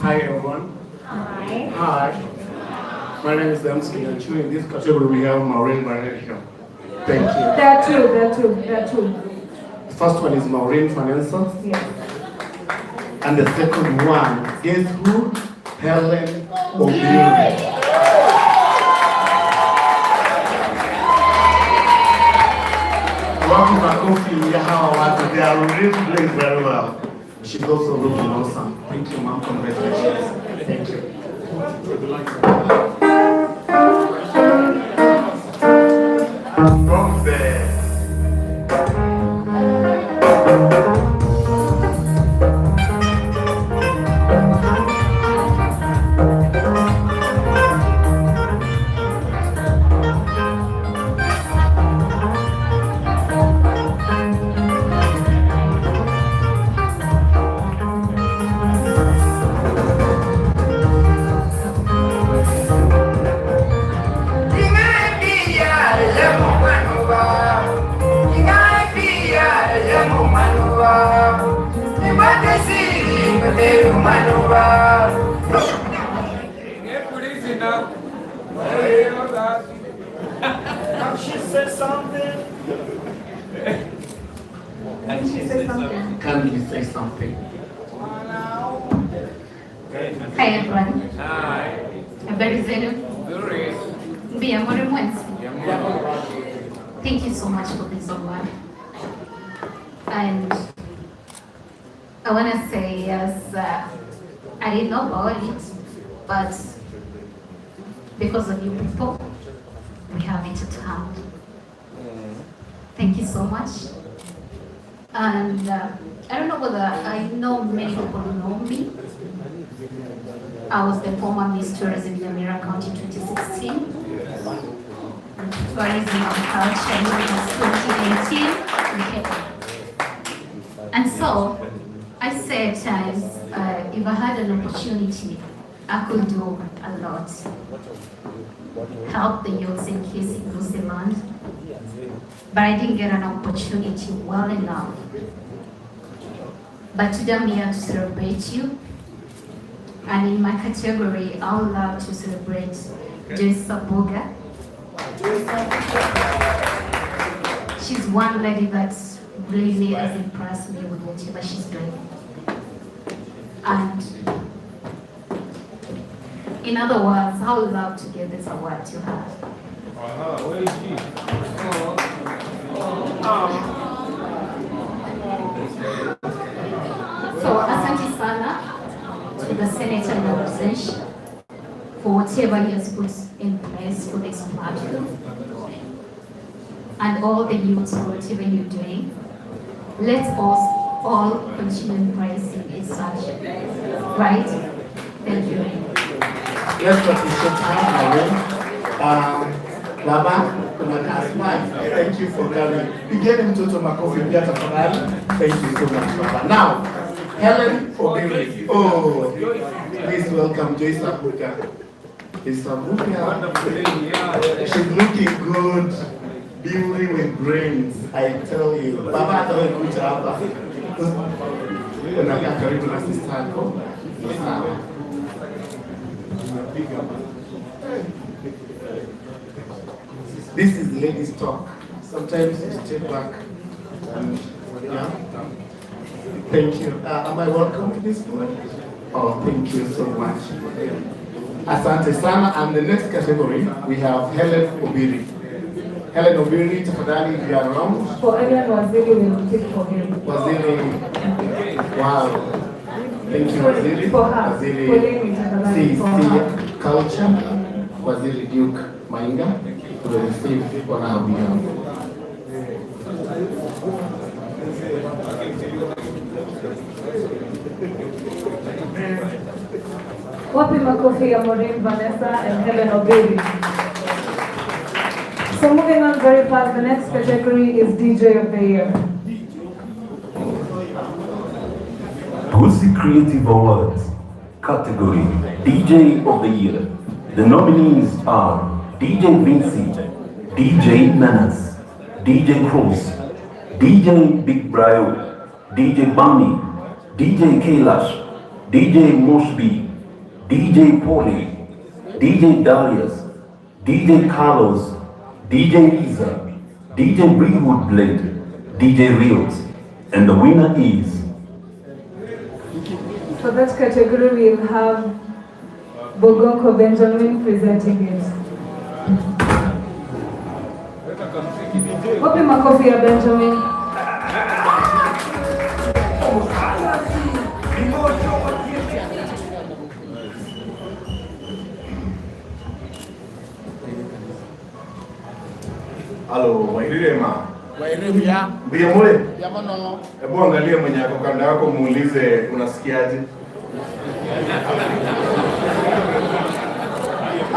Hi everyone. Hi. Hi. My name is MC Kinyanjui. In this category, we have Maureen Vanessa. Thank you. There are two, there are two, there are two. The first one is Maureen Vanessa. Yes. And the second one, guess who? Helen Obiri. Wapi makofi ya hawa watu? They are really doing very well. She's also looking awesome. Thank you, ma'am. Congratulations. Thank you. From there. Can she say something? Can she say something? Can you say something? Hi everyone. Hi. Habari zenu? Nzuri. Mbuya muri mwenzi. Thank you so much for this award. And I want to say yes, I didn't know about it, but because of you people, we have it at hand. Thank you so much. And I don't know whether I know many people know me. I was the former Miss Tourism Nyamira County 2016. Tourism and Culture in 2018. Okay. And so I say at times, if I had an opportunity, I could do a lot. Help the youths in Kisii, Gusii land. But I didn't get an opportunity well enough. But today I'm here to celebrate you. And in my category, I would love to celebrate Joyce Sabuga. She's one lady that really has impressed me with whatever she's doing. And in other words, I would love to give this award to her. Where is she? So, asante sana to the Senator Nabuzech for whatever he has put in place for this platform, and all the youths for whatever you're doing. Let's us all continue embracing it such, right? Thank you. Let's appreciate her, Maureen. Baba, kuna kasmai. Thank you for coming. Pigeni mtoto makofi pia tafadhali. Thank you so much, Baba. Now, Helen Obiri. Oh, please welcome Joyce Abuga. Joyce Abuga. She's looking good. Beauty with brains, I tell you. Baba atakuja hapa. Unakaa karibu na sister yako. Ni sawa. This is ladies talk. Sometimes you step back and yeah. Thank you. Am I welcome to this one? Oh, thank you so much. Asante sana. And the next category, we have Helen Obiri. Helen Obiri, tafadhali, if you are around. For anyone, Waziri will pick for him. Waziri, wow. Thank you, Waziri. For her. Waziri For Lemi, tafadhali, for CC her. Culture, Waziri Duke Mainga, will receive on our behalf. Wapi makofi ya Maureen Vanessa and Helen Obiri. So moving on very fast, the next category is DJ of the Year. Gusii Creative Awards category DJ of the Year. The nominees are DJ Vinci, DJ Menace, DJ Cross, DJ Big Brio, DJ Bunny, DJ Kailash, DJ Moshby, DJ Polly, DJ Darius, DJ Carlos, DJ Lisa, DJ Brewood Blade, DJ Reels. And the winner is For that category, we'll have Bogonko Benjamin presenting it. Wapi makofi ya Benjamin? Halo, Wairema. Wairema. Ndiye mule? Ya mono. Hebu angalia mwenye ako kando yako muulize unasikiaje?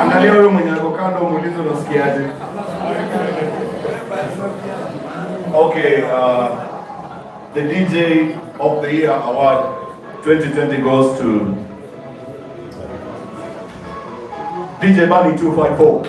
Angalia huyo mwenye ako kando muulize unasikiaje? Okay, the DJ of the Year Award 2020 goes to DJ Bunny 254.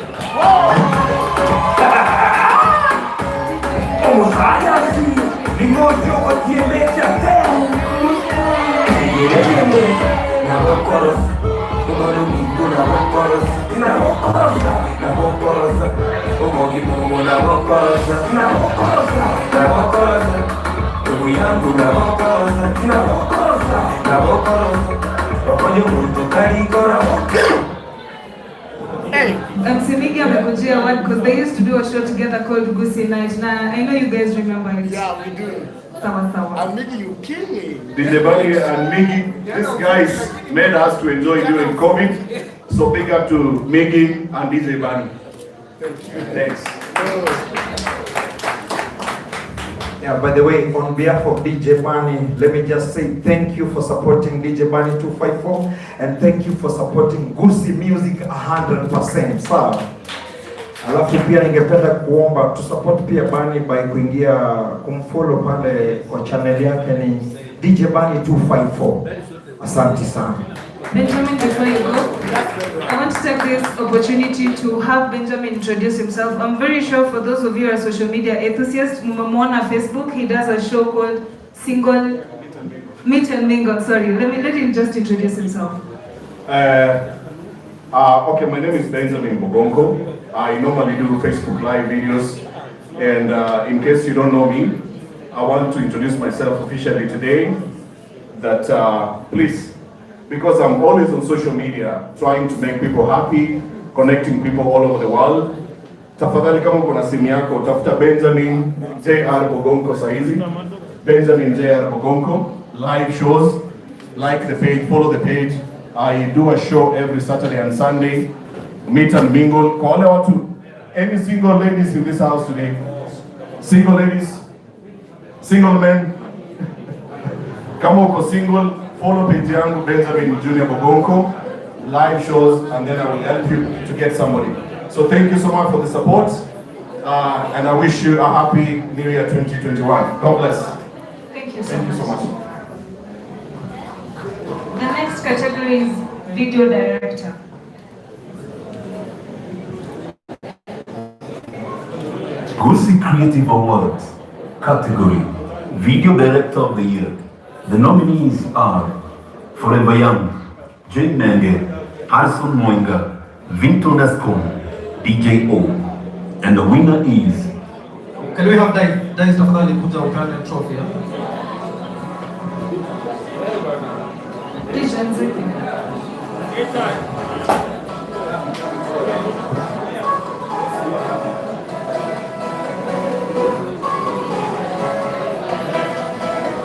MC Migi amekujia award because they used to do a show together called Gusii Night. Now I know you guys remember it. Yeah, we do. Sawa sawa. And Migi, you kill me. DJ Bunny and Migi, these guys made us to enjoy during COVID. So big up to Migi and DJ Bunny. Thank you. Thanks. Yeah, by the way, on behalf of DJ Bunny, let me just say thank you for supporting DJ Bunny 254 and thank you for supporting Gusii Music 100%. Sawa. Alafu pia ningependa kuomba tu support pia Bunny by kuingia kumfollow pale kwa channel yake ni DJ Bunny 254. Asante sana. Benjamin, before you go, I want to take this opportunity to have Benjamin introduce himself. I'm very sure for those of you who are social media enthusiasts, mumemwona Facebook, he does a show called Single Meet and Mingle. Sorry, let him just introduce himself. Okay, my name is Benjamin Bogonko. I normally do Facebook Live videos, and in case you don't know me, I want to introduce myself officially today. That please, because I'm always on social media trying to make people happy, connecting people all over the world. Tafadhali kama uko na simu yako, tafuta Benjamin JR Bogonko saizi. Benjamin JR Bogonko, live shows, like the page, follow the page. I do a show every Saturday and Sunday, meet and mingle. Kwa wale watu, any single ladies in this house today? Single ladies? Single men? Kama uko single, follow page yangu Benjamin Junior Bogonko, live shows, and then I will help you to get somebody. So thank you so much for the support, and I wish you a happy New Year 2021. God bless. Thank you so Thank you much. so much. The next category is video director. Gusii Creative Awards category Video Director of the Year. The nominees are Forever Young, Jane Menge, Harrison Moinga, Vinton Escom, DJ O. And the winner is Can we have Dais tafadhali kuja upeane trophy? Please, Jenzi.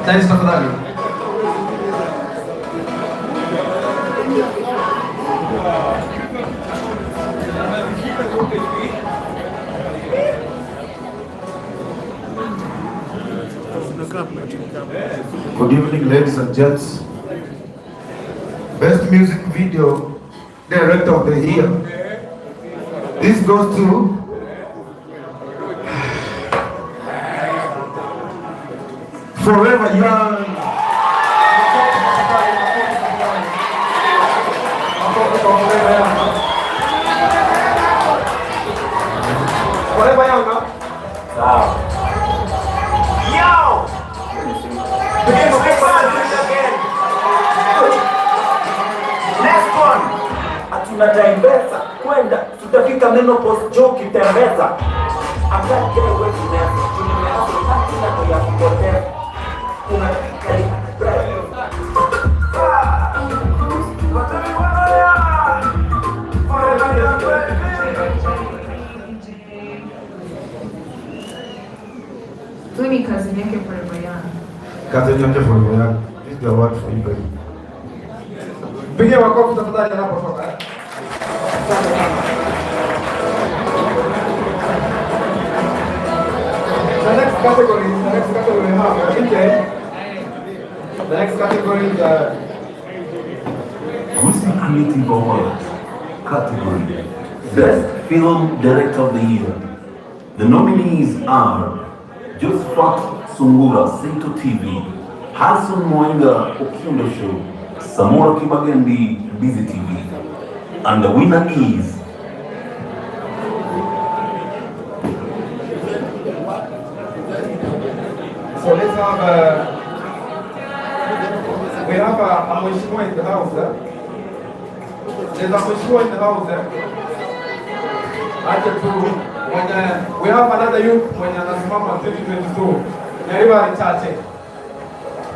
Dais tafadhali. Good evening, ladies and gents. Best music video director of the year. This goes to Forever Young. Forever Young, huh? Sawa. Yo! It's again. Next one. Hatuna time pesa. Ukifika menopause jo ukitembeza. I'm that guy wewe unaweza. Tumeanza kila ya kupotea. Una Huyu ni cousin yake Forever Young. Cousin yake Forever Young. This is the award for you guys. Mpigie makofi tafadhali anapotoka. Asante sana. The next category we have, DJ. The next category is Gusii Creative Awards category Best Film Director of the Year. The nominees are Josephat Sungura, Sato TV, Harrison Moinga, Okindo Show, Samora Kibagendi, Busy TV. And the winner is So let's have we have a mheshimiwa in the house. Eh? There's a mheshimiwa in the house. Eh? Acha tu mwenye we have another youth mwenye anasimama 2022. Nyaribari Chache.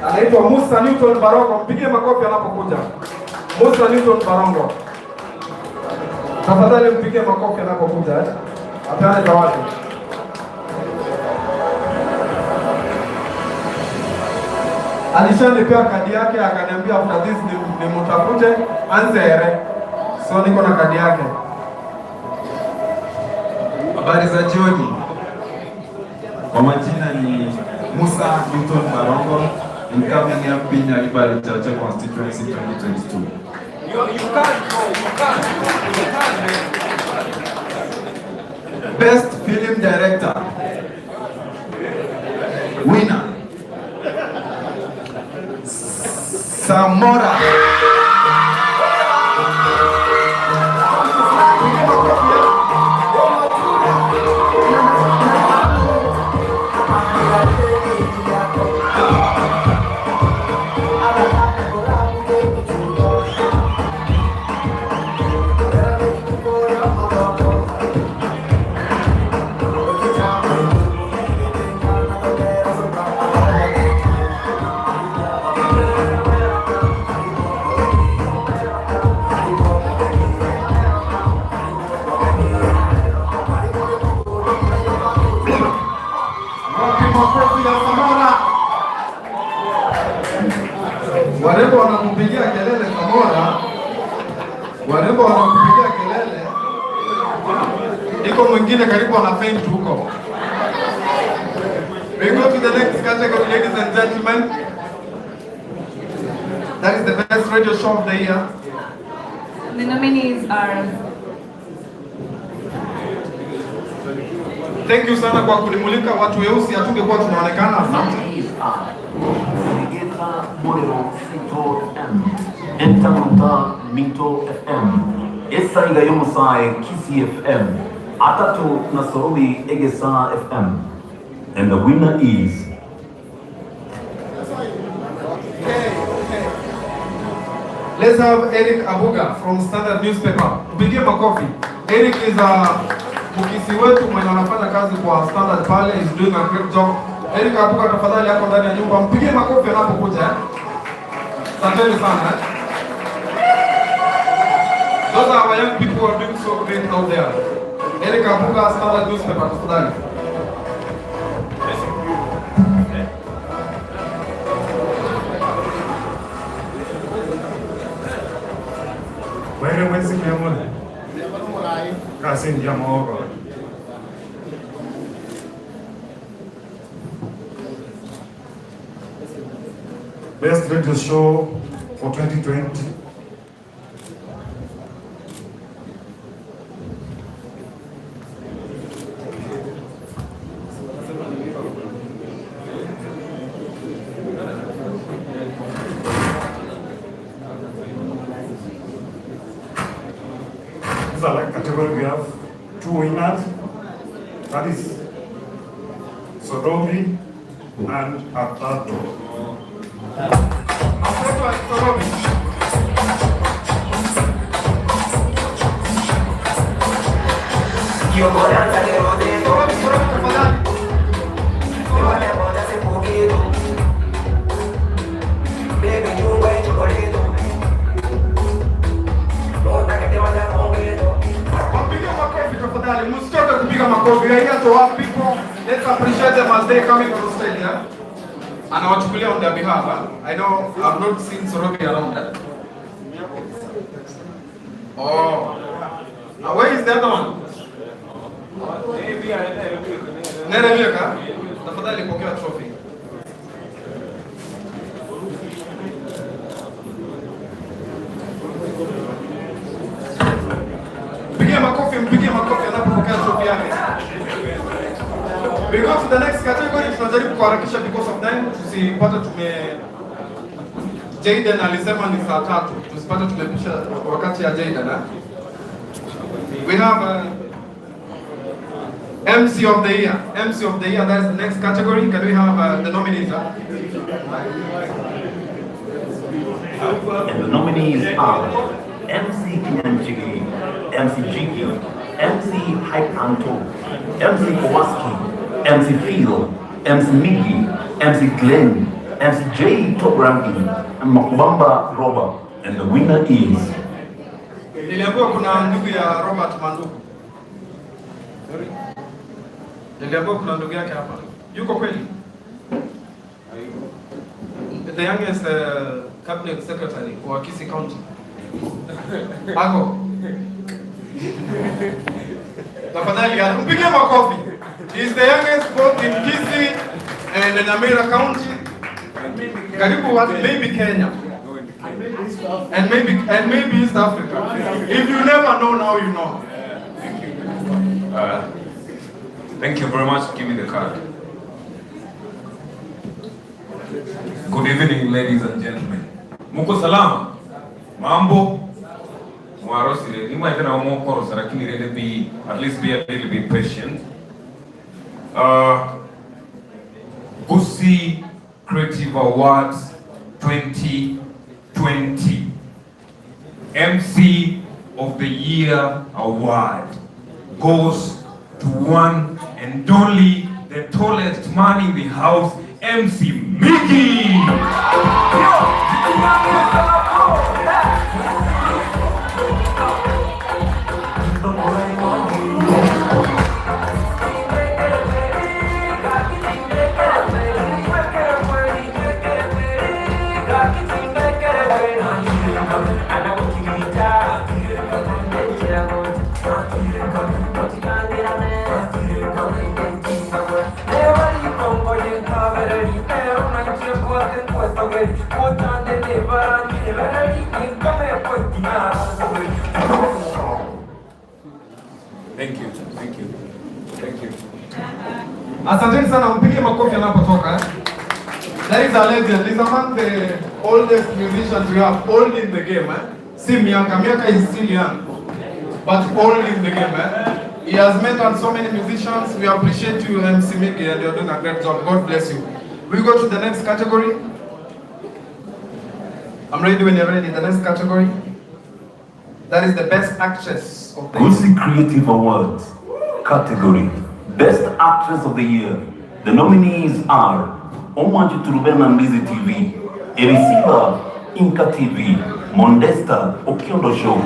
Anaitwa Musa Newton Barongo. Mpigie makofi anapokuja. Musa Newton Barongo. Tafadhali mpigie makofi anapokuja eh? Apeane zawadi. Alishanipea kadi yake akaniambia after this ni mtafute anzere. So niko na kadi yake. Habari za jioni. Kwa majina ni Musa Newton Barongo, incoming MP Nyaribari Chache Constituency 2022. You can't go, you can't, you can't, man. Best Film Director. Winner. Samora. Makofi ya Samora. Warembo wanakupigia kelele Samora. Warembo wanakupigia kelele. Iko mwingine karibu ana faint huko. We go to the next category, ladies and gentlemen. That is the best radio show of the year. The nominees are Thank you sana kwa kunimulika watu weusi, hatungekuwa tunaonekana. Asante. Nominees are Rigeta Morero Sato FM, Entamuta Mito FM, Esaiga Yomusai Kisi FM, Atatu Nasorobi Egesa FM. And the winner is Let's have Eric Abuga from Standard Newspaper. Mpigie makofi. Eric is a mkisi wetu mwenye anafanya kazi kwa Standard pale, is doing a great job. Eric Abuga, tafadhali hapo ndani ya nyumba, mpigie makofi anapokuja. Eh? Asanteni sana. Eh? Those are our young people who are doing so great out there. Eric Abuga, Standard Newspaper, tafadhali. Where mwezi kemone kasi ndia mogo. Best radio show for 2020. These are like category we have two winners, that is Sorobi and Atato. Atato and Sorobi. Wapigie makofi tafadhali, msitoke kupiga makofi. We are here to help people. Let's appreciate them as they coming on stage. Yeah? Anawachukulia on their behalf. Huh? I know I've not seen Sorobi around. Eh? Oh. Where is the other one? Nere Mieka? Tafadhali pokea trophy. Mpigie makofi, mpigie makofi anapopokea trophy yake. We go to the next category. Tunajaribu kuharakisha because of time, tusipate tume Jaden alisema ni saa 3, tusipate tumepisha wakati ya Jaden. Eh? We have MC of the year. MC of the year, that is the next category. Can we have the nominees? And the nominees are MC Kinyanjigi, MC Jiggy, MC Hype Anto, MC Kowalski, MC Phil, MC Miggy, MC Glenn, MC J Top Ranking, and Makubamba Robert. And the winner is... Niliambiwa kuna ndugu ya Robert Manduku. Niliambiwa kuna ndugu yake hapa. Yuko kweli? The youngest cabinet secretary wa Kisii County. Ako. Tafadhali mpigie makofi. He is the youngest both in Kisii and in Nyamira County. Karibu what, maybe Kenya. And maybe East Africa. If you never know, now you know. Thank you. Thank you very much. Give me the card. Good evening, ladies and gentlemen. Muko salama? Mambo? Mwarosire. Ni mwa tena mokoro, lakini really be at least be a little bit patient. Gusii Creative Awards 2020 MC of the Year Award goes to one and only the tallest man in the house, MC Mickey. Thank you, thank you, thank you. Asanteni sana, mpigie makofi anapotoka. That is a legend. He's among the oldest musicians we have, old in the game. Eh? Si miaka, miaka is still young, but old in the game. Eh? He has mentored so many musicians. We appreciate you, MC Mickey, and you're doing a great job. God bless you. We go to the next category. I'm ready when you're ready. The next category. That is the best actress of the year. Gusii Creative Awards category, Best Actress of the Year. The nominees are Omwanji Turubena Mbizi TV, Erisiva Inka TV, Mondesta Okiondo Show,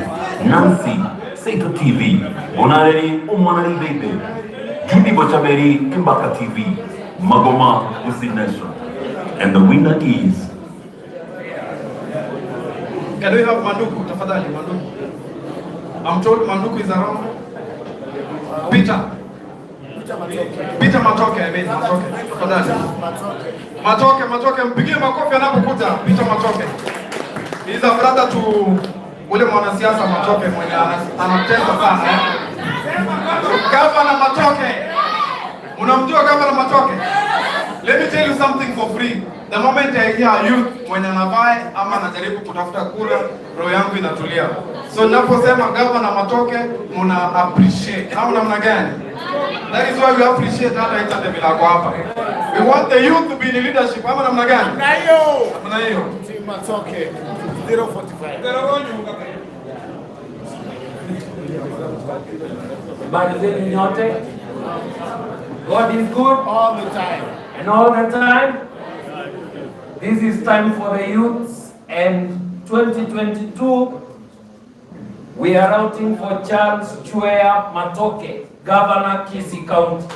Nancy Seito TV, Bonareri Omwanari Bebe, Judy Bochaberi Mbaka TV, Magoma Gusii Nation. And the winner is... Can we have Manduku? Tafadhali, Manduku. I'm told Manduku is around. Peter. Peter Matoke, I mean Matoke. Tafadhali. Matoke, Matoke, mpigie makofi anapokuja. Peter Matoke. He's a brother to ule mwanasiasa Matoke mwenye anatesa sana. Eh? Governor Matoke. Unamjua Governor Matoke? Let me tell you something for free. The moment I hear youth mwenye anavae ama anajaribu kutafuta kura, roho yangu inatulia. So ninaposema Governor Matoke, muna appreciate. Au namna gani? That is why we appreciate hata ita Milago hapa. We want the youth to be in leadership. Ama namna gani? Na hiyo. Namna hiyo. Team Matoke 045. Habari zenu nyote. God is good all the time. And all the time. This is time for the youths, and 2022 we are routing for Charles Chweya Matoke, Governor, Kisii County.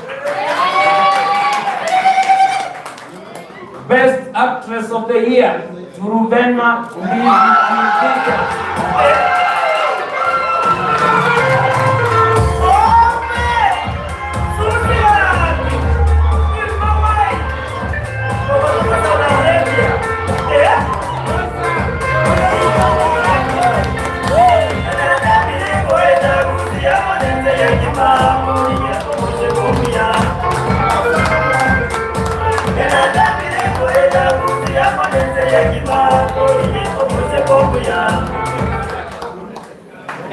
Best Actress of the Year, Turuvena Mbizi.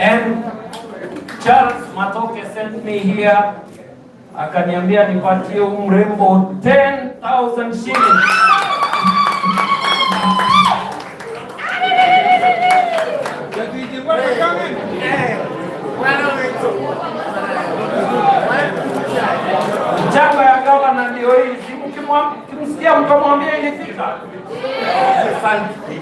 And Charles Matoke sent me here, akaniambia nipatie huyu mrembo 10,000 shillings. Mchango ya gavana ndio hii, si mkimsikia mkamwambia ilifika. Asante.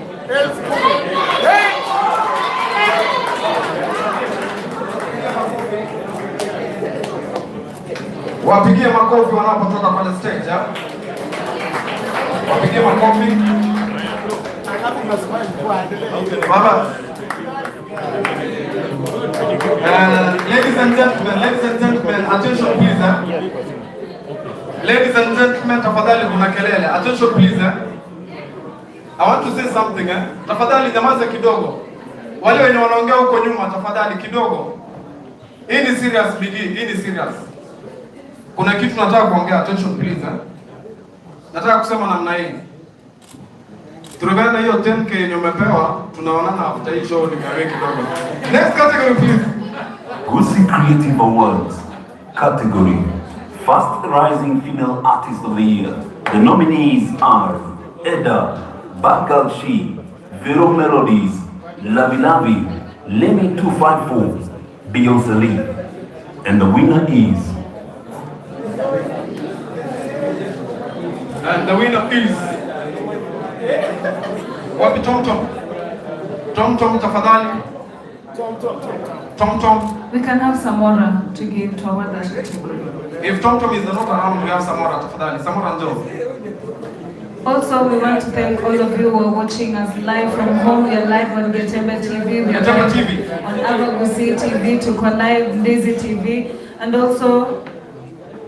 Wapigie makofi wanapotoka kwenye stage. Wapigie makofi. Baba. Ladies and gentlemen, attention please. Ladies and gentlemen, tafadhali kuna kelele. Attention please. I want to say something. Tafadhali nyamaza kidogo. Wale wenye wanaongea huko nyuma tafadhali kidogo. Hii ni serious biggie, hii ni serious. Kuna kitu nataka kuongea, attention please. Nataka kusema namna hii. Tulivana hiyo 10K yenye umepewa, tunaonana after hii show nigawe kidogo. Next category please. Gusii Creative Awards category First Rising Female Artist of the Year. The nominees are Edda, Bagalshi, Vero Melodies, Lavi Lavi, Lemmy 254, Beyonce Lee. And the winner is... And the winner is... Wapi Tom Tom? Tom Tom tafadhali. Tom Tom Tom Tom. Tom Tom. We can have Samora to give to award that category. If Tom Tom is not around, we have Samora tafadhali. Samora njoo. Also, we want to thank all of you who are watching us live from home. We are live on Getembe TV. We are Getembe live TV. On Abagusi TV, tuko live Ndizi TV. And also,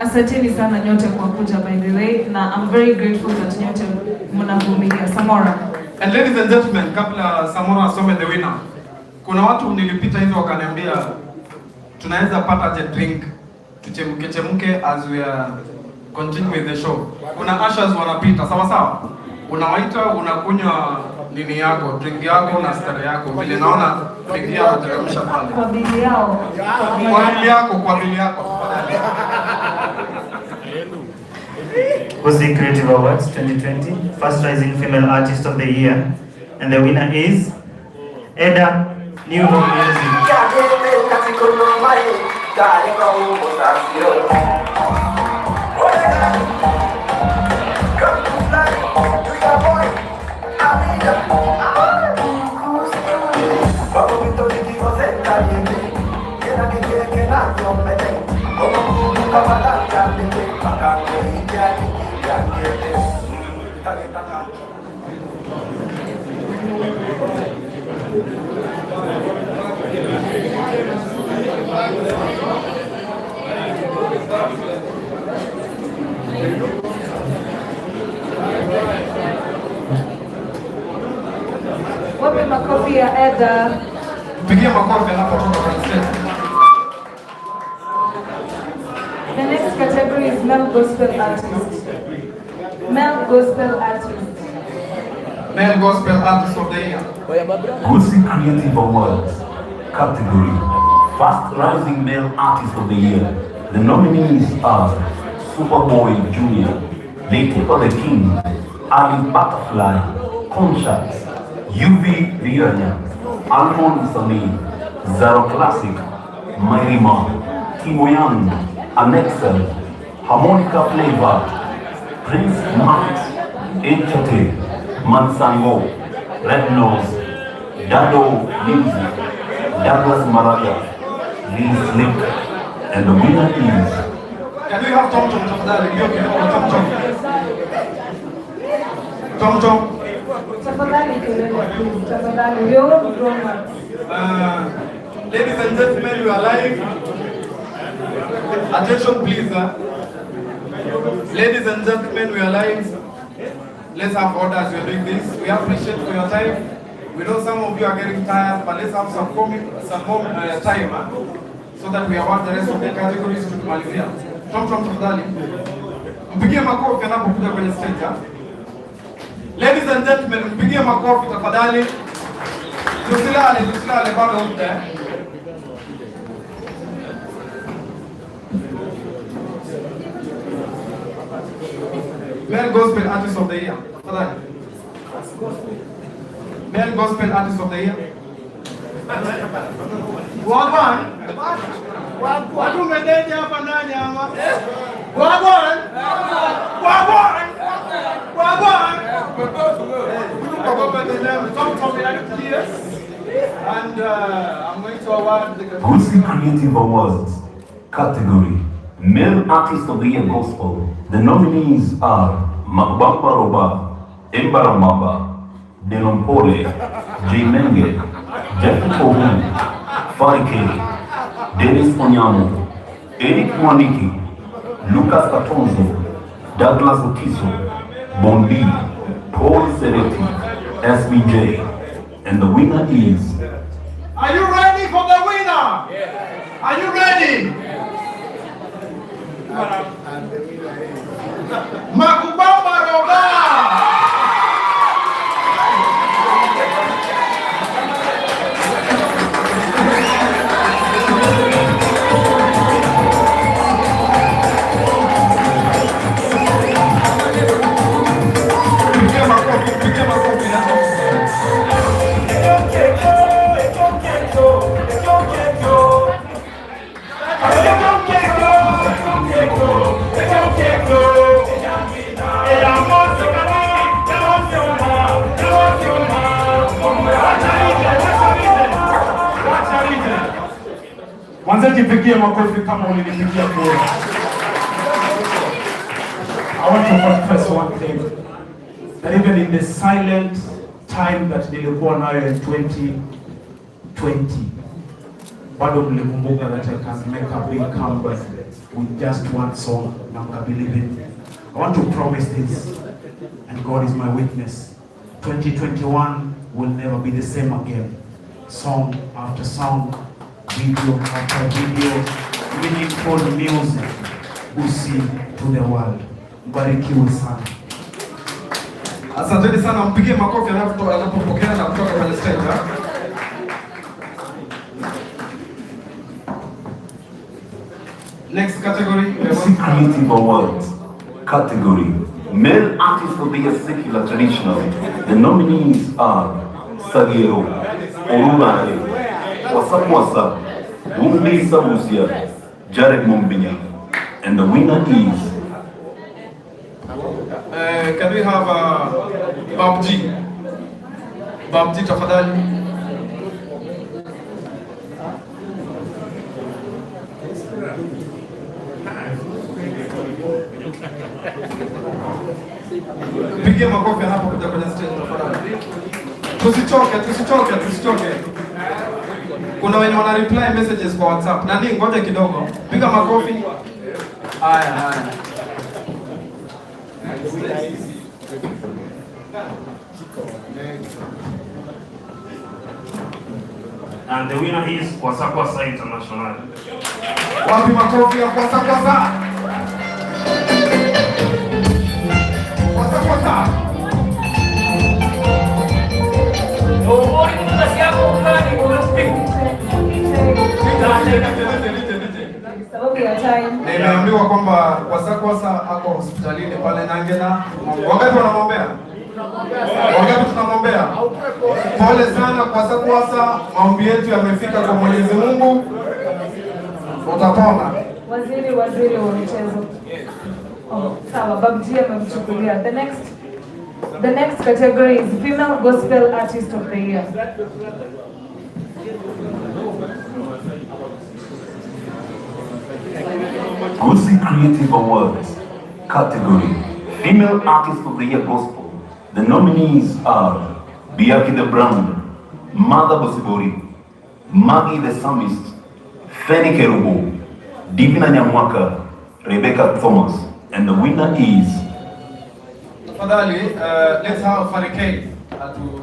asanteni sana nyote kwa kuja, by the way. Na I'm very grateful that nyote mnavumilia. Samora. And ladies and gentlemen, kabla Samora asome the winner, kuna watu nilipita hivi wakaniambia tunaweza pata je drink tuchemke chemke as we are continue with the show. Kuna ushers wanapita, sawa sawa? Unawaita, unakunywa nini yako, drink yako na stare yako. Vile naona drink yao anateremsha pale. Kwa bili yao. Kwa bili yako, kwa bili yako. Gusii Creative Awards 2020, First Rising Female Artist of the Year. And the winner is Edda, New Home Music. Wape makofi ya Edda. Pigia makofi anapotoka kwenye stage. The next category is male gospel artist. Male gospel artist. Male gospel artist of the year. Gusii Creative Awards category First Rising Male Artist of the Year. The nominees are Superboy Jr., Latefa the King, Ali Butterfly, Conscious, UV Rianya, Almond Sami, Zaro Classic, Mairima, Timoyan, Anexel, Harmonica Flavor, Prince Max, Echate, Mansango, Red Nose, Dado Music, Douglas Maraga, Lee Slick, and the winner is Can we have Tom Tom tafadhali? Ndio kidogo Tom Tom. Tom Tom. Tafadhali kelele, please. Tafadhali. We are all grown ups. Ladies and gentlemen, we are live. Attention please. Ladies and gentlemen, we are live. Let's have order as we are doing this. We appreciate for your time. We know some of you are getting tired, but let's have some more time so that we award the rest of the categories tukimalizia. Tom Tom tafadhali. Mpigie makofi anapokuja kwenye stage. Ladies and gentlemen, mpigie makofi tafadhali. Tusilale, tusilale bado muda. Male Gospel Artist of the Year. Tafadhali. Male Gospel Artist of the Year. Wagwan. Watu mwendeje hapa ndani ama? Wagwan. Wagwan. Wagwan. And I'm going to award the Gusii Creative Awards category Male Artist of the Year Gospel. The nominees are Makbamba Roba, Embaramaba, Delompole, J Menge, Jeff Kohun, Farike, Dennis Onyamo, Eric Mwaniki, Lucas Katonzo, Douglas Otiso, Bondi, Paul Sereti, SBJ, and the winner is. Are you ready for the winner? Yeah. Are you ready? Yeah. Makubamba Roba! Mwanzo jipigie makofi kama ulinipigia kura. I want to confess one thing, that even in the silent time that nilikuwa nayo in 2020, bado mlikumbuka that I can make a big comeback with just one song na mkabelieve it. I want to promise this, and God is my witness. 2021 will never be the same again. Song after song, video after video, meaningful music, Gusii to the world. Mbarikiwe sana. Asanteni sana, mpigie makofi anapopokea na kutoka kwenye stage. Next category, Gusii Creative Awards category Male Artist of the Year Secular Traditional. The nominees are Sagero, Orunare, Wasakwasa, Wumbi Sabusia, Jared Mombinya, and the winner is. Can we have Babji? Babji tafadhali. Pigie makofi anapokuja kwenye stage tafadhali. Tusichoke, tusichoke, tusichoke. Kuna wenye wana reply messages kwa WhatsApp. Nani, ngoja kidogo. Piga makofi. Haya, haya. And the winner is Kwasa Kwasa International. Wapi makofi ya Kwasa Kwasa? Kwasa Kwasa. Nimeambiwa kwamba Kwasa Kwasa ako hospitalini pale Nangena. Wangapi wanamwombea? Wangapi tunamwombea? Pole sana Kwasa Kwasa, maombi yetu yamefika kwa Mwenyezi Mungu. Utapona. Waziri wa michezo. Oh, sawa, Babji amemchukulia. The next category is Female Gospel Artist of the Year. Gusii Creative Awards category Female Artist of the Year Gospel. The nominees are Biaki the Brand, Mother Bosibori, Maggie the Psalmist, Feni Kerubo, Divina Nyamwaka, Rebecca Thomas, and the winner is Tafadhali, let's have Farikei atu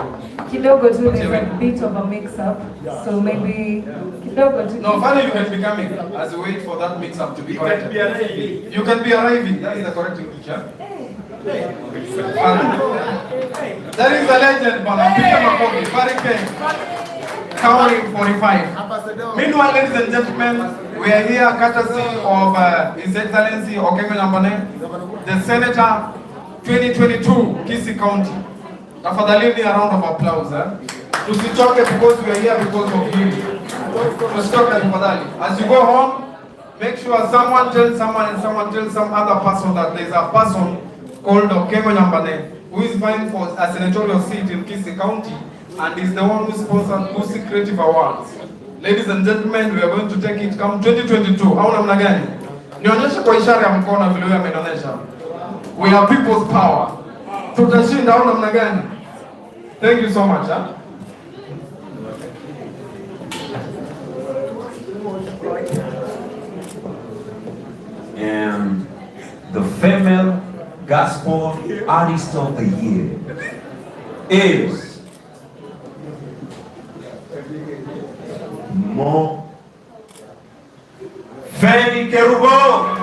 Kidogo tu, there's a bit of a mix-up, so maybe kidogo tu. No, Fanny, you can be coming as we wait for that mix-up to be corrected. You can be arriving. You can be arriving. That is the correct English, yeah? Fanny. That is a legend, man. Peter Makobi, Farikei, covering 45. Meanwhile, ladies and gentlemen, we are here courtesy of His Excellency Okengo Nyambane, the Senator 2022, Kisii County. Tafadhalini, a round of applause. Tusichoke because we are here because of him. Tusichoke tafadhali. As you go home, make sure someone tells someone and someone tells some other person that there is a person called Okengo Nyambane who is vying for a senatorial seat in Kisii County and is the one who sponsored Gusii Creative Awards. Ladies and gentlemen, we are going to take it come 2022. Au namna gani? Nionyeshe kwa ishara ya mkono vile huyo amenionyesha. We are people's power. Tutashinda au namna gani? Thank you so much. Huh? And the female gospel artist of the year is Mo Feni Kerubo.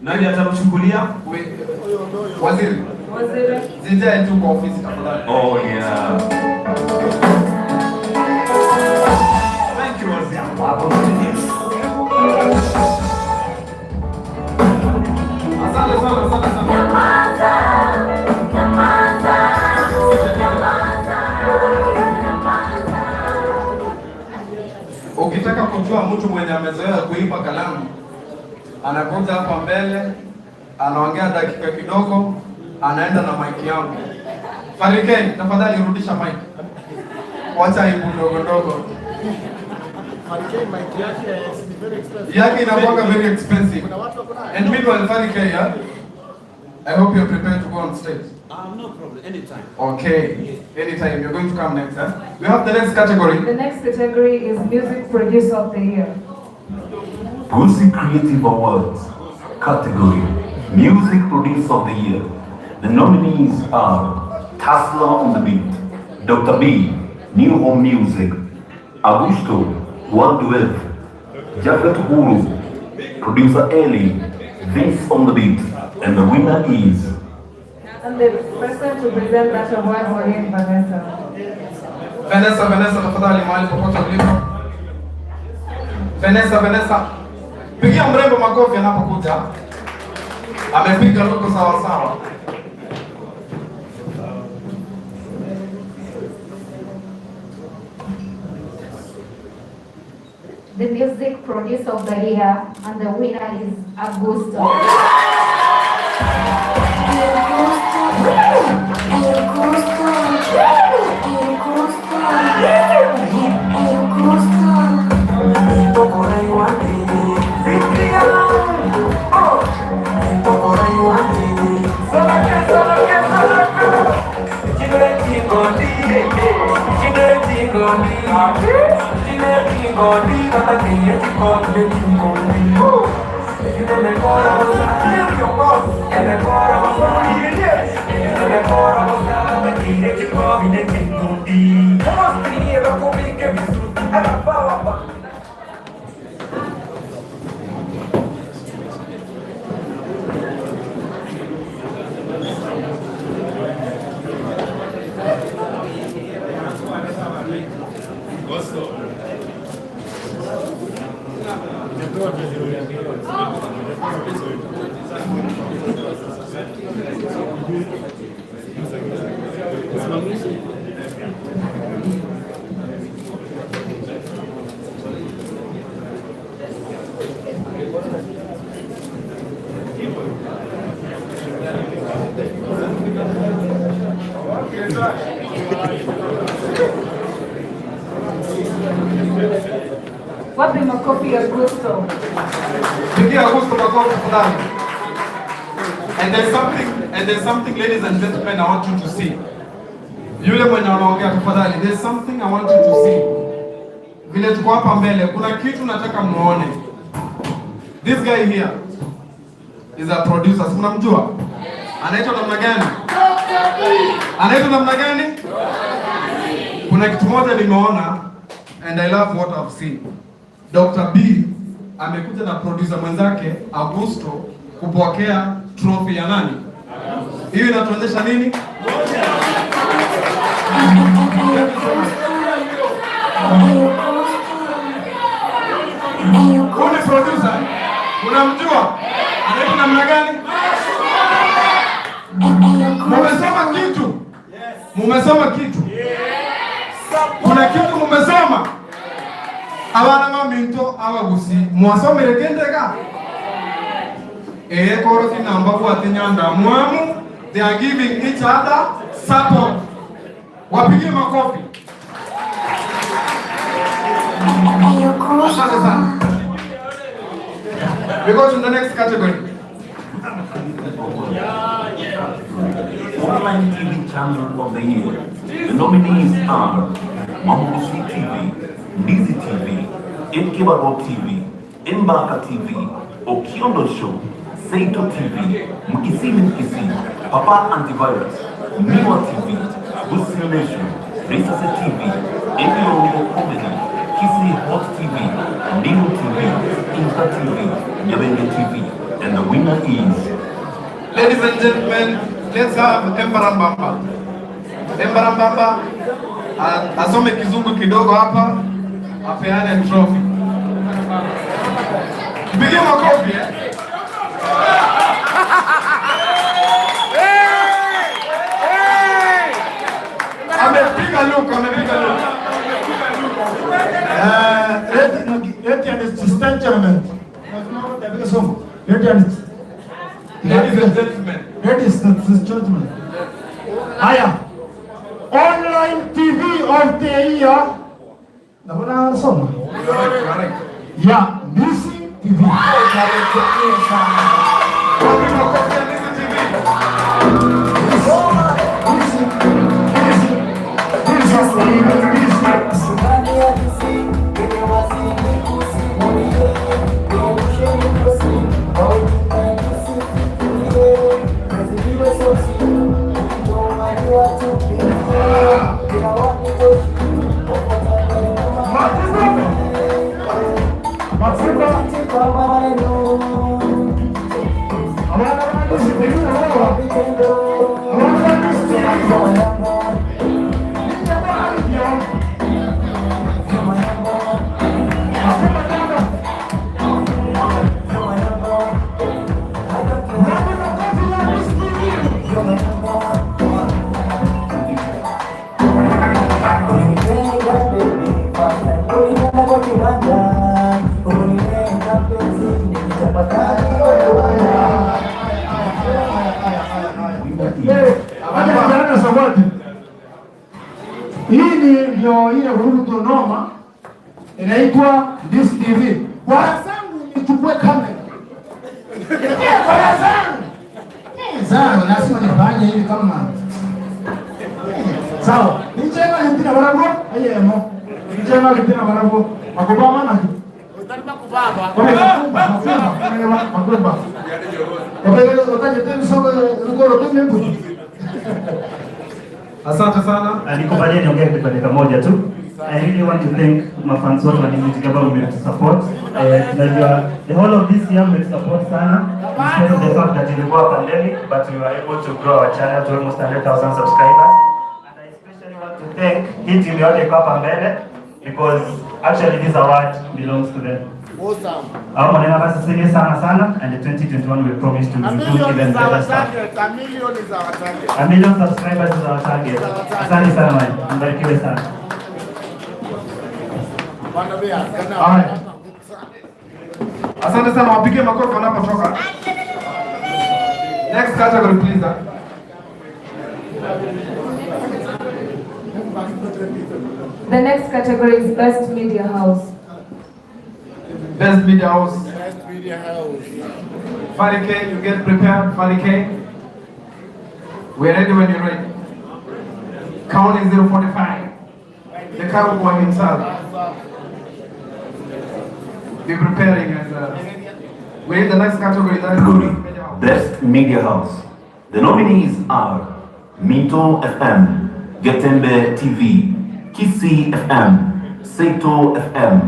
Nani atamchukulia? Waziri. Waziri. Zijae tu kwa ofisi tafadhali. Oh yeah. Thank you, Waziri. Asante sana, asante sana. Ukitaka kujua mtu mwenye amezoea kuiba kalamu, anakuja hapa mbele, anaongea dakika kidogo, anaenda na mic yangu. Farikeni, tafadhali rudisha mic. Wacha aibu ndogo ndogo. Farikeni mic yake is very expensive. Yake inakuwa very expensive. Kuna watu wako nayo. And meanwhile, Farikeni, yeah? I hope you're prepared to go on stage. No problem, anytime. Okay, anytime. You're going to come next, huh? We have the next category. The next category is Music Producer of the Year. Gusii Creative Awards category Music Producer of the Year. The nominees are Tesla on the Beat, Dr. B, New Home Music, Augusto, World Wave, Jafet Huru, Producer Ellie, Vince on the Beat, and the winner is. And the person to present that award for him, Vanessa. Vanessa, Vanessa, tafadhali mahali popote ulipo. Vanessa, Vanessa. Pigia mrembo makofi anapokuja. Amepiga luku sawa sawa. The music producer of the year and the winner is Augusto. Wapi makofi ya Gusto? Pigia Augusto makofi tafadhali. And there's something, ladies and gentlemen, I want you to see. Yule mwenye anaongea tafadhali, there's something I want you to see. Vile tuko hapa mbele, kuna kitu nataka muone. This guy here is a producer. Si mnamjua? Anaitwa namna gani? Anaitwa namna gani? Kuna kitu moja nimeona and I love what I've seen. Dr. B amekuja na producer mwenzake Augusto kupokea trophy ya nani? Hiyo inatuonyesha nini? Huyu ni producer. Unamjua? Anaitwa namna gani? Mumesoma kitu? Mumesoma kitu? Kuna kitu mumesoma? Abana baminto abagusi mwasomere kendeka koro kinamba bwate nyanda mwamu. They are giving each other support. Wapigie makofi. Asante sana. We go to the next category. Online TV Channel of the Year. The nominees are Mamusi TV, Ndizi TV, Mkibaro TV, Mbaka TV, Okiondo Show, Seito TV, Mkisini Mkisi, Papa Antivirus, Miwa TV, Gusii Nation, Risase TV, Emilio Comedy, Kisi Hot TV, Ndimu TV, Insta TV, Nyabenge TV, and the winner is Ladies and gentlemen, let's have Embarambamba. Embarambamba asome kizungu kidogo hapa, apeane trophy. Mpigie makofi, eh? Amepiga look, amepiga look. Ladies and gentlemen, Ladies and gentlemen. Ladies and gentlemen. Haya. Online TV of the Year. Naona nasoma. Ya Ndizi TV. Wapi makofi ya Ndizi TV? Ndizi, Ndizi, Ndizi. Acha zawadi. Hii ni ndio ile vurugu noma inaitwa Ndizi TV. Bwana zangu nichukue kamera. Bwana zangu. Sawa, lazima nifanye hivi kama. Sawa. Nijenga hitina barago ayemo. Nijenga hitina barago. Makuba mana. Makubaba. Makuba. Asante sana. Nikubalie niongee kwa dakika moja tu. I really want to thank mafans wote wa Ndizi ambao mmetusupport. Tunajua the whole of this year mmetusupport sana. In spite of the fact that ilikuwa pandemic, but we were able to grow our channel to almost 100,000 subscribers. And I especially want to thank hii team yote iko hapa mbele because actually this award belongs to them. Au maneno basi sana sana, and 2021 we promise to A do million even is our better stuff. target. A million is our target. A million subscribers is our target. Asante sana man. Mbarikiwe sana. Haya. Asante sana, wapigie makofi wanapotoka. Next category please. The next category is Best Media House. Best Media House. Best Media House. Farike, you get prepared. Farike. We're ready when you're ready. Counting 045. The cowboy himself. Be preparing as we need the next category. That is Best Media House. The nominees are Minto FM, Getembe TV, Kisi FM, Seto FM,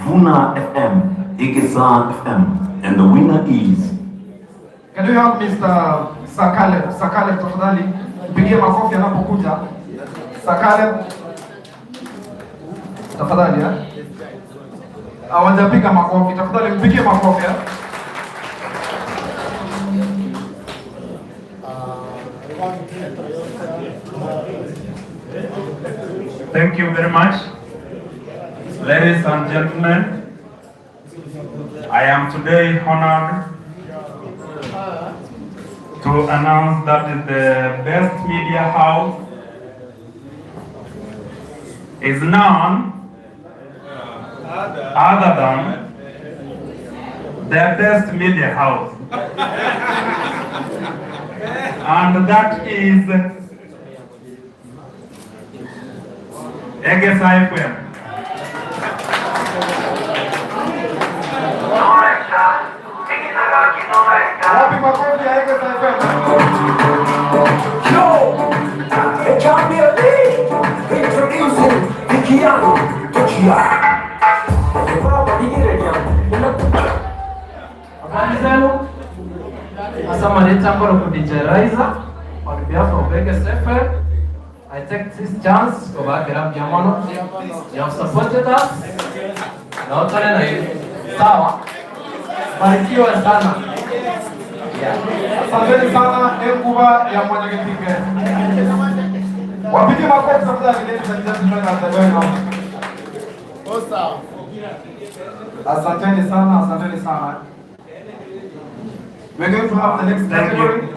Vuna FM, Igesa FM, and the winner is. Can you have Mr. Sakale? Sakale tafadhali, mpigie makofi anapokuja. Sakale tafadhali eh? Hawajapiga makofi, tafadhali mpigie makofi eh? Thank you very much. Ladies and gentlemen, I am today honored to announce that the best media house is none other than the best media house. And that is Egesa FM. Wapi makofi ya Egesa FM? Yo, introducing Vikiano Tochia. Habari zenu? Asante kwa DJ Raiza on behalf of Vegas FM. I take this chance to back Jamono. You have supported us. Na utane na hiyo. Sawa. Barikiwa sana. Asanteni sana Enkuba ya Mwanyagetinge. Wapige makofi tafadhali, ladies and gentlemen, as they join us. Asanteni sana, asanteni sana. We're going to have the next category.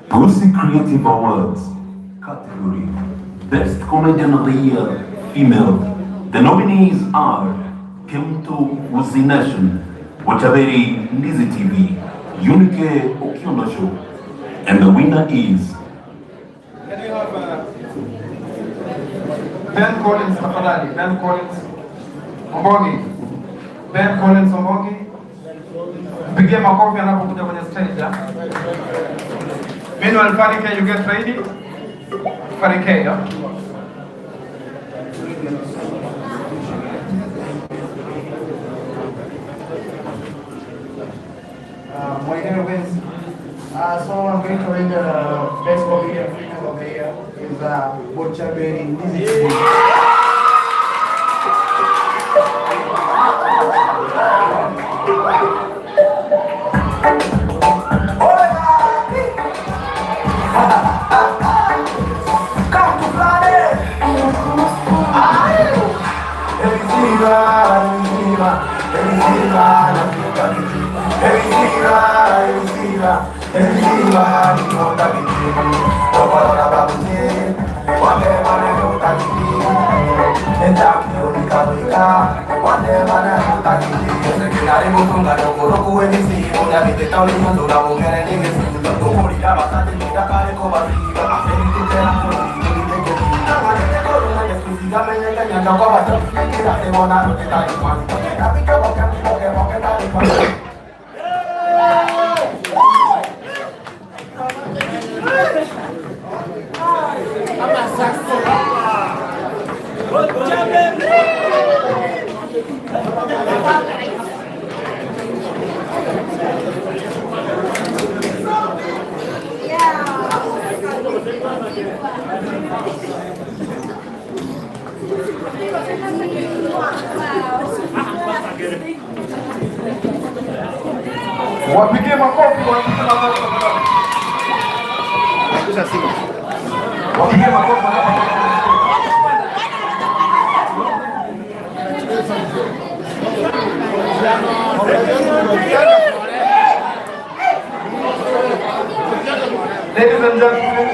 Gusii Creative Awards category Best Comedian of the Year, Female. The nominees are Kemto Gusii Nation, Wachaberi Ndizi TV, Unike Okiondo Show, and the winner is. Can you have Ben Collins tafadhali? Ben Collins Ombongi. Ben Collins Ombongi. Mpigie makofi anapokuja kwenye stage. Meanwhile, Farike, you get ready. Farike, yeah? So I'm going to read the best comedian female of the year is Bochaberi Ndizi TV. Come to planet. Wapigie makofi, wapigie makofi. Wapigie makofi. Ladies and gentlemen,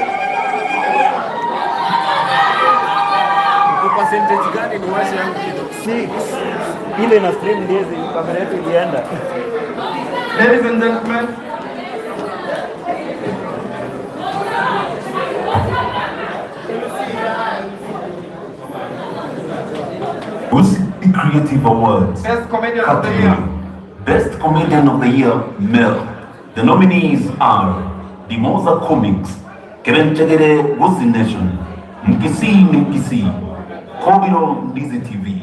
percentage gani ni washe yangu kidogo? 6. Ile na stream ndizi kamera yetu ilienda. Ladies and gentlemen, Gusii Creative Awards. Best Comedian of the Year. Best Comedian of the Year, male. The nominees are Dimoza Comics, Kerenchegere Gusii Nation, Mkisii ni Mkisii, Kobiro Ndizi TV,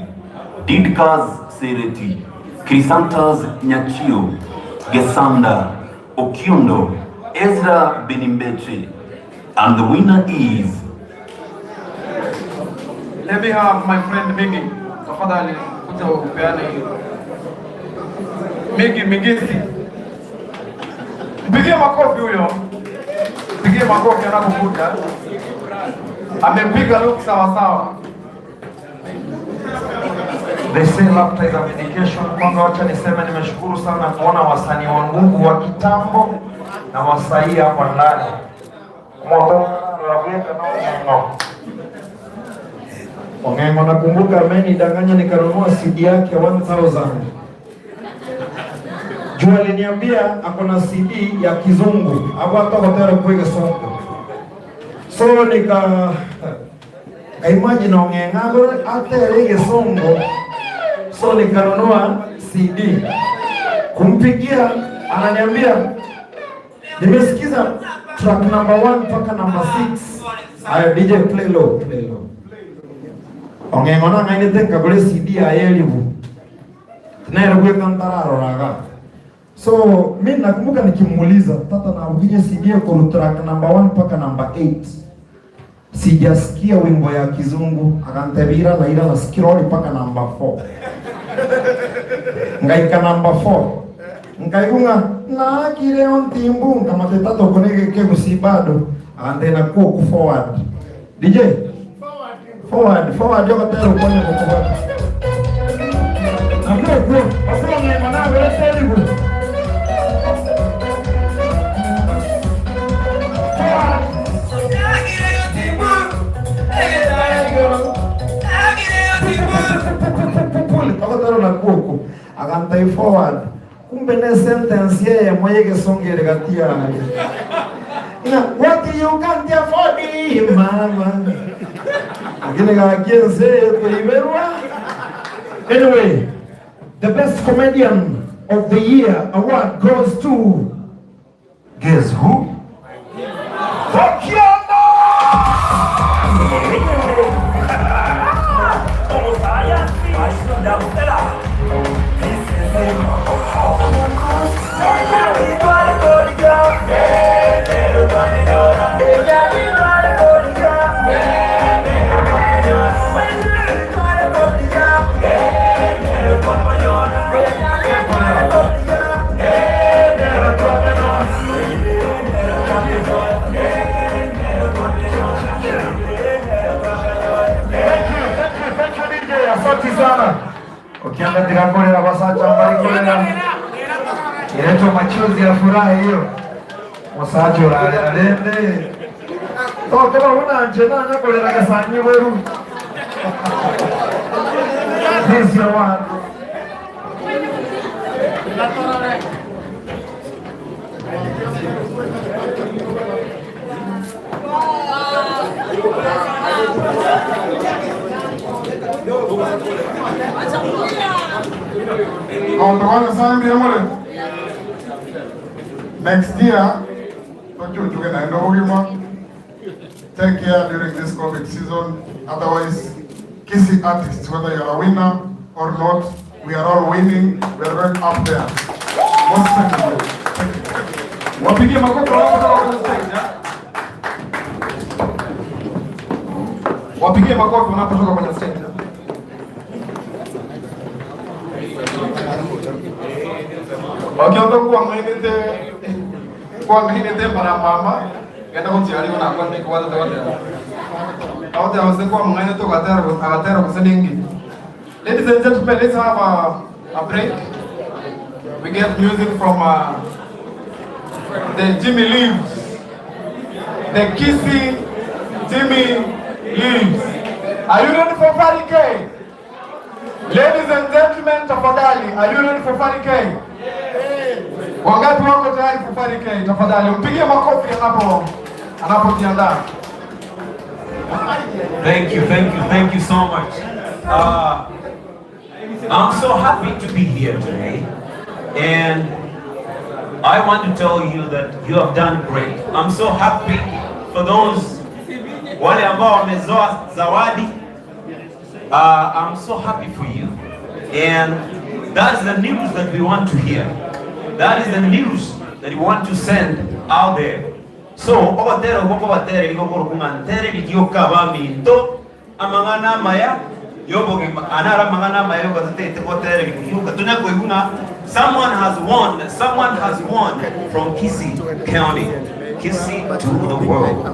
Didkas Sereti, Crisantas Nyachio, Gesanda, Okiondo, Ezra Benimbeche, and the winner is Let me have my friend Migi. Tafadhali kuja upeane hiyo. Migi Migisi. Mpigie makofi huyo. Mpigie makofi anapokuja. Amepiga look sawa sawa. They say laughter is a medication. Kwanza wacha niseme nimeshukuru sana kuona wasanii wa nguvu wa kitambo na wasanii hapa ndani. Moto Ongengo, nakumbuka amenidanganya nikanunua CD yake 1000. Juu aliniambia ako na CD ya kizungu, hapo hata hoteli kuiga songo. So nika imagine Ongengo hata ile songo. So nikanunua CD. Kumpigia ananiambia nimesikiza track number 1 mpaka number 6. Ayo DJ play low, play low. Ongengo na ngainete nkagure CD ya elimu. Tunaenda kuweka ntararo raga. So mimi nakumbuka nikimuuliza tata na ukije CD kwa track number 1 mpaka number 8. Sijasikia wimbo ya kizungu, akantebira na ila na scroll mpaka number 4. Ngaika number 4. Nkaigunga na kile ontimbu kama tetato konege ke bado. Akantena ku forward. DJ forward, forward yo katero kwenye kukuwa. Akwe akwe ni mana wele telibu. Akatero na kuku. Akantai forward. Kumbe ne sentence yeye mwenye songere katia. Ina what you can't afford mama. Anyway, the best comedian of the year award goes to guess who? Okiondo! Sana. Ukienda tirakolera basacha mbalikolera. Inaitwa machozi ya furaha hiyo. Musacha uralende. To kama una njena nyakolera kasanyi weru. This your one. Next year, take care during this COVID season. Otherwise, Kisii artists, whether you're a winner or not, we are all winning. We are going up there. Most certainly. Wapigie makofi wanapotoka kwenye stage. Wapigie makofi wanapotoka kwenye stage. Okioto kuang'ainĩte mara mama genda gũciarĩrwo na kwa nĩkũ watete gotera. Aote awase kwa mng'ainĩte ugatera agatera gũciningi. Ladies and gentlemen, let's have a break. We get music from the Jimmy Leaves. The Kisii Jimmy Leaves. Are you ready for Pharry K? Ladies and gentlemen, tafadhali, are you ready for Pharry K? Wangapi wako tayari for Pharry K? Tafadhali, mpigie makofi anapojiandaa. Thank you, thank you, thank you so much. I'm so happy to be here today. And I want to tell you that you have done great. I'm so happy for those wale ambao wamezoa zawadi. I'm so happy for you. And that's the news that we want to hear. That is the news that we want to send out there. So, obatera uboko batere liko kungantere ligioka baminto amangana maya yoboge anara mangana maya yogatete kotere ligioka tunakoiguna. Someone has won. Someone has won from Kisii County. Kisii to the world.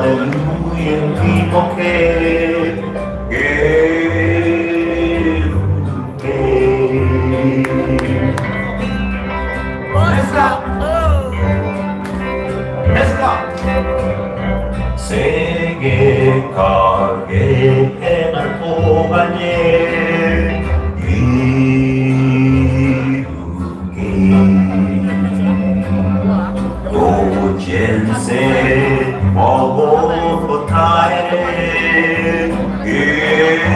Hallelujah, Timoke. Let's go. Let's go. Sege karge emarpoganye iruge Ojense mogotae geruge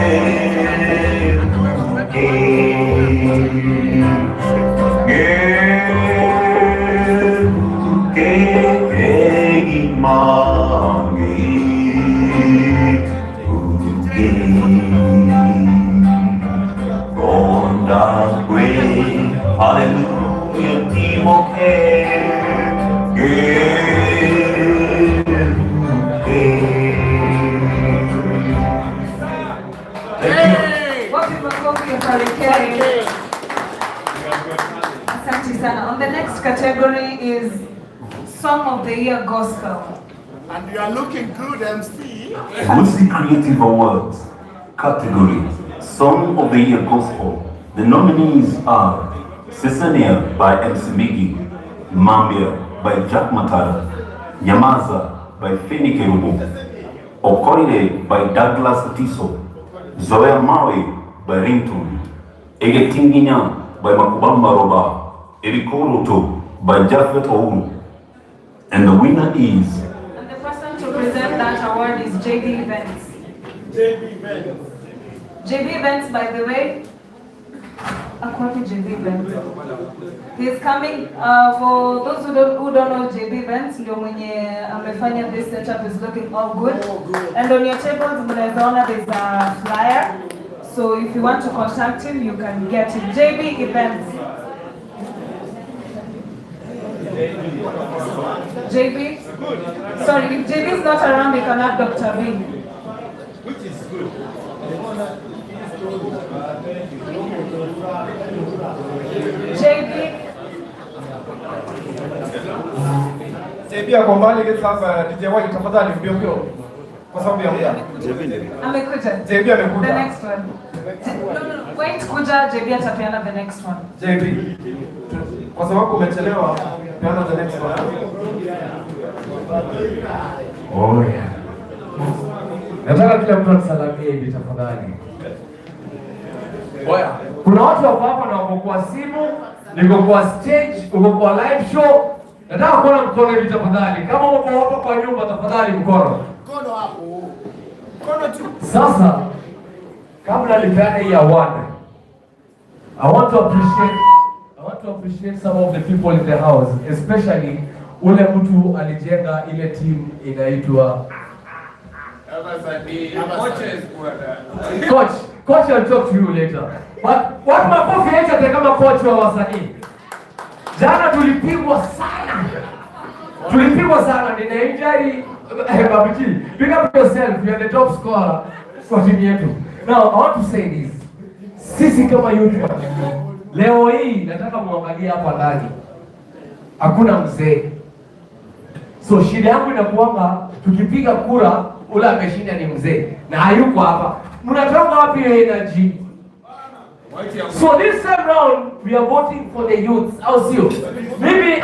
Hallelujah, Timoke. Wapi makofi ya Farikeri? Asante sana. On the next category is Song of the Year Gospel. And you are looking good, MC. Gusii Creative Awards category Song of the Year Gospel. The nominees are Cesania by MC Miggy, Mambia by Jack Matara, Nyamaza by Feni Kerubo, Okorire by Douglas Tiso, Zoea Mawe by Ringtone, Egetinginya by Makubamba Roba, Erikoroto by Japhet Ouru. And the winner is... And the person to present that award is JB Events. JB Events. JB Events, by the way, Akwapi JB Events. He's coming, for those who don't know JB Events, ndio mwenye amefanya this setup is looking all good. And on your tables, mnaweza ona there's a flyer. So if you want to contact him, you can get him. JB Events. JB? Sorry, if JB is not around, we can have Dr. B. Which is good. JB. JB ako mbali sasa, DJ wake tafadhali mbio mbio. Kwa sababu ya muda. Amekuja. JB amekuja. The next one. No, wait kuja, JB atapeana the next one. JB. Kwa sababu umechelewa, peana the next one. Oh yeah. Nataka kila mtu anisalamie hivi tafadhali. Oya, kuna watu wako hapa na wako kwa simu, niko kwa stage, uko kwa live show. Nataka kuona mkono hivi tafadhali. Kama uko hapa kwa nyumba tafadhali mkono. Mkono hapo. Mkono tu. Sasa kabla nipeane hii award, I want to appreciate some of the people in the house, especially ule mtu alijenga ile team inaitwa Coach. Coach, I'll talk to you later. But what makofi yetu kama coach wa wasanii. Jana tulipigwa sana. Tulipigwa sana, nina injury. Babuji, pick up yourself, you are the top scorer kwa timu yetu. Now, I want to say this. Sisi kama youth, leo hii nataka muangalie hapa ndani. Hakuna mzee. So shida yangu inakuanga tukipiga kura ule ameshinda ni mzee na hayuko hapa. Mnatoka wapi hiyo energy? So this time round we are voting for the youths. Au sio? Mimi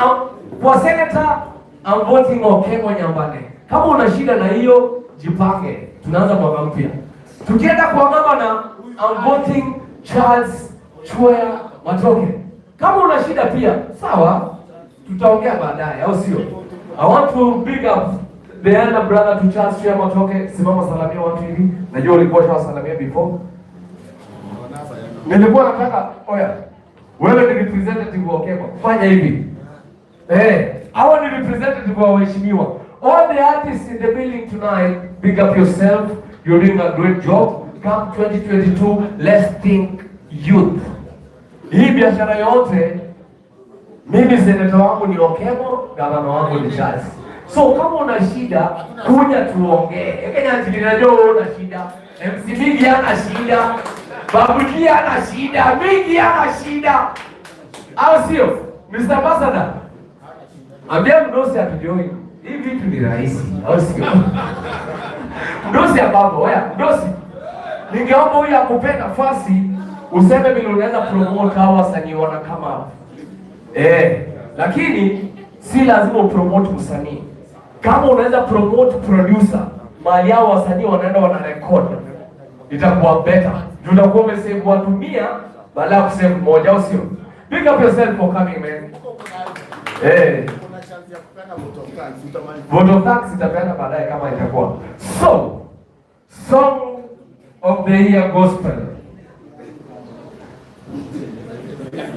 kwa senator I'm voting Okengo Nyambane. Kama una shida na hiyo jipange. Tunaanza mwaka mpya. Tukienda kwa governor I'm voting Charles Chwea Matoke. Kama una shida pia sawa, tutaongea baadaye, au sio? I want to big up the elder brother to Charles Chwea Matoke. Simama salamia watu hivi. Najua ulikuwa ushawasalamia before. Nilikuwa nataka oya, wewe ni representative wa Okengo, fanya hivi. Hawa ni representative wa waheshimiwa. All the artists in the building tonight, big up yourself. You're doing a great job. Come 2022, let's think youth. Hii biashara yote, mimi senator wangu ni Okengo, gavana wangu ni Charles. So kama una shida, kuja tuongee. Kenya najua wewe una shida. MC Miggy ana shida. Babuji ana shida, Miggy ana shida. Au sio? Mr. Ambassador, ambia mdosi atujoin. Hii vitu ni rahisi, au sio? Mdosi ambapo, oya, mdosi. Ningeomba huyu akupe nafasi useme vile unaweza promote hawa wasanii wana kama, lakini si lazima upromote msanii. Kama unaweza promote producer, mahali hao wasanii wanaenda wana record, itakuwa better. Juu utakuwa umesave watu 100 badala ya kusave mmoja, au sio? Big up yourself for coming, man. Kuna chance ya kupeana vote of thanks, utamaliza. Vote of thanks itapeana baadaye kama itakuwa. So, Song of the Year Gospel.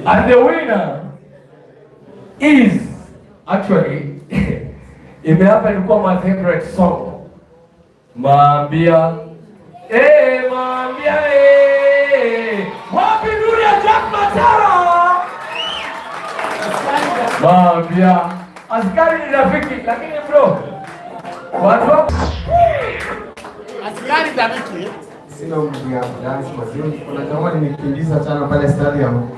And the winner is actually, imeapa ilikuwa my favorite song. Mambia eh, mambia eh. Wapi nuru ya Jack Matara? Mambia askari ni rafiki, lakini bro, watu wako Askari rafiki. Sina nguvu ya dance mazuri. Kuna jamaa nilikimbiza sana pale stadium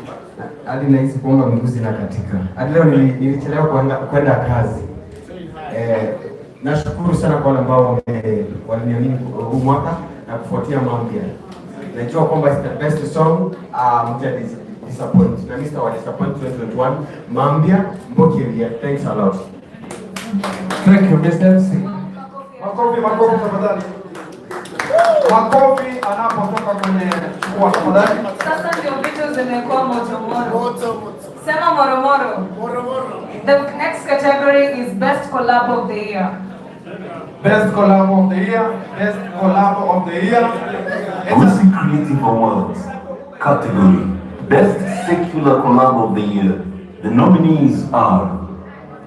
hadi nahisi kwamba miguu zinakatika. Hadi leo nilichelewa kwenda kazi. Nashukuru sana kwa wale ambao waliniamini huu mwaka na kufuatia Mambia. Najua kwamba it's the best song, mta disappoint. Na mimi sitawa disappoint 2021. Mambia Mbokiria, thanks a lot. Thank you, Mr. MC. Makofi, makofi tafadhali. Makofi anapotoka kwenye jukwaa tafadhali. Sasa ndio vitu zimekuwa moto moto. Sema moromoro. The next category is best collab of the year. Best collab of the year, best collab of the year. Gusii Creative Awards category Best Secular Collab of the Year. The nominees are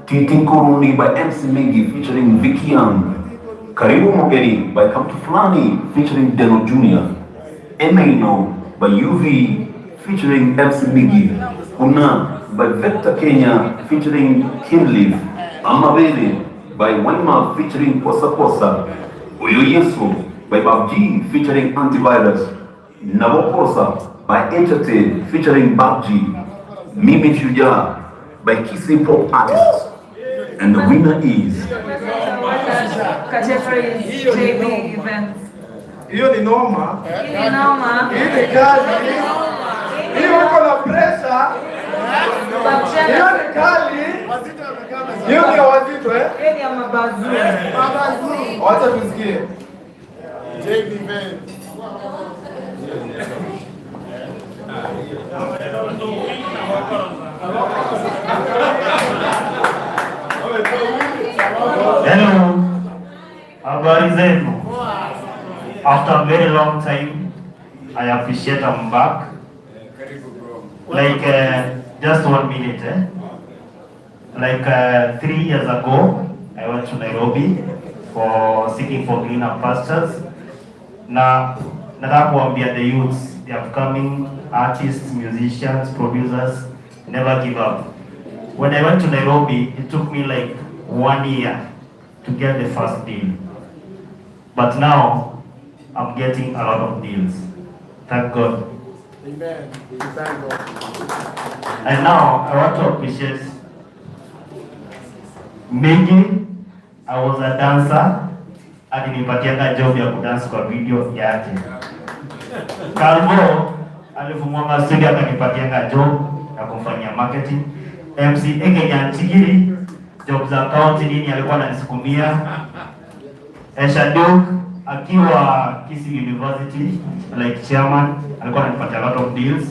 Titi Kuruni by MC Miggy featuring Vicky Young, Karibu Mogeri by Kamtu Fulani featuring Deno Jr., Emeino by UV featuring MC Miggy, Una by Vector Kenya featuring Kinleaf, Amabele by Wema featuring Kosa Kosa, Oyo Yesu by Bab G featuring Antivirus, Nabokosa by Entertain featuring Bab G, Mimi Shujaa by Kisii Pop Artists. And the winner is Category is JB Events. Hiyo ni noma. Hii ni noma. Hii ni kali. Hiyo iko na pressure. Hiyo ni kali. Hiyo ni ya wazito, eh? Hii ni ya mabazu. Wacha tusikie. JB Events. Hello, habari zenu. After a very long time, I appreciate I'm back. Like just 1 minute, eh? Like 3 years ago, I went to Nairobi for seeking for greener pastures. Na nataka kuambia the youths, the upcoming artists, musicians, producers, never give up. When I went to Nairobi, it took me like 1 year to get the first deal. But now, I'm getting a lot of deals. Thank God. Amen. Thank God. And now, I want to appreciate Miggy. I was a dancer. Alinipatianga job ya kudance kwa video yake. Calvo alifungua studio akanipatianga job ya kumfanyia marketing. MC Ege Nyanchigiri job za county nini alikuwa ananisukumia. Eshaduk akiwa Kisii University like chairman alikuwa ananipatia a lot of deals.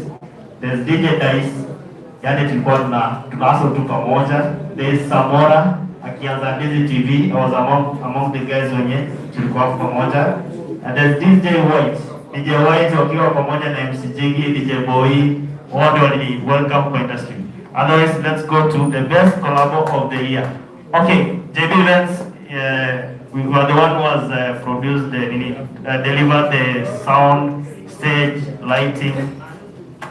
There's DJ Dice, yani tulikuwa tuna hustle tu pamoja. There's Samora akianza Daisy TV, I was among the guys wenye tulikuwa pamoja. And there's DJ White. DJ White wakiwa pamoja na MC Jiggy, DJ Boy, wote wali welcome kwa industry. Otherwise, let's go to the best collab of the year. Okay, JB Events, we were the one who has produced the, delivered the sound, stage, lighting,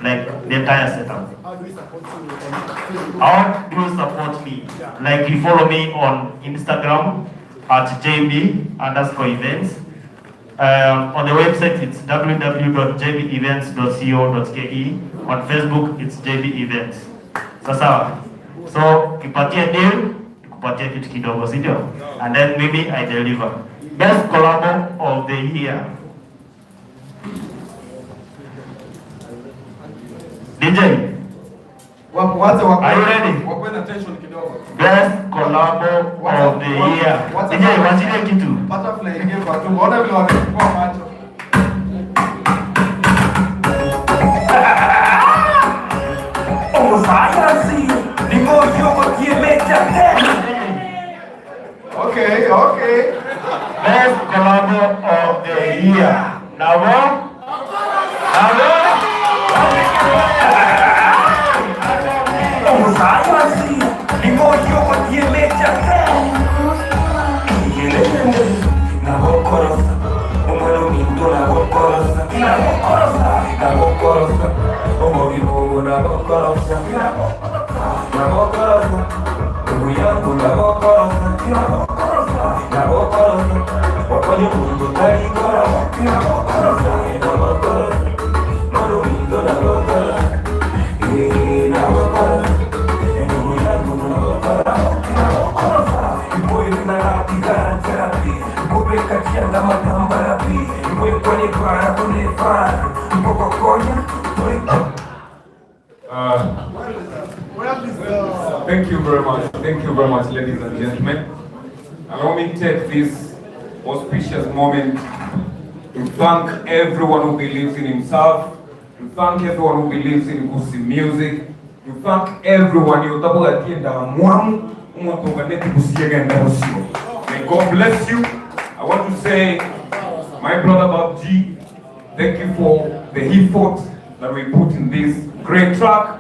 like the entire setup. How do we support you on Facebook? How do you support me? Like you follow me on Instagram at JB_events. On the website, it's www.jbevents.co.ke. On Facebook, it's JB Events. Sasa, so kipatie deal, Kupatia kitu kidogo, si ndio? And then maybe I deliver. Best collab of the year. DJ. Waanze wako. Are you ready? Wakuwe na tension kidogo. Best collab of the year. DJ, wachilie kitu. Butterfly ingie kwa tumbo. Ona vile wamefungua macho. Okay, okay. Best collab of the year. Now, Thank you very much. Thank you very much, ladies and gentlemen. Allow me to take this auspicious moment to thank everyone who believes in himself, to thank everyone who believes in Gusii music, to thank everyone. May God bless you. I want to say, my brother Bob G, thank you for the effort that we put in this great track.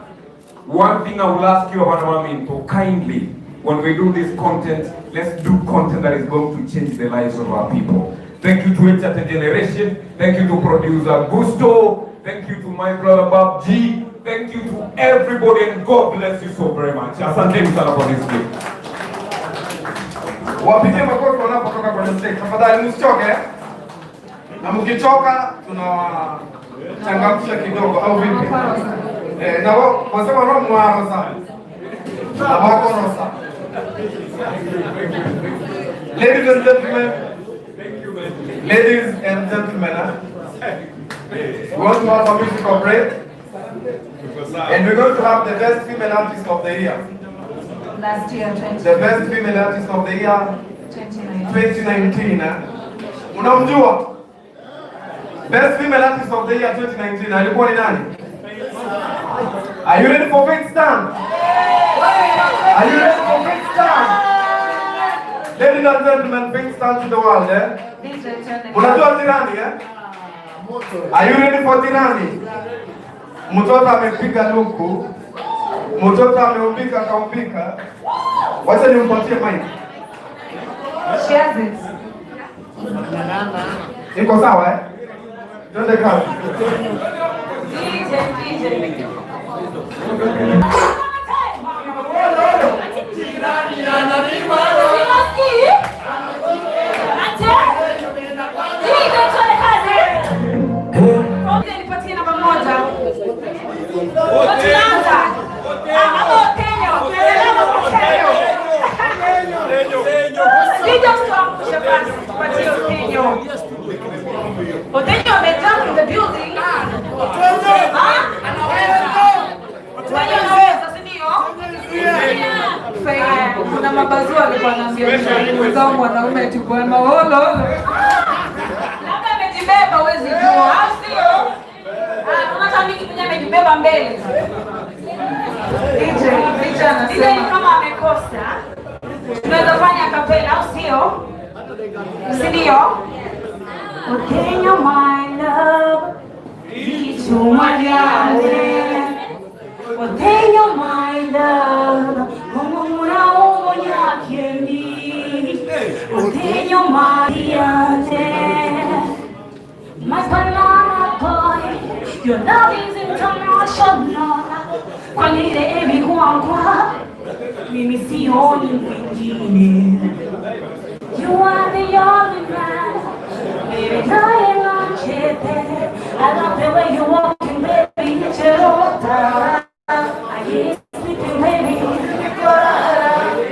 One thing I will ask you about Maminto, kindly, when we do this content, let's do content that is going to change the lives of our people. Thank you to Echate Generation. Thank you to producer Gusto. Thank you to my brother Bob G. Thank you to everybody, and God bless you so very much. Asante sana for this gift. Wapigie makofi wanapotoka kwenye stage. Tafadhali msichoke. Na mkichoka tunawachangamsha kidogo au vipi? Na wao wasema roho mwaro sana. Na wako rosa. Ladies and gentlemen, ladies and gentlemen, we want to have a musical break, and we're going to have the best female artist of the year. Last year, The best female artist of the year 2019. 2019. Unamjua? Best female artist of the year 2019 alikuwa ni nani? Are you ready for Faith Stan? Are you ready for Faith Stan? Ladies and gentlemen, Faith Stan to the world, eh? Unajua Tirani, eh? Are you ready for Tirani? Mtoto amepiga luku. Mtoto ameumbika akaumbika. Wacha nimpatie mic. She has it. Iko sawa, eh? Twende kazi. DJ, DJ. Nipatie namba moja. Tunaanza. Otenyo amejump in the building. Otenyo anaweza, si ndio? Kuna mabazu alikuwa anaambia mwenzao mwanaume eti bwana olo olo. Labda amejibeba huwezi jua, au sio? Unaona mimi mwenyewe amejibeba mbele. DJ anasema kama amekosa tunaweza fanya kapela, au sio? Si ndio? Otenyo my love, ichumaliane. Otenyo my love, mumura umonyakendi. Otenyo mariane. My banana boy, your love is international. Kwa nile ebikuangwa, mimi sioni mwingine. You are the only man, baby, dying on chete. I love the way you walking, baby, cherota. I hear sleeping, baby,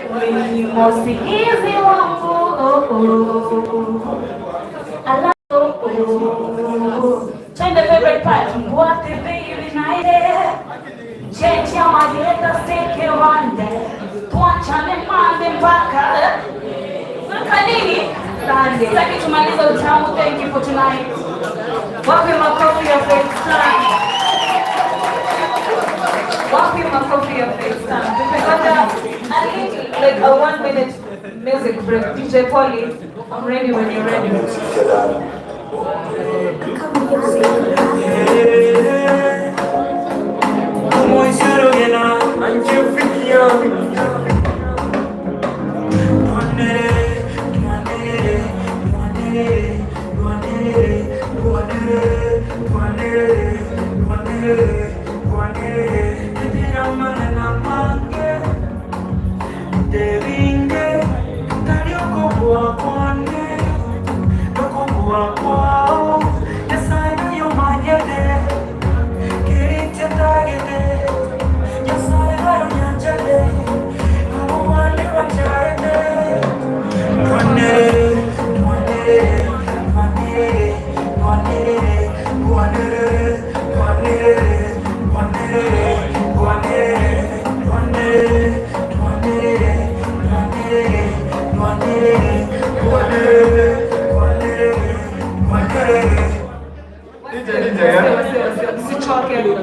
when you more Usingizi wangu oh, oh. Ala, oh, oh. Twende favorite part. What baby naye. Cheche majeta seke wande. Tuachane mande mpaka. Mpaka nini? Sunday. Sitaki tumalize utamu. Thank you for tonight. Wapi makofi ya Faith Stan? Wapi makofi ya Faith Stan? Tumepata a little, like a 1 minute music break. DJ Polly, I'm ready when you're ready.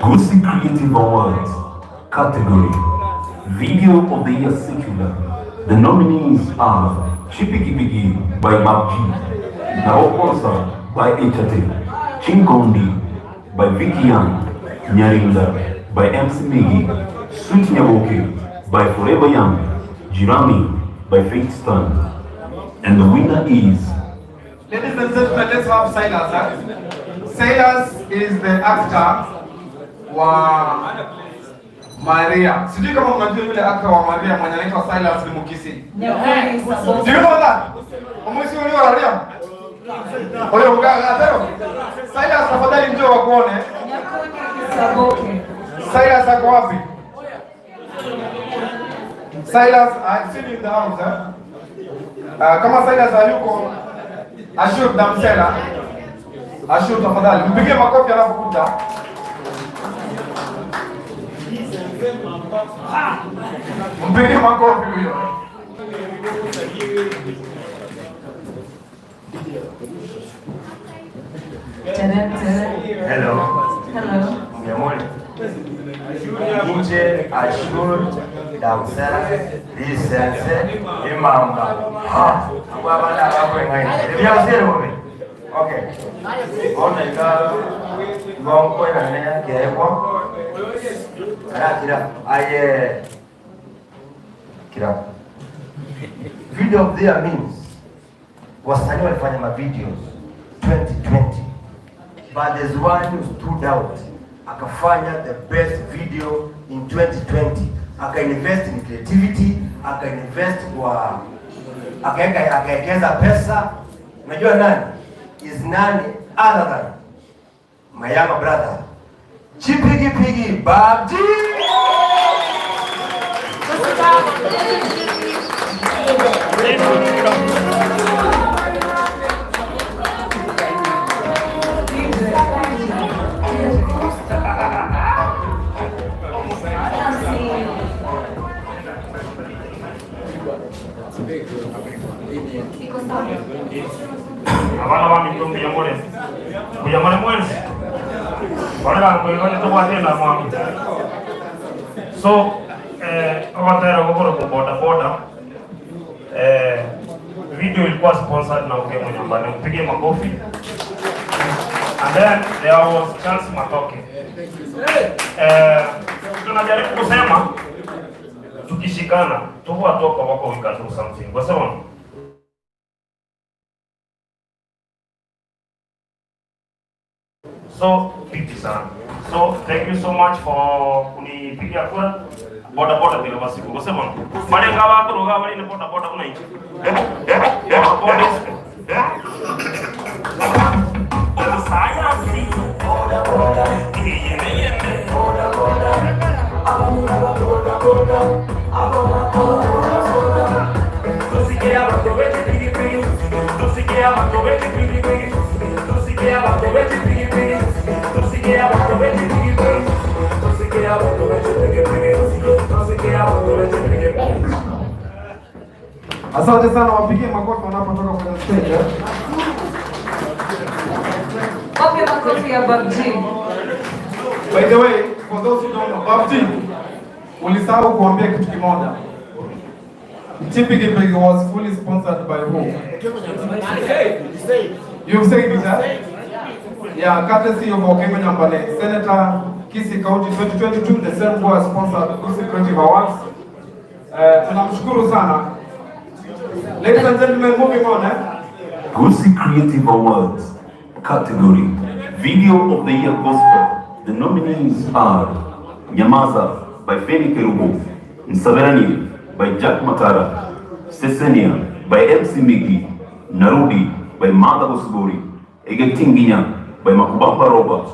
Gusii Creative Awards category Video of the Year Secular. The nominees are Chipikipiki by Map G, Narokosa by Echate, Chingondi by Vicky Young, Nyarinda by MC Miggy, Sweet Nyaboke by Forever Young, Jirani by Faith Stan. And the winner is Ladies and gentlemen, let's have Silas. Huh? Silas is the actor wa Maria. Sijui kama mnajua yule actor wa Maria mwenye anaitwa Silas ni Mukisi. Do you know that? Umwisi ule wa Maria? Oyo uga. Silas, tafadhali njoo wakuone. Silas ako wapi? Silas, I've seen you in the house, eh? Kama Silas hayuko, Ashur Damsela. Ashur, tafadhali. Mpigie makofi anapokuja. Mpigie makofi huyo. Hello. Hello. Mnyamuli. Nje Ashur Damsela Lisense Imamba. Ha. Abana bakwe ngai. Byasere bobe. Okay. Ona ika gonko ina ne keko. Kara kira aye kira. Video of the year means wasanii walifanya ma videos 2020, but there's one who stood out, akafanya the best video in 2020, akainvest in creativity, akainvest kwa akaweka, akaekeza pesa. Unajua nani? Is none other than my younger brother, Chipigi Pigi Babji. Abana ba mitumbi yamore kuyamore mwezi barara ngo tukwatenda mwami so abatera gukora ku boda boda. Video ilikuwa sponsored na Ukemo Nyumbani, mpige makofi. And then there was Charles Matoke. Tunajaribu kusema tukishikana tuwatoka wako, we can do something kwa sababu so fiti sana. So thank you so much for kunipigia kura. Boda boda bila basi kwa sababu bale ngawa kuruga bali ni boda boda kuna hichi boda boda sayansi boda boda yende yende boda boda boda boda boda boda. Asante sana, wapigie makofi wanapotoka kwenye stage. Wape makofi ya Babji. By the way, for those who don't know, Babji, ulisahau kuambia kitu kimoja. Chipigipigi was fully sponsored by who? You've said it, huh? Yeah, courtesy of Okengo Nyambane, Senator Kisii County 2022, the same who has sponsored Gusii Creative Awards. Tunamshukuru sana. Ladies and gentlemen, moving on, eh? Gusii Creative Awards category Video of the Year Gospel. The nominees are Nyamaza by Feni Kerubo, Nsaverani by Jack Matara, Sesenia by MC Migi, Narudi by Martha Osuguri, Egetinginya by Makubamba Robert,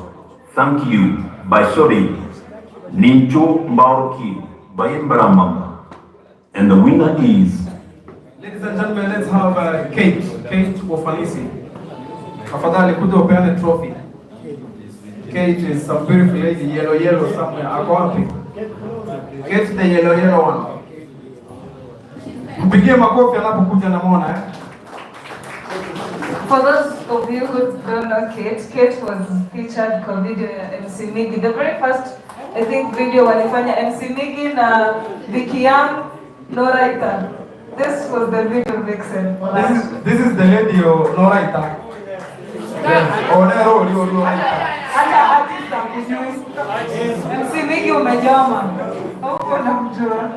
Thank You by Shori, Nincho Mbaroki by Embarama. And the winner is Ladies and gentlemen, let's have Kate Ofanisi. Tafadhali kuja upeane trophy. Kate is some beautiful lady, yellow yellow somewhere. Ako wapi? Kate the yellow yellow one. Mpigie makofi anapokuja namuona, eh? For those of you who don't know Kate, Kate was featured kwa video ya MC Miggy. The very first, I think, video walifanya MC Miggy na Vicky Young, Nora Ita. This was the video vixen. This is the lady of Nora Ita. Yes. Onero Nora Ita. Hata artist hakujui. MC Miggy umejama. Huko namjua.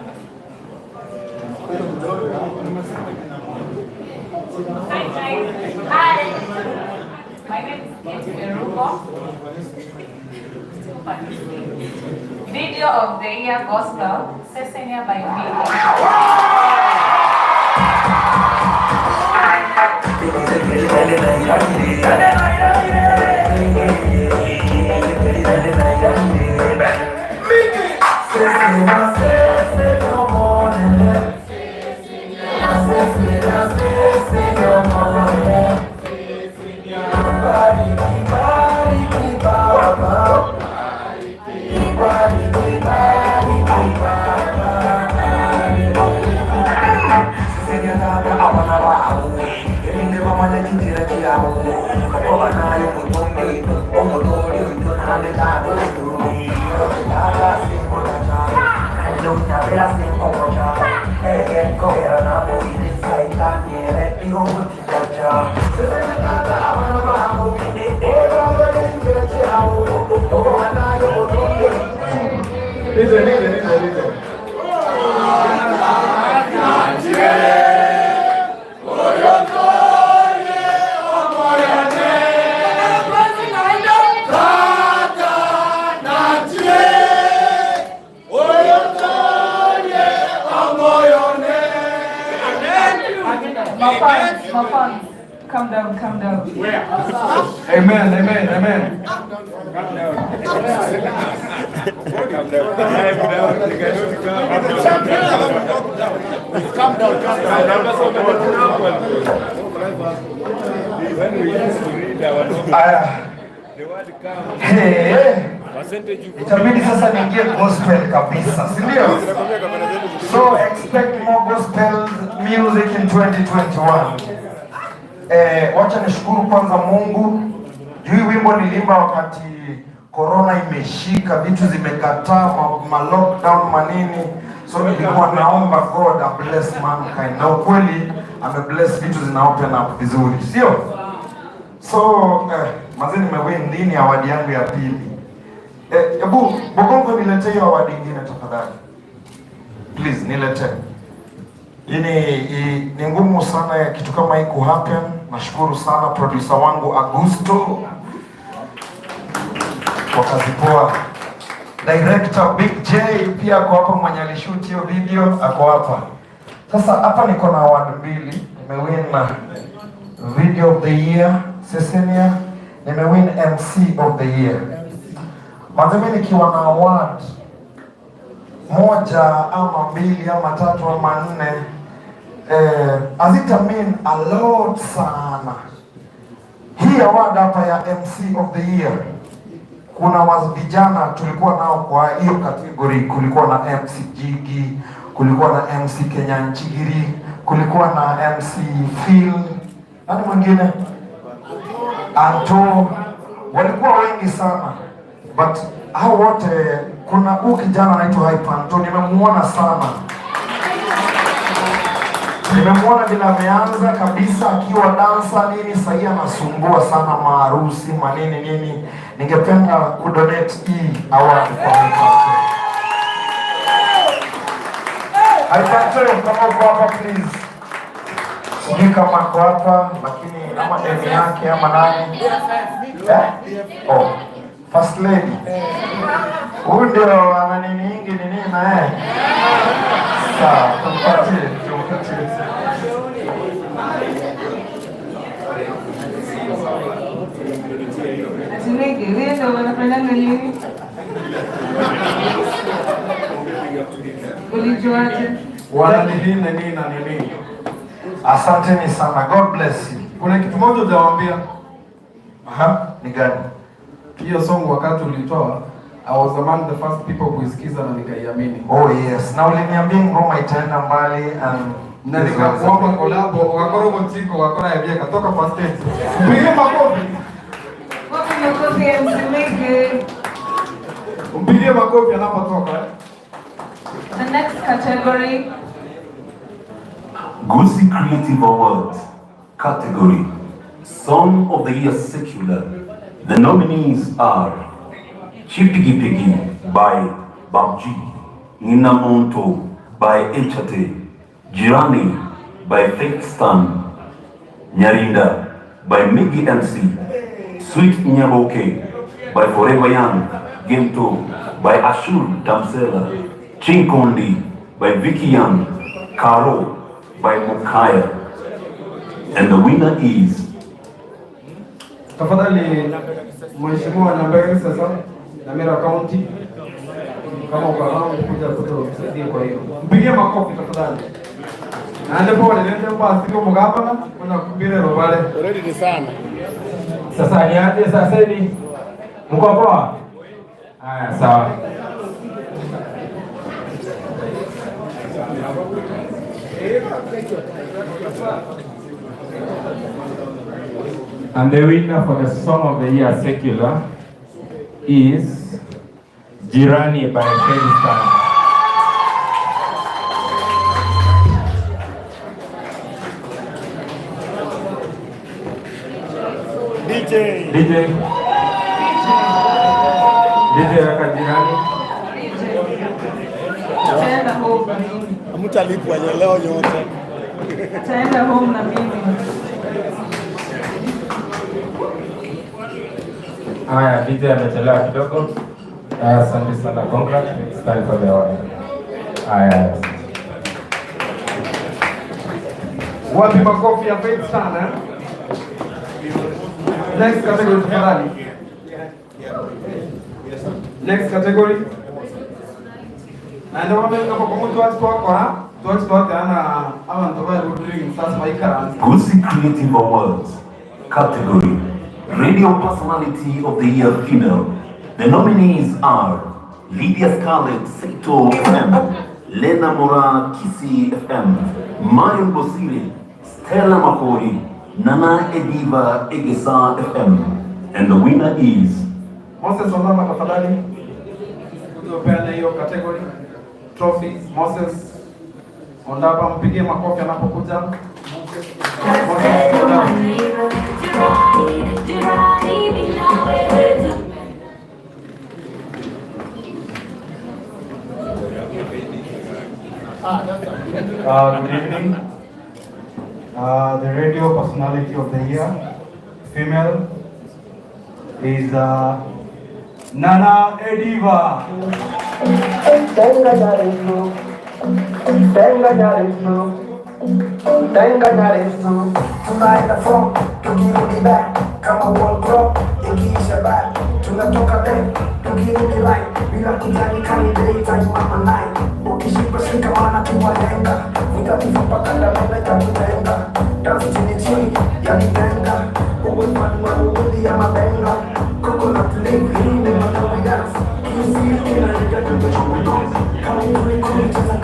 Hi guys. Hi. My name is Kate Kerubo. Video of the Year Gospel, Sesenia by Miggy. Listen, listen, listen, listen. My fans, calm down, calm down. Amen, amen, amen. Calm down, calm Aya. Hey, itabidi sasa niingie gospel kabisa, si ndio? So expect more gospel music in 2021. Wacha nishukuru kwanza Mungu. Juu hii wimbo niliimba wakati corona imeshika, vitu zimekataa, ma lockdown manini. So nilikuwa naomba God a bless mankind. Na ukweli ame bless, vitu zina open up vizuri, sio? So mazee nimewin nini award yangu ya pili. Ebu Bogongo niletee hiyo award nyingine tafadhali. Please niletee. Hii ni ngumu sana ya kitu kama hii ku happen. Nashukuru sana producer wangu Augusto kwa kazi poa. Director Big J pia ako hapa, mwenye alishoot hiyo video ako hapa. Sasa hapa niko na award mbili. Nimewin na Video of the Year Cecilia, nimewin MC of the Year. Manze mimi nikiwa na award moja ama mbili ama tatu ama nne, Hazita mean a lot sana. Hii award hapa ya MC of the Year, kuna vijana tulikuwa nao kwa hiyo category. Kulikuwa na MC Jigi, kulikuwa na MC Kenya Nchigiri, kulikuwa na MC Phil, nani mwingine, Anto, walikuwa wengi sana, but hao wote, kuna huu kijana anaitwa Hype Anto, nimemuona sana, nimemuona vile ameanza kabisa akiwa dansa nini, sahii anasumbua sana maharusi manini nini. Ningependa kudonate hii award kwa Hype Anto. Hype Anto, kama uko hapa please, sijui kama ako hapa lakini ama demu yake ama nani, eh? Oh, first lady huyu ndio ana nini nyingi nini na yeye. Sawa, tumpatie, tumpatie. Ati Migi, wewe ndio wanafanyanga nini? Ulijuaje? Wana nini na nini na nini. Asanteni sana. God bless you. Kuna kitu moja hujawaambia. Aha, ni gani? Hiyo song wakati ulitoa, I was among the first people kuisikiza na nikaiamini. Oh yes, na uliniambia ngoma itaenda mbali and na nikakuomba collab, ukakora mtiko, ukakora ya katoka kwa stage. Mpigie makofi. Wapi makofi ya MC Migi? Mpigie makofi anapotoka. The next category. Gusii Creative Awards category Song of the Year Secular. The nominees are Chipigipigi by Babji, Nina Monto by Echate, Jirani by Fake Stan, Nyarinda by Miggy MC, Sweet Nyaboke by Forever Young, Gento by Ashur Damsela, Chinkondi by Vicky Young, Karo by Mukaya. And the winner is Tafadhali Mheshimiwa Nyambega sasa Nyamira County, kama uko around kuja kutusaidia kwa hiyo. Mpigie makofi tafadhali. Na ndipo nende kwa siku mgavana kuna kumbire robale. Already ni sana. Sasa niaje sasa hivi? Mko poa? Haya sawa. And the winner for the Song of the Year Secular is Jirani by Felistan. DJ. DJ. DJ weka Jirani. Ataenda home na mimi. Hamtalipwa leo nyote. Ataenda home na mimi. Haya, DJ amechelewa kidogo. Asante sana, congrats. It's time for the award. Haya. Wapi makofi ya Faith sana. Next category tafadhali. Next category. Na ndio wame hapo kwa mtu watu twakora, twatu twatana abantu bari during sasa baikaranze. Gusii Creative Awards category Radio Personality of the Year Female. The nominees are Lydia Scarlett Seto FM, Lena Mora Kisii FM, Marion Bosire, Stella Makori, Nana Ediva Egesa FM. And the winner is Moses Ondama tafadhali. Kutopeana hiyo category trophy Moses Ondama, mpigie makofi anapokuja. Moses Ondama. Good evening. The radio personality of the year, female, is Nana Ediva. Tunaenda form, tukirudi back kama world crop ikiisha back, tunatoka back tukirudi line bila kujali kani daytime ama night. Ukishika shikamana tuwalenga, vita mpaka ndamena.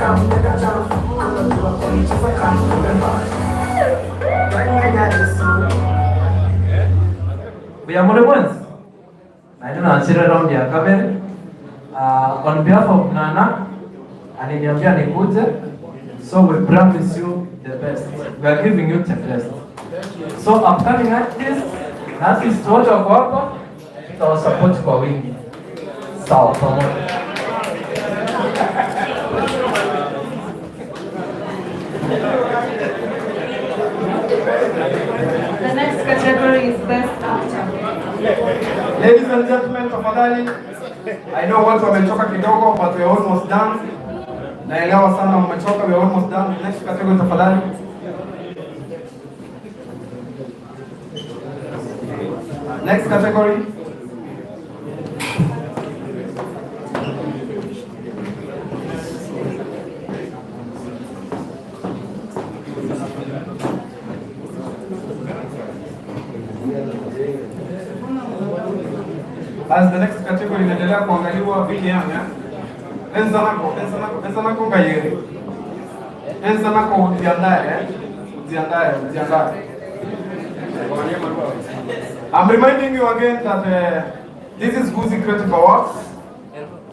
Come take a chance. Buyamore mwenzi naenda nachira round ya kamera. On behalf of Nana aliniambia nikuje, so we promise you the best, we are giving you the best. So upcoming artists na artists wote wako hapa, tutawasupport kwa wingi. Sawa, pamoja. The next category is Best Actor. Ladies and gentlemen, tafadhali. I know watu wamechoka kidogo, but we are almost done. Naelewa sana mmechoka, we are almost done. Next category tafadhali. Next category. As the next category inaendelea kuangaliwa vile yanga. Enza nako, enza nako, enza nako ngayeri. Enza nako ujiandae, eh? Ujiandae, ujiandae. I'm reminding you again that this is Gusii Creative Awards,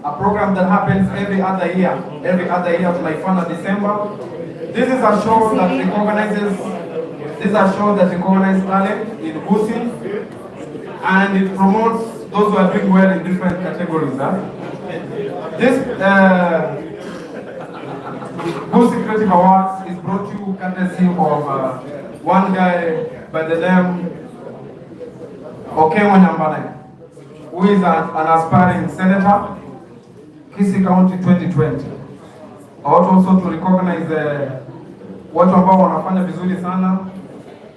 a program that happens every other year. Every other year tunaifanya December. This is a show that recognizes talent in Gusii, and it promotes those who are doing well in different categories. Huh? This Gusii Creative Awards is brought to you courtesy of one guy by the name Okengo Nyambane, who is an aspiring senator, Kisii County 2020. I want also to recognize watu ambao wanafanya vizuri sana,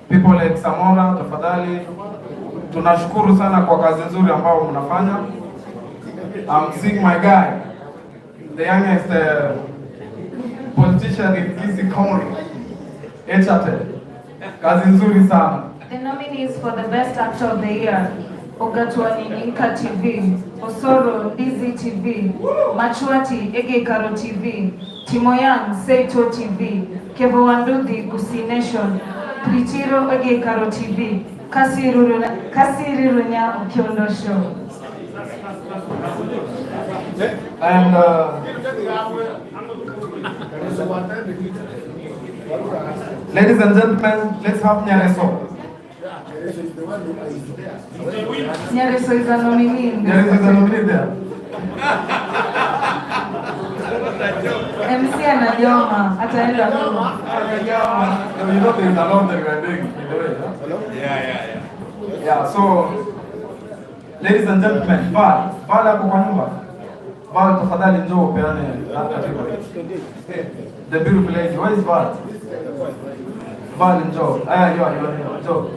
people like Samora, tafadhali. Tunashukuru sana kwa kazi nzuri ambao mnafanya. I'm seeing my guy, the youngest politician in Kisii County, Echate. Kazi nzuri sana. The nominees for the Best Actor of the Year: Ogatwani Inka TV, Osoro Ndizi TV, Machuati Ege Karo TV, Timoyang Seito TV, Kevo Wanduthi Gusii Nation, Pritiro Ege Karo TV, Kasirirunya Okiondo Show. And ladies and gentlemen, let's have Nyareso. Nyareso is a nominee. Nyareso is a nominee there. MC anajoma, ataenda tu. No, you know there is a lot that we are doing in the way, huh? Yeah. Yeah, so ladies and gentlemen, Val hapo kwa nyumba. Val, tafadhali njoo upeane that category. The beautiful lady, where is Val? Val njoo. Aya, yo, njoo.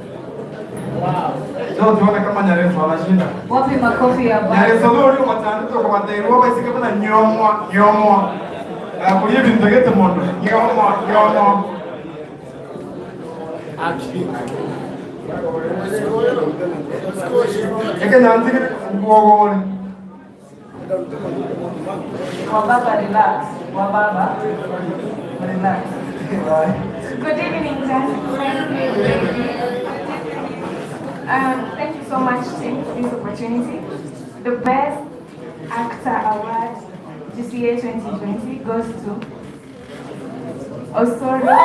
Njoo tuone kama Nyareso anashinda. Wapi makofi ya Val? Nyareso ndio matandiko kwa mataifa basi kama nyomwa, nyomwa. Kwa hiyo nitagete mondo. Nyomwa, nyomwa. Eke nanzi kuogoni. Wababa relax. Wababa relax. Good evening, gentlemen. Thank you so much, team, for this opportunity. The Best Actor Award GCA 2020 goes to Osoro.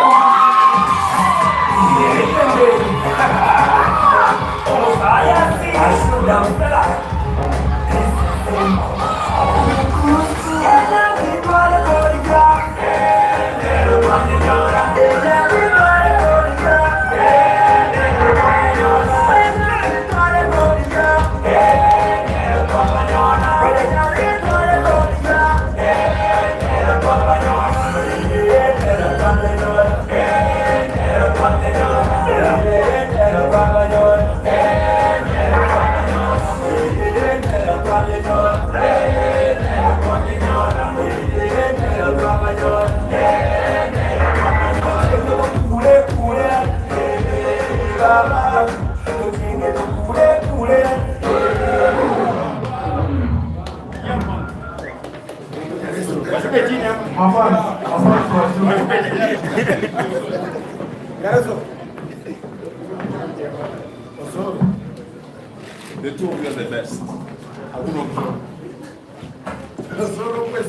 Mafans, mafans wa Osoro. The two of you are the best. Hakuna option. Osoro kwe.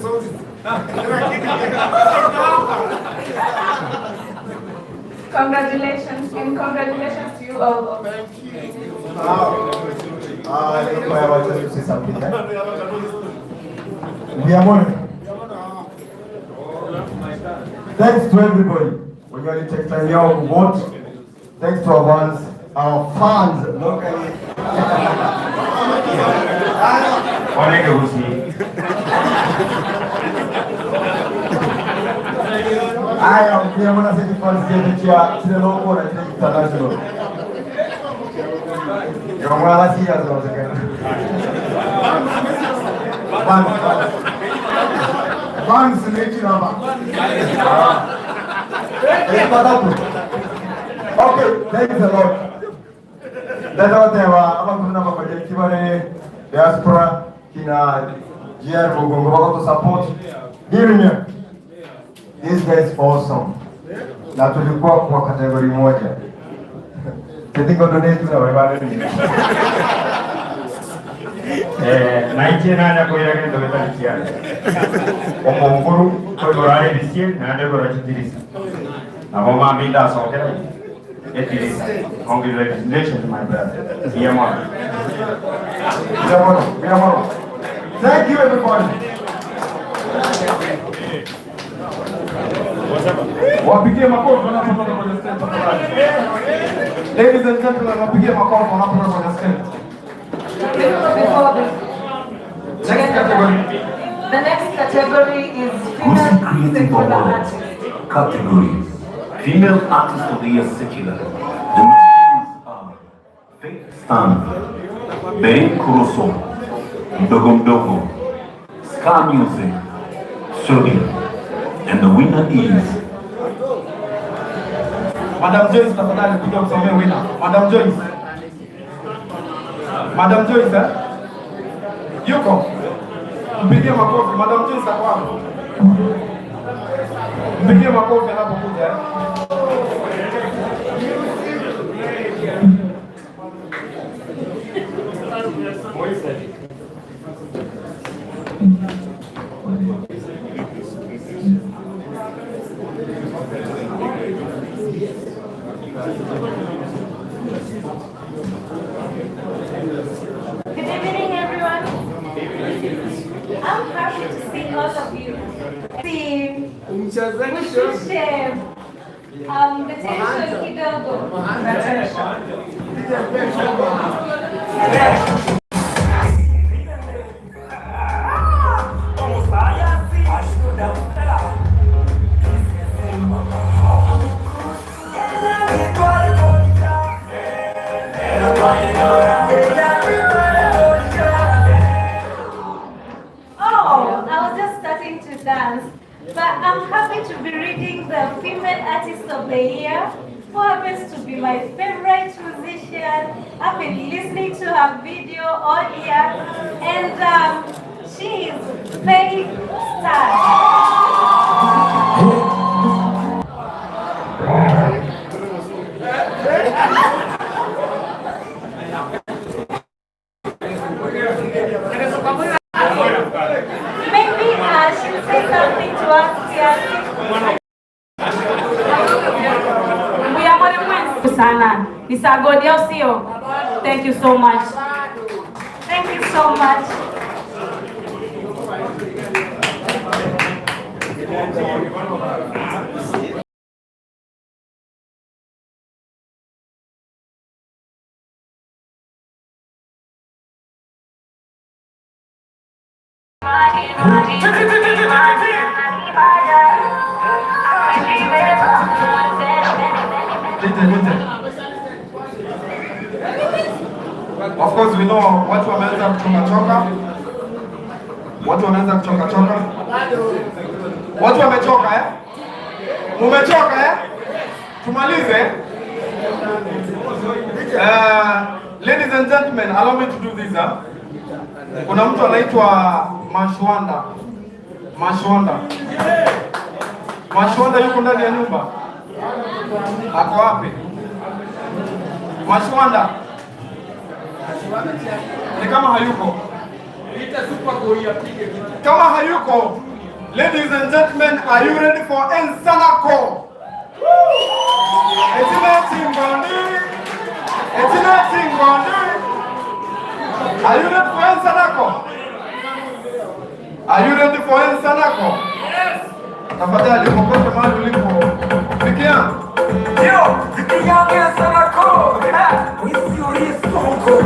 Congratulations, and congratulations to you all. Thank you. I think I want to say something. Eh? Thanks to everybody. When you only take time here to vote. Thanks to our fans locally. I am Kiamona City Fans Chair to the local and international. Fans Okay, thanks a lot. Diaspora kina GR Mugongo wako support. Give This guy is awesome. Na tulikuwa kwa kategori moja. Kitingo donate na wewe ni. Naiche nanya koira kendo betalikia. Omonguru koigorare bisie nande gorachitirisa. Na mama minda sokera. Etirisa. Congratulations my brother. Yamon. Yamon, Yamon. Thank you everybody. Wapigie makofi wanapotoka kwenye stage tafadhali. Ladies and gentlemen, wapigie makofi wanapotoka kwenye stage. Next category. The next category is female Creative secular Awards. artist. Category Female Artist of the Year Secular. The nominees are Faith Stan, Berin Kuroso, Mdogo Mdogo, Ska Music, Shodi, and the winner is Madam Joyce, tafadhali kuja kusomea winner. Madam Joyce. Madam Joyce, eh? Yuko. Mpigie makofi. Madam Joyce ako hapo. Mpigie makofi anapokuja. Good evening, everyone. I'm happy to see all of you. See, mshushe the tension kidogo. Oh, I was just starting to dance, but I'm happy to be reading the Female Artist of the Year, who happens to be my favorite musician. I've been listening to her video all year, and she is Faith Star. Maybe she'll say something to us here. Sana. Isagodi au sio? Thank you so much. Thank you so much. Of course we know watu wameanza kuchoka choka. Watu wameanza kuchoka choka. Watu wamechoka eh? Mumechoka eh? Tumalize. Ladies and gentlemen, allow me to do this. Kuna mtu anaitwa Mashwanda. Mashwanda. Mashwanda yuko ndani ya nyumba? Ako wapi? Mashwanda ni kama hayuko. Kama hayuko, ladies and gentlemen, are you ready for Ensanako? Etine Tingondi. Etine Tingondi. Are you ready for Ensanako? Are you ready for Ensanako? Yes. Tafadhali popote mahali ulipo. Fikia. Yo, fikia yangu Ensanako. Wisiurisoko.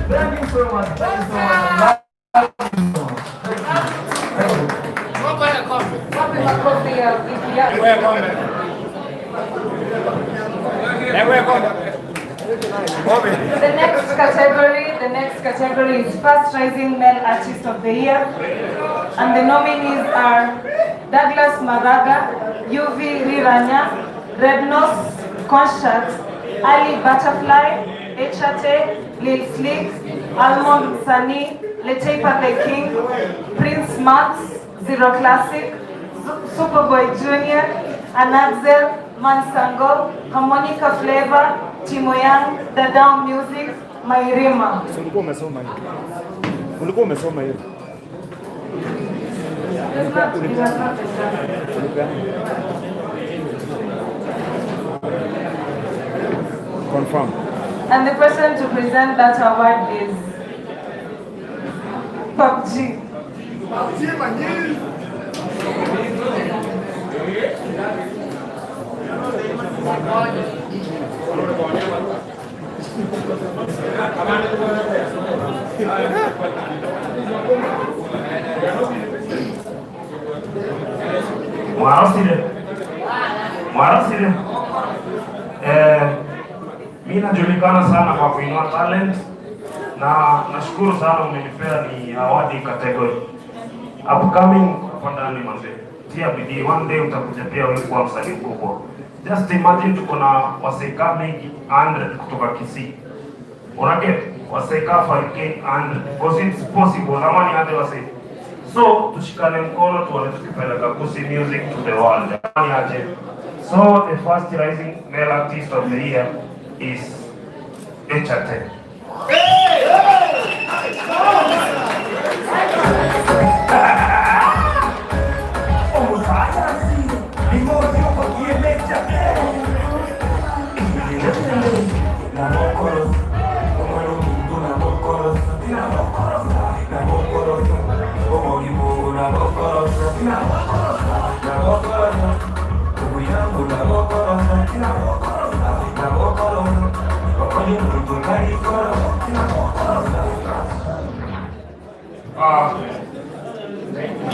Thank you so much. Thank you so much. Wapi makofi ya wiki yako? The next category is Fast Rising Male Artist of the Year. And the nominees are Douglas Maraga, UV Riranya, Rednos Conshat, Ali Butterfly, Echate, Lil Slick, Almond Sani, Letepa the King, Prince Max, Zero Classic, Superboy Jr., Anaxel, Mansango, Harmonica Flavor, Timo Young, The Down Music, Mairima. Ulikuwa umesoma hiyo. Ulikuwa umesoma hiyo. Confirm. And the person to present that award is PUBG. Mwarasile. Mi najulikana sana kwa kuinua talent na nashukuru sana umenipea ni award category. Upcoming hapa ndani manze. Tia bidii, one day utakuja pia wewe kuwa msanii mkubwa. Just imagine tuko na waseka mengi 100 kutoka Kisii. Unaget waseka 5k 100 because it's possible ama ni hadi wase. So tushikane mkono tuone tukipeleka Gusii music to the world. Ni aje. So the first rising male artist of the year is Echate.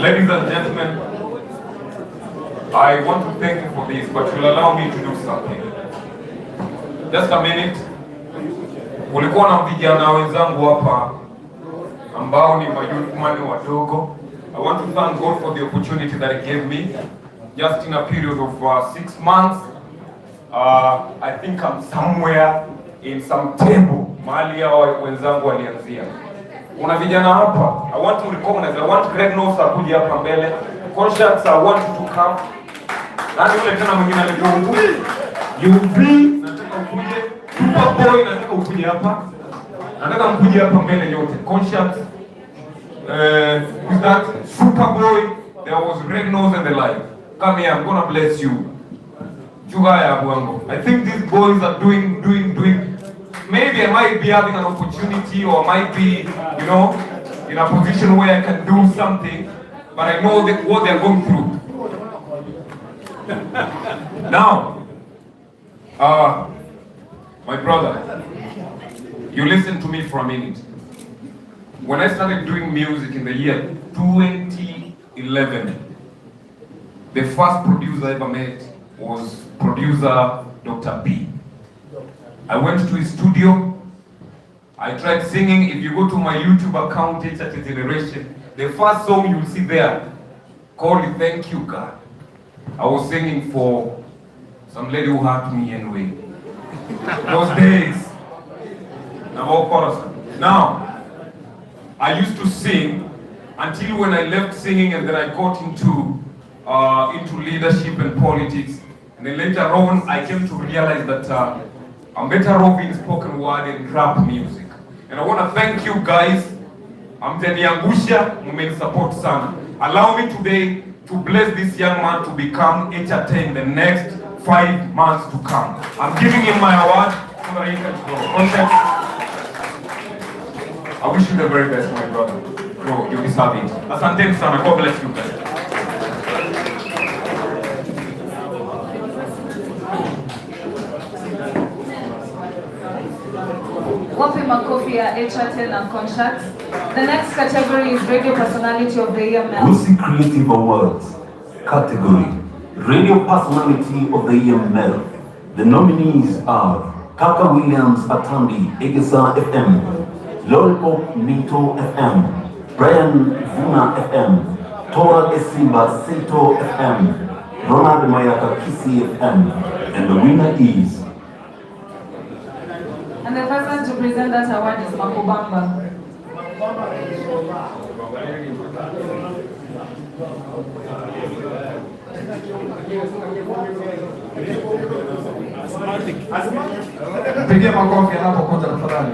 Ladies and gentlemen, I want to thank you for this, but you'll allow me to do something. Just a minute. Kulikuwa na vijana wenzangu hapa ambao ni mayouthman wadogo. I want to thank God for the opportunity that he gave me. Just in a period of 6 months, I think I'm somewhere in some table mahali hao wenzangu walianzia. Kuna vijana hapa, I want to recognize, I want Greg North akuje hapa mbele. Conscience, I want you to come. Nani yule tena mwingine alikuwa huku? UV, nataka ukuje. Superboy, nataka ukuje hapa. Nataka mkuje hapa mbele yote. Conscience, with that Superboy, there was Red Nose and the like. Come here, I'm gonna bless you. Jugaya Bwango. I think these boys are doing. Maybe I might be having an opportunity or might be, you know, in a position where I can do something, but I know that what they're going through. Now, my brother, you listen to me for a minute. When I started doing music in the year 2011, the first producer I ever met was producer Dr. B. I went to his studio. I tried singing. If you go to my YouTube account, Echate Generation, the first song you'll see there, called Thank You God. I was singing for some lady who hurt me anyway. Those days. Now, I used to sing until when I left singing and then I got into leadership and politics. And then later on, I came to realize that I'm better off in spoken word and rap music. And I want to thank you guys. Hamjaniangusha, mmenisupport sana. Allow me today to bless this young man to become H10 the next 5 months to come. I'm giving him my award so that he can go. Context. I wish you the very best, my brother. Bro, you deserve it. Asanteni sana. God bless you guys. Wapi makofi ya H10 na Contracts. The next category is Radio Personality of the Year Male. Gusii Creative Awards category Radio Personality of the Year Male. The nominees are Kaka Williams Atambi, Egesa FM, Lollipop Minto FM, Brian Vuna FM, Tora Esimba Seto FM, Ronald Mayaka Kisii FM, and the winner is And the person to present that award is Makubamba. Mpigie makofi anapokuja tafadhali.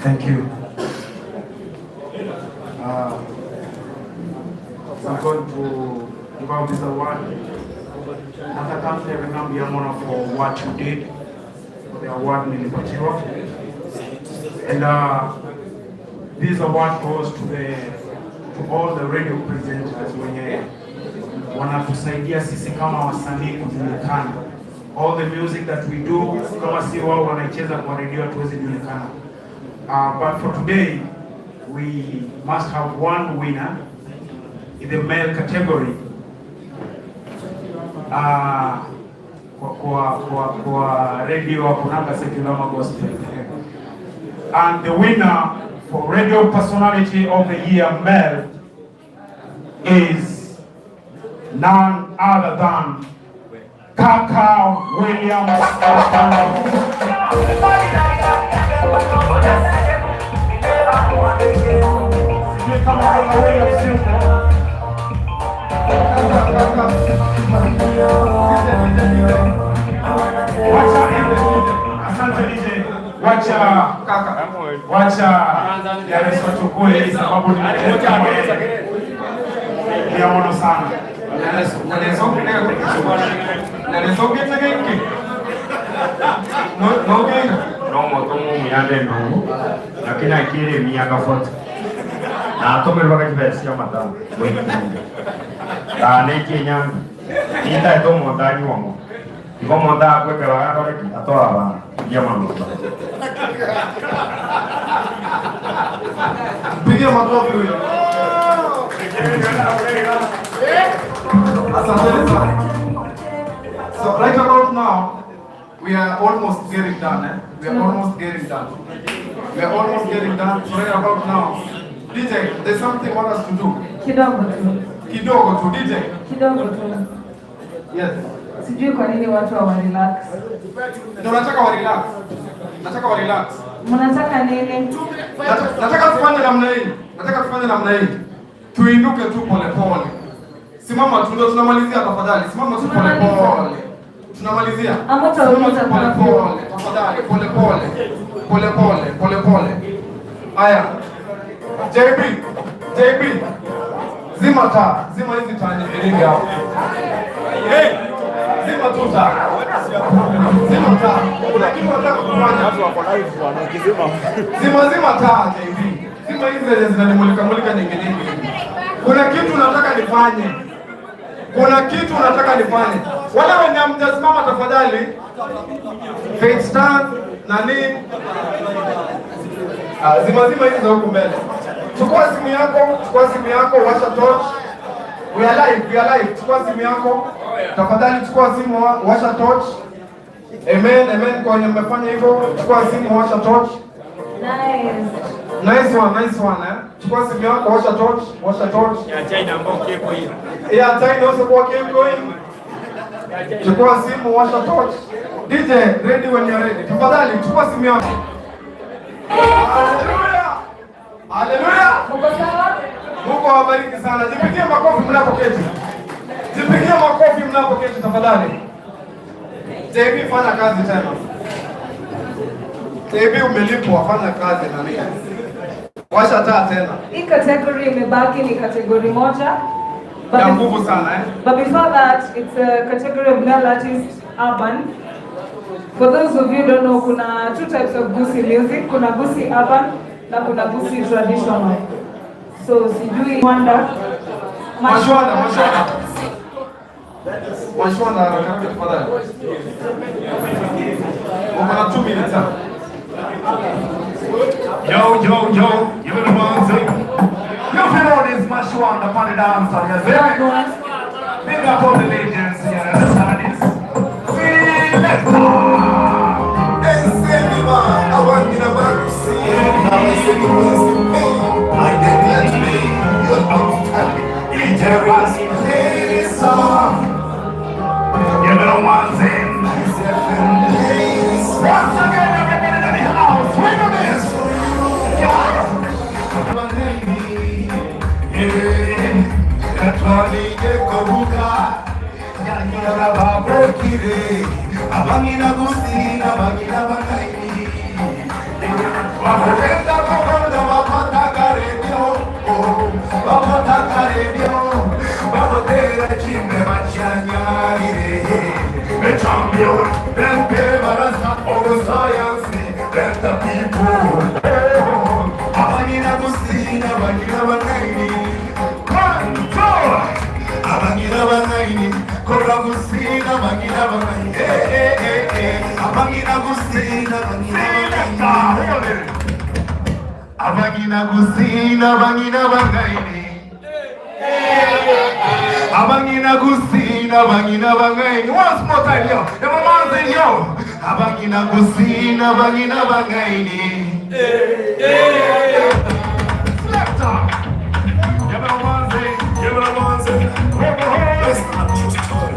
Thank you. I'm going to give out this award. Nataka Mbiamono for what you did, for the award nilipatiwa. And this award goes to all the radio presenters wenye wanatusaidia sisi kama wasanii kujulikana. All the music that we do, kama si wao wanaicheza kwa radio hatuwezi julikana. But for today, we must have one winner in the male category. Kwa radio hakunanga secular ama gospel. And the winner for radio personality of the year male is none other than Kaka Williams Otono. Sijui kama Kaka Williams yupo. Wacha, asante DJ. Wacha Yareso achukue hii sababu ni Ndiamono sana. Naleso naleso genki. No no genga. No motomo muyande ndugu lakini akiri miaka 40 na atomerwa kachibesia matamu na niki nyanga nita eto mondanyi wamo igo monda akwekera gakoreki atora abana ngia manuta. Mpigie makofi huyo. Asanteni sana. So right about now, we are almost getting done. Eh? We are almost getting done. We are almost getting done. So right about now, DJ, there's something I want us to do. Kidogo tu. Kidogo tu, DJ. Kidogo tu. Yes. Sijui kwa nini watu hawa relax. Ndio nataka wa relax. Nataka wa relax. Mnataka nini? Nataka tufanye namna hii. Nataka tufanye namna hii. Tuinuke tu pole pole. Simama tu, ndio tunamalizia tafadhali. Simama tu pole pole. Tunamalizia. Ama Simama tutauliza tu pole curfew. Pole. Tafadhali pole pole. Pole pole, pole pole. Aya. JB, JB. Zima taa, zima hizi taa nyingi hapo. Hey! Zima tu taa. Zima taa. Kuna kitu nataka kufanya. Watu wako live bwana, ukizima. Zima zima taa JB. Zima hizi zenye zinanimulika mulika nyingi nyingi. Kuna kitu nataka nifanye. Kuna kitu nataka nifanye. Wale wenye hamjasimama tafadhali. Faith stand nani? Ah, zima zima hizi za huku mbele. Chukua simu yako, chukua simu yako, washa torch. We are live, we are live. Chukua simu yako. Tafadhali chukua simu, washa torch. Amen, amen. Kwa wenye mmefanya hivyo, chukua simu, washa torch. Nice. Nice one, nice one, eh? Chukua simu yako, washa torch, washa torch. Ya China ambao kepo hiyo. Yeah, China also kwa keep going. Chukua simu, washa torch. DJ, ready when you're ready. Tafadhali, chukua simu yako. Hallelujah. Hallelujah. Mko sawa? Mungu awabariki sana. Jipigie makofi mnapoketi. Jipigie makofi mnapoketi tafadhali. JB, fanya kazi tena. KB umelipwa, fanya kazi na mimi. Washa taa tena. Hii category imebaki ni category moja. But Ya nguvu sana, eh? But before that, it's a category of male artist urban. For those of you who don't know, kuna two types of Gusii music. Kuna Gusii urban na kuna Gusii traditional. So sijui Wanda. Mashwanda, Mashwanda. Mashwanda, haraka haraka tafadhali. Uko na 2 minutes, huh? Yo, yo, yo, you know what I'm saying? You feel all this Mashwanda upon the dance hall, you see? Big up all the legends here, understand this? Selector! You know what I'm saying? Once again, everybody in the house, we do this! Abangina gusina, abangina bangaini. Abangina gusina, abangina bangaini. Once more time, yo. Every man say yo. Abangina gusina, abangina bangaini. Selector. Every man say, every man say. That's not true story.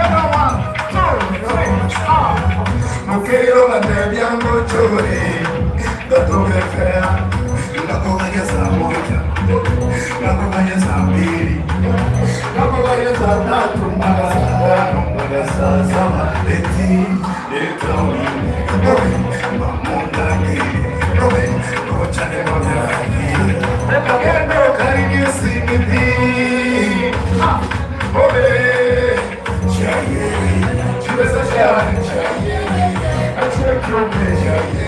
Every 1, 2, 3, 4. Mukero batebiango chore. Gatogefea, nakoganya saa moja, nakoganya saa mbili, nakoganya saa tatu mpaka saa tano mpaka saa saba eti etauni mamundani robe kochane monaki kagendo karinyusimiti obe chaye chibesa chaye chaye achekyome chaye.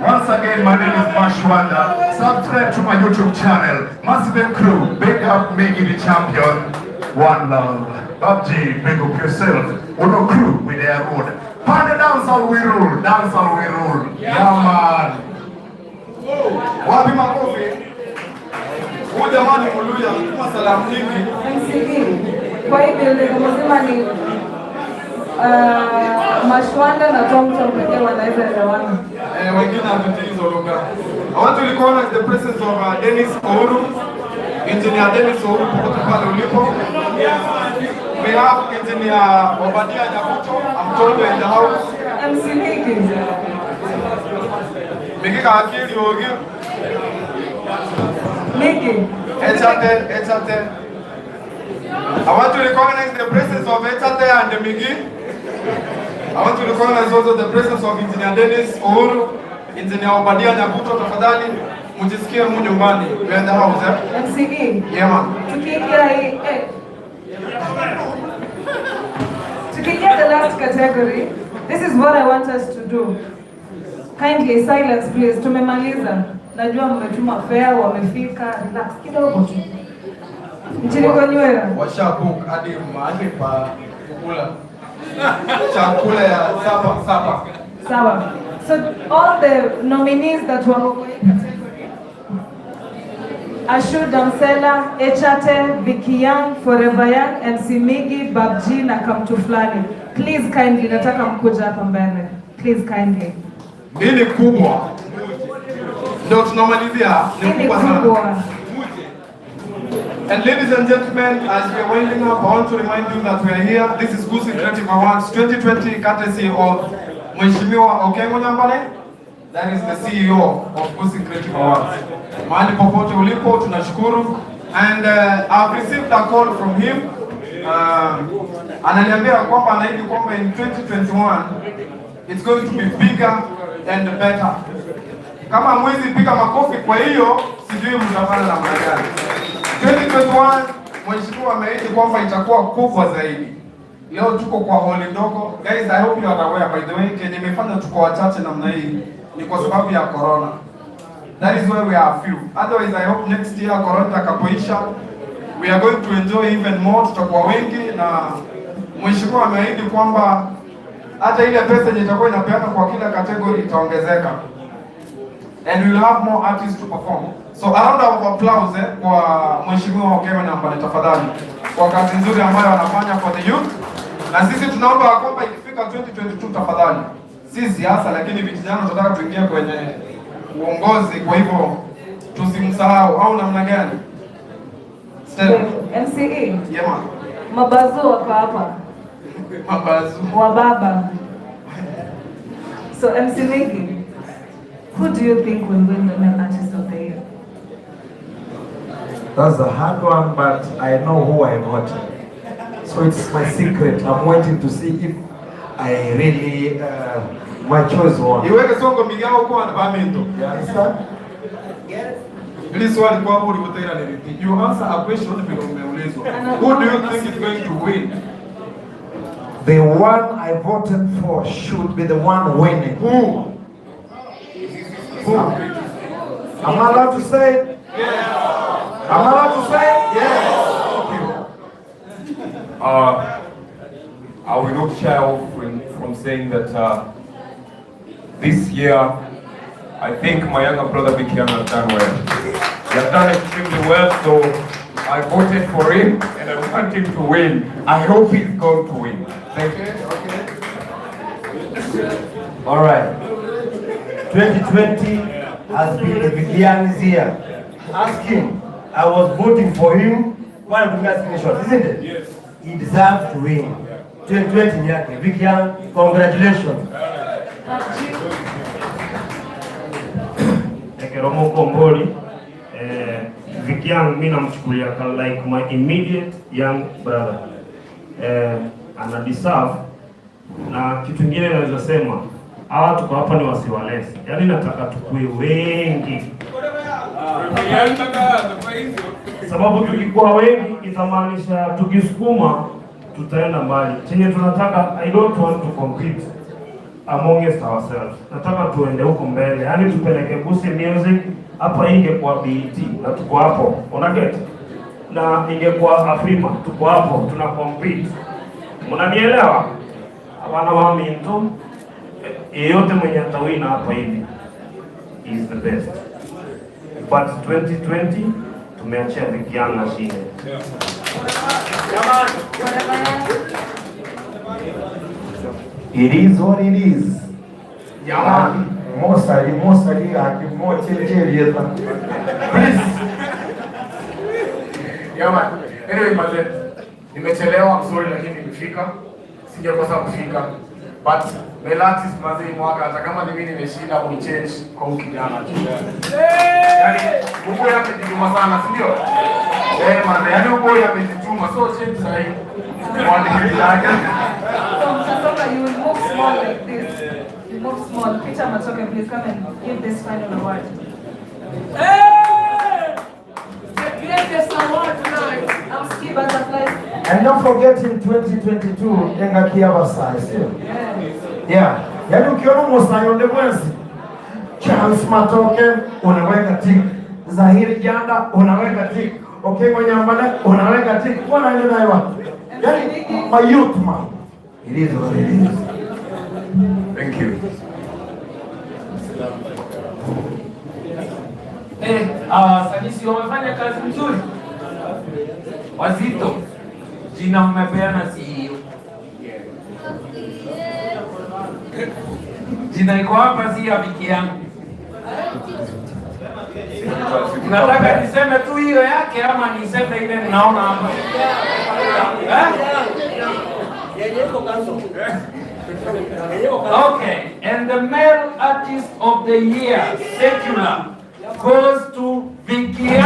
Once again, my name is Mashwanda. Subscribe to my YouTube channel, Massive Crew. Big up, Miggy the champion. One love. Babji, big up yourself. Uno crew with their road. Panda dancehall we rule. Dancehall we rule. Yeah, man. Wapi makofi? Huyu jamani Muluya anatuma salamu nyingi. MCB. Kwa hii building mzima ni Mashwanda na Tom Tom pekee wanaweza elewana. Wengine hatutii hizo lugha. I want to recognize the presence of Dennis Ouru, Engineer Dennis Ouru popote pale ulipo. We have Engineer Obadia Nyabuto, I'm told you're in the house. MC Migi. Migi kakiri ogi. Migi. Echate, Echate. I want to recognize the presence of Echate and Migi. I want to recognize also the presence of Engineer Dennis Ouru, Engineer Obadia Nyabuto, tafadhali mujisikie mu nyumbani. We are in the house, eh? MCE. Yeah, man. Tukiingia hii eh. Tukiingia the last category, this is what I want us to do. Kindly silence please. Tumemaliza. Najua mmetuma fare, wamefika, relax kidogo tu. Nchini Konywera. Washa book hadi mahali pa kukula chakula ya sapa sapa. Sawa. So all the nominees that were kwa hii category: Ashu Damsela, Echate, Vicky Young, Forever Young, MC Migi, Babji na Kamtu Fulani. Please kindly, nataka mkuja hapa mbele. Please kindly. Hii ni kubwa. Ndio tunamalizia, ni Hii ni kubwa sana. kubwa. And ladies and gentlemen, as we are winding up, I want to remind you that we are here. This is Gusii Creative Awards 2020, courtesy of Mheshimiwa Okengo Nyambane. That is the CEO of Gusii Creative Awards. Mahali popote ulipo, tunashukuru. And I've received a call from him. Ananiambia kwamba anaahidi kwamba in 2021 it's going to be bigger and better. Kama mwezi piga makofi kwa hiyo, sijui mtafanya namna gani. 2021 mheshimiwa ameahidi kwamba itakuwa kubwa zaidi. Leo tuko kwa holi ndogo. Guys, I hope you are aware, by the way, kenye imefanya tuko wachache namna hii ni kwa sababu ya corona. That is why we are few. Otherwise, I hope next year corona itakapoisha, we are going to enjoy even more, tutakuwa wengi na mheshimiwa ameahidi kwamba hata ile pesa yenye itakuwa inapeana kwa kila category itaongezeka. And we will have more artists to perform. So a round of applause kwa Mheshimiwa Okengo Nyambane tafadhali, kwa kazi nzuri ambayo anafanya for the youth. Na sisi tunaomba kwamba ikifika 2022 tafadhali, si siasa, lakini vijana tunataka tuingie kwenye uongozi, kwa hivyo tusimsahau, au namna gani? Stella. MCE. Yeah, man. Mabazu wako hapa. Mabazu. Wa baba. So MC Migi, who do you think will win the Male Artist of the Year? That's a hard one, but I know who I voted. So it's my secret. I'm waiting to see if I really, my choice won. Iweke songo migao kwa baminto. You understand? Please swali kwa hapo ulivyotaira ni. You answer a question vile umeulizwa. Who do you think is going to win? The one I voted for should be the one winning. Who? Who? Am I allowed to say it? Yes. Am I allowed to say it? Yes. I will not shy off from saying that this year, I think my younger brother Vicky Young has done well. He has done extremely well, so I voted for him and I want him to win. I hope he's going to win. Thank you. All right. 2020 has been the Vicky Young's year. Ask him. I was voting for him. One of the screenshots, isn't it? Yes. He deserves to win. 2020 ni yake. Vicky Young, congratulations. Ekeromo Komboli, Vicky Young mi namchukulia like my immediate young brother. Ana deserve. Na kitu kingine naweza sema, hawa tuko hapa ni wasiwalesi. Yaani nataka tukue wengi. Sababu tukikuwa wengi itamaanisha tukisukuma tutaenda mbali. Chenye tunataka, I don't want to compete amongst ourselves. Nataka tuende huko mbele. Yaani tupeleke Gusii Music hapa, ingekuwa BET na tuko hapo. Una get? Na ingekuwa Afrima tuko hapo, tuna compete. Mnanielewa? Wana wa minto yeyote mwenye atawina hapa hivi is the best. But 2020 tumeachia Vicky Young ashinde. It is what it is. Jamani. Mosali, mosali, akimochenjerieta. Please. Yeah man. Anyway, mazee, nimechelewa, I'm sorry, lakini nimefika. Singekosa kufika. But male artist mazee mwaka hata kama ni mimi nimeshinda kuchange kwa huyu kijana. Yaani huko yake amejituma sana, si ndio? Eh man, yaani huko yake amejituma, so change sahi. Mwandike yake. So Mtasonga, you will move small like this. You move small. Peter Matoke, please come and give this final award. Hey! The greatest award tonight. I'm Ski Butterflies. And don't forget in 2022 Engakia Basai, sio? Yeah. Yaani ukiona Musayo mwezi Charles Matoke unaweka tick, Zahiri Janda unaweka tick, Okengo Nyambane unaweka tick. Wanaenda nayo wapi? Yaani my youth man. It is what it is. Thank you. Eh, wasanii wamefanya kazi nzuri. Wazito. Jina mmepeana si hiyo. Jina iko hapa si ya wiki yangu. Nataka niseme tu hiyo yake ama niseme ile ninaona hapa? Eh? Okay, and the male artist of the year, secular, goes to Vicky.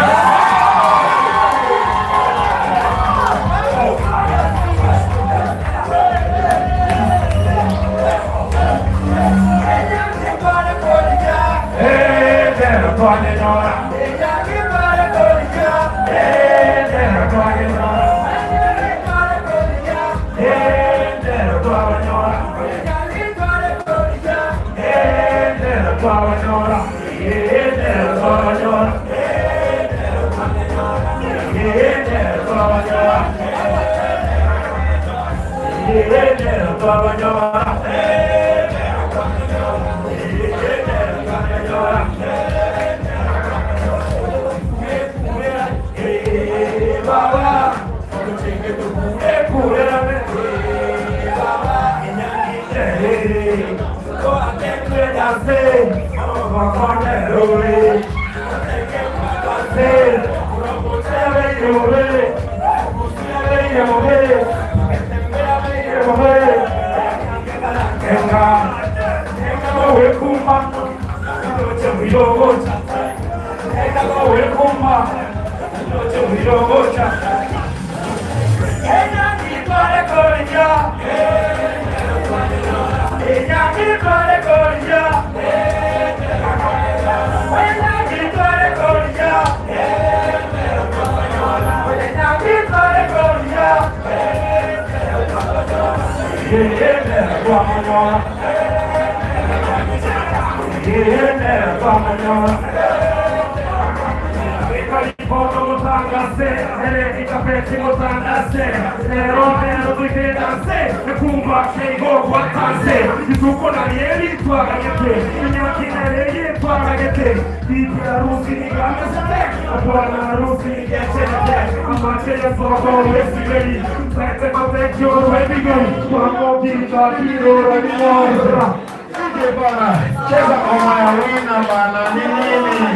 Cheza ngoma ya wina bana, ni nini?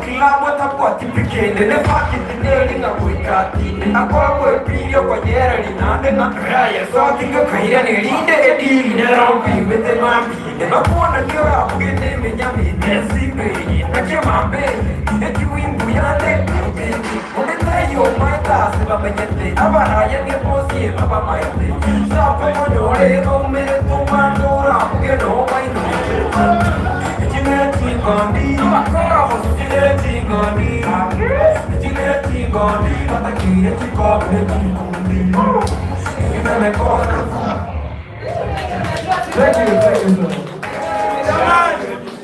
Kilabu atakwatipikende nefakitinelingakuikatinde akwakwepirio kwanyera linande na raya sotinga nilinde edili nerampimete mambinde nakuona niyorakugende menyamite nakemambeye ekiwimbu yande mbindi ondeteyo maitase bamenyete abaraya ngeposie babamaite sapamonyorero umeretumandura mugenomaino Thank you, thank you, sir.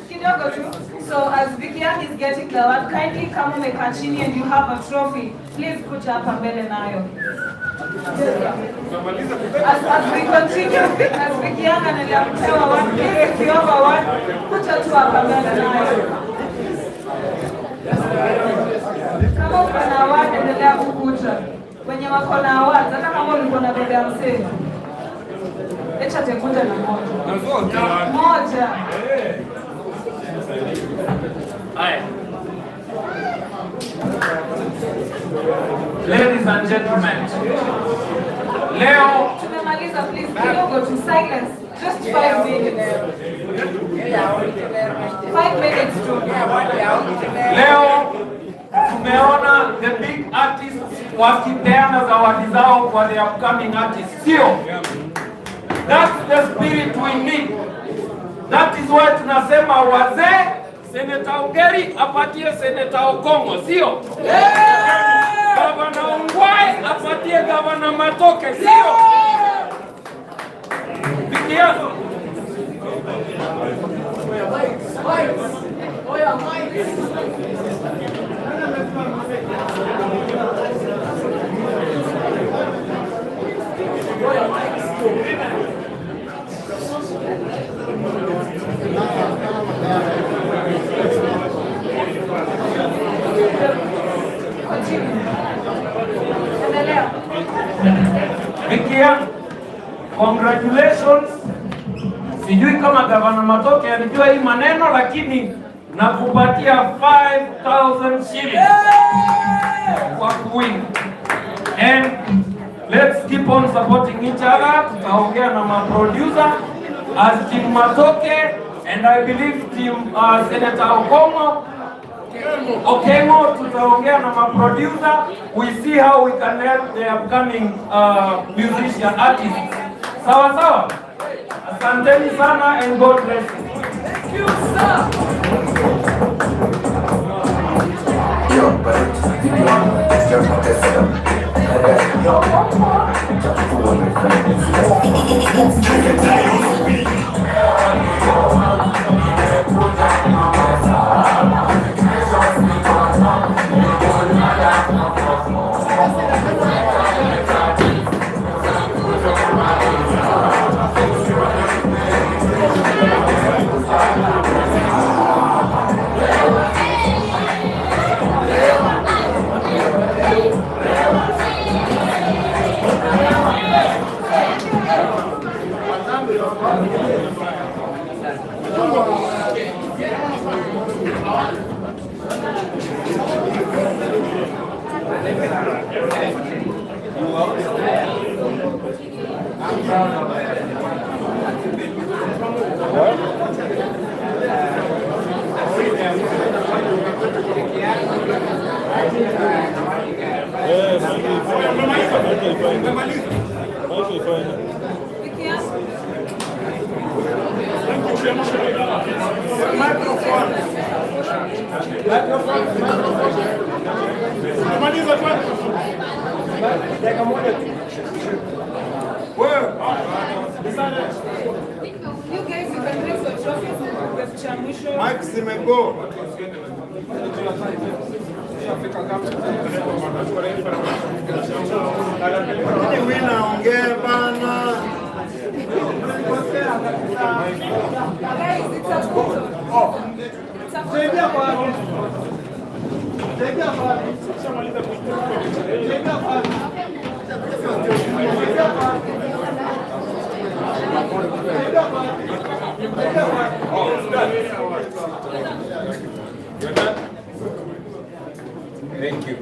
Kidogo tu. So as Vicky is getting the award, kindly come umekaa chini and you have a trophy. Please kuja hapa mbele nayo. As we continue, as Vicky anaendelea kupewa award, please if you have award, kuja tu hapa mbele nayo. Kama uko na award, endelea kukuja. Wenye wako na award, hata kama ulikuwa na bebe 50. Echa tekuja na moja. Moja. Haya. Ladies and gentlemen, leo tumemaliza, please kidogo to silence. Just 5 minutes. 5 minutes tu. Leo tumeona the big artists wakipeana zawadi zao kwa the upcoming artists. Sio? That's the spirit we need. That is why tunasema wazee, Senator Ongeri apatie Senator Okongo, sio? Yeah! Gavana Ongwae apatie Gavana Matoke, sio? Vikiano. Vikia, congratulations. Sijui kama Gavana Matoke alijua hii maneno, lakini nakupatia 5,000 shillings kwa kuwin. And let's keep on supporting each other. Tutaongea na ma producer as Team Matoke and I believe Team Senator Okongo Okengo, tutaongea na ma producer. We see how we can help the upcoming musician artists. Sawa sawa. Asanteni sana and God bless you. Thank you, sir. You guys, you can raise your trophies with Chamusho. Mike Simego. Guys, it's a photo. It's a photo. You're done? Thank you.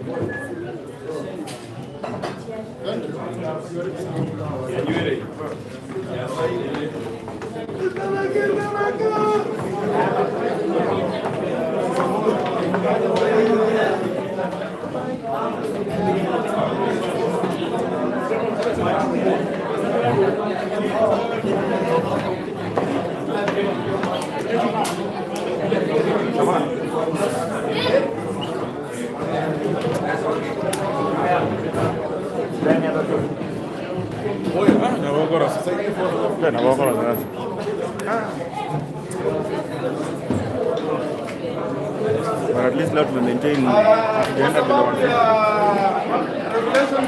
But at least leo tume-maintain hatujaenda below 150.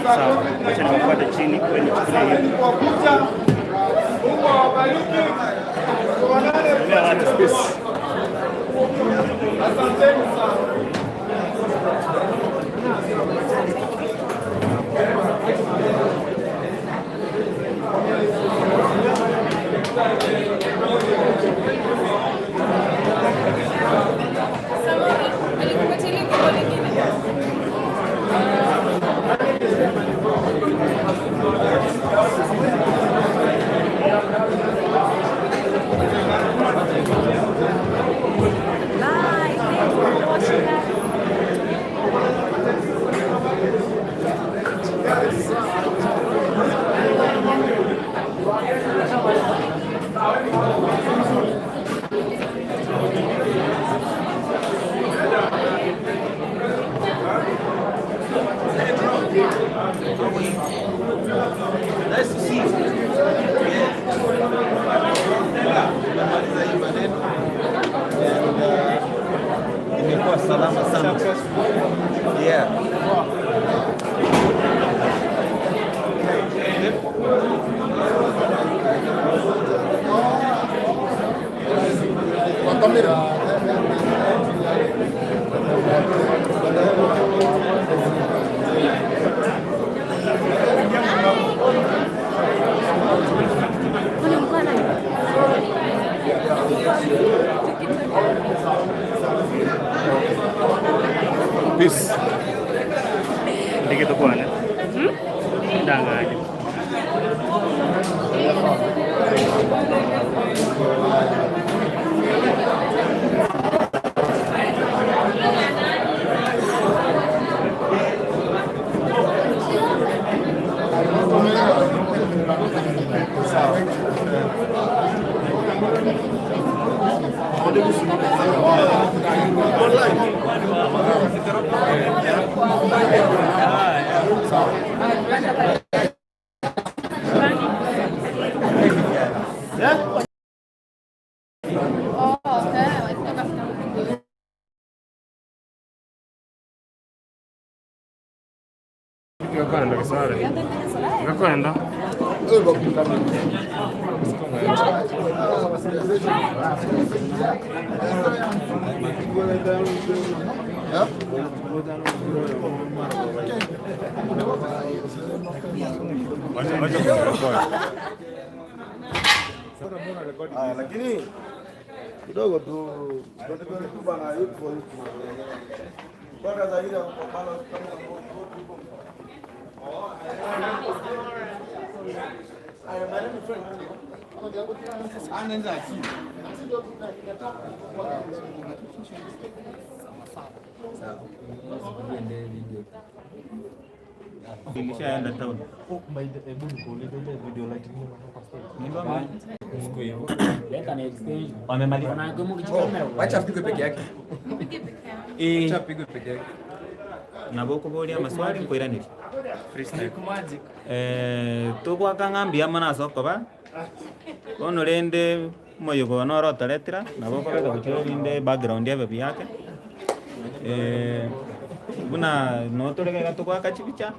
Sawa, wacha niwafuate chini kwani nichukulie hiyo. Mungu awabariki. Tuonane. Asanteni sana. Bye. Thank you for watching us. Nice to see you. Tumemaliza hii maneno and imekuwa salama sana. Yeah. Peace. Ndike tukwane. Ndanganya. Ngakwenda kisare. Ngakwenda. Haya, lakini kidogo tu bana, yupo yupo mpaka zaidi ya kupambana Nilishaenda town. Wamemaliza. Wacha apigwe peke yake. Eh. Wacha apigwe peke yake. Nabo kuboria maswali nkoiranire. Freestyle. Tugwaka ng'ambi amo nasokoba bono rende moyogo norotoretera nabo kobeka gochia rinde background ebe biyake buna notorega tugwaka chibicha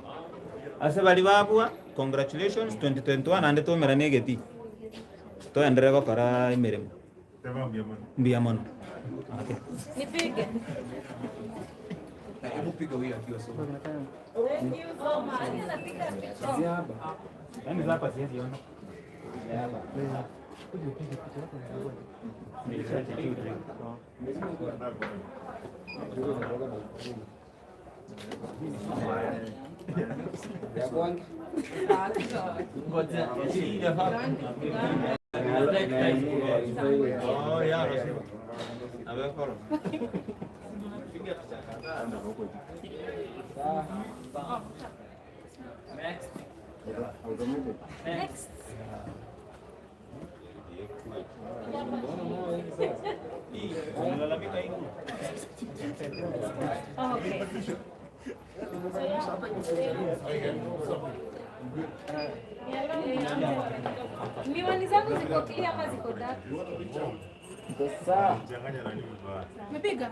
ase bari babua congratulations 2021 naende twomera na egeti toenderere gokora emeremo mbuya mono. Okay. Nipige. Hebu piga huyo akiwa solo. Thank you so much. Napiga picha. Yaani hapa siwezi ona. Next. Okay. Miwani zangu ziko clear ama ziko dark? Umepiga?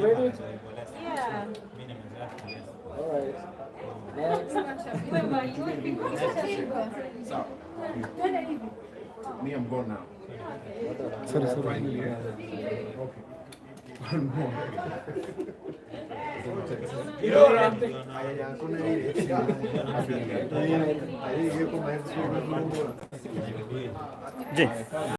Ready? Yeah. All right. Next. Me, I'm gone now. Sorry, sorry. Finally, yeah. Okay. One more. Je.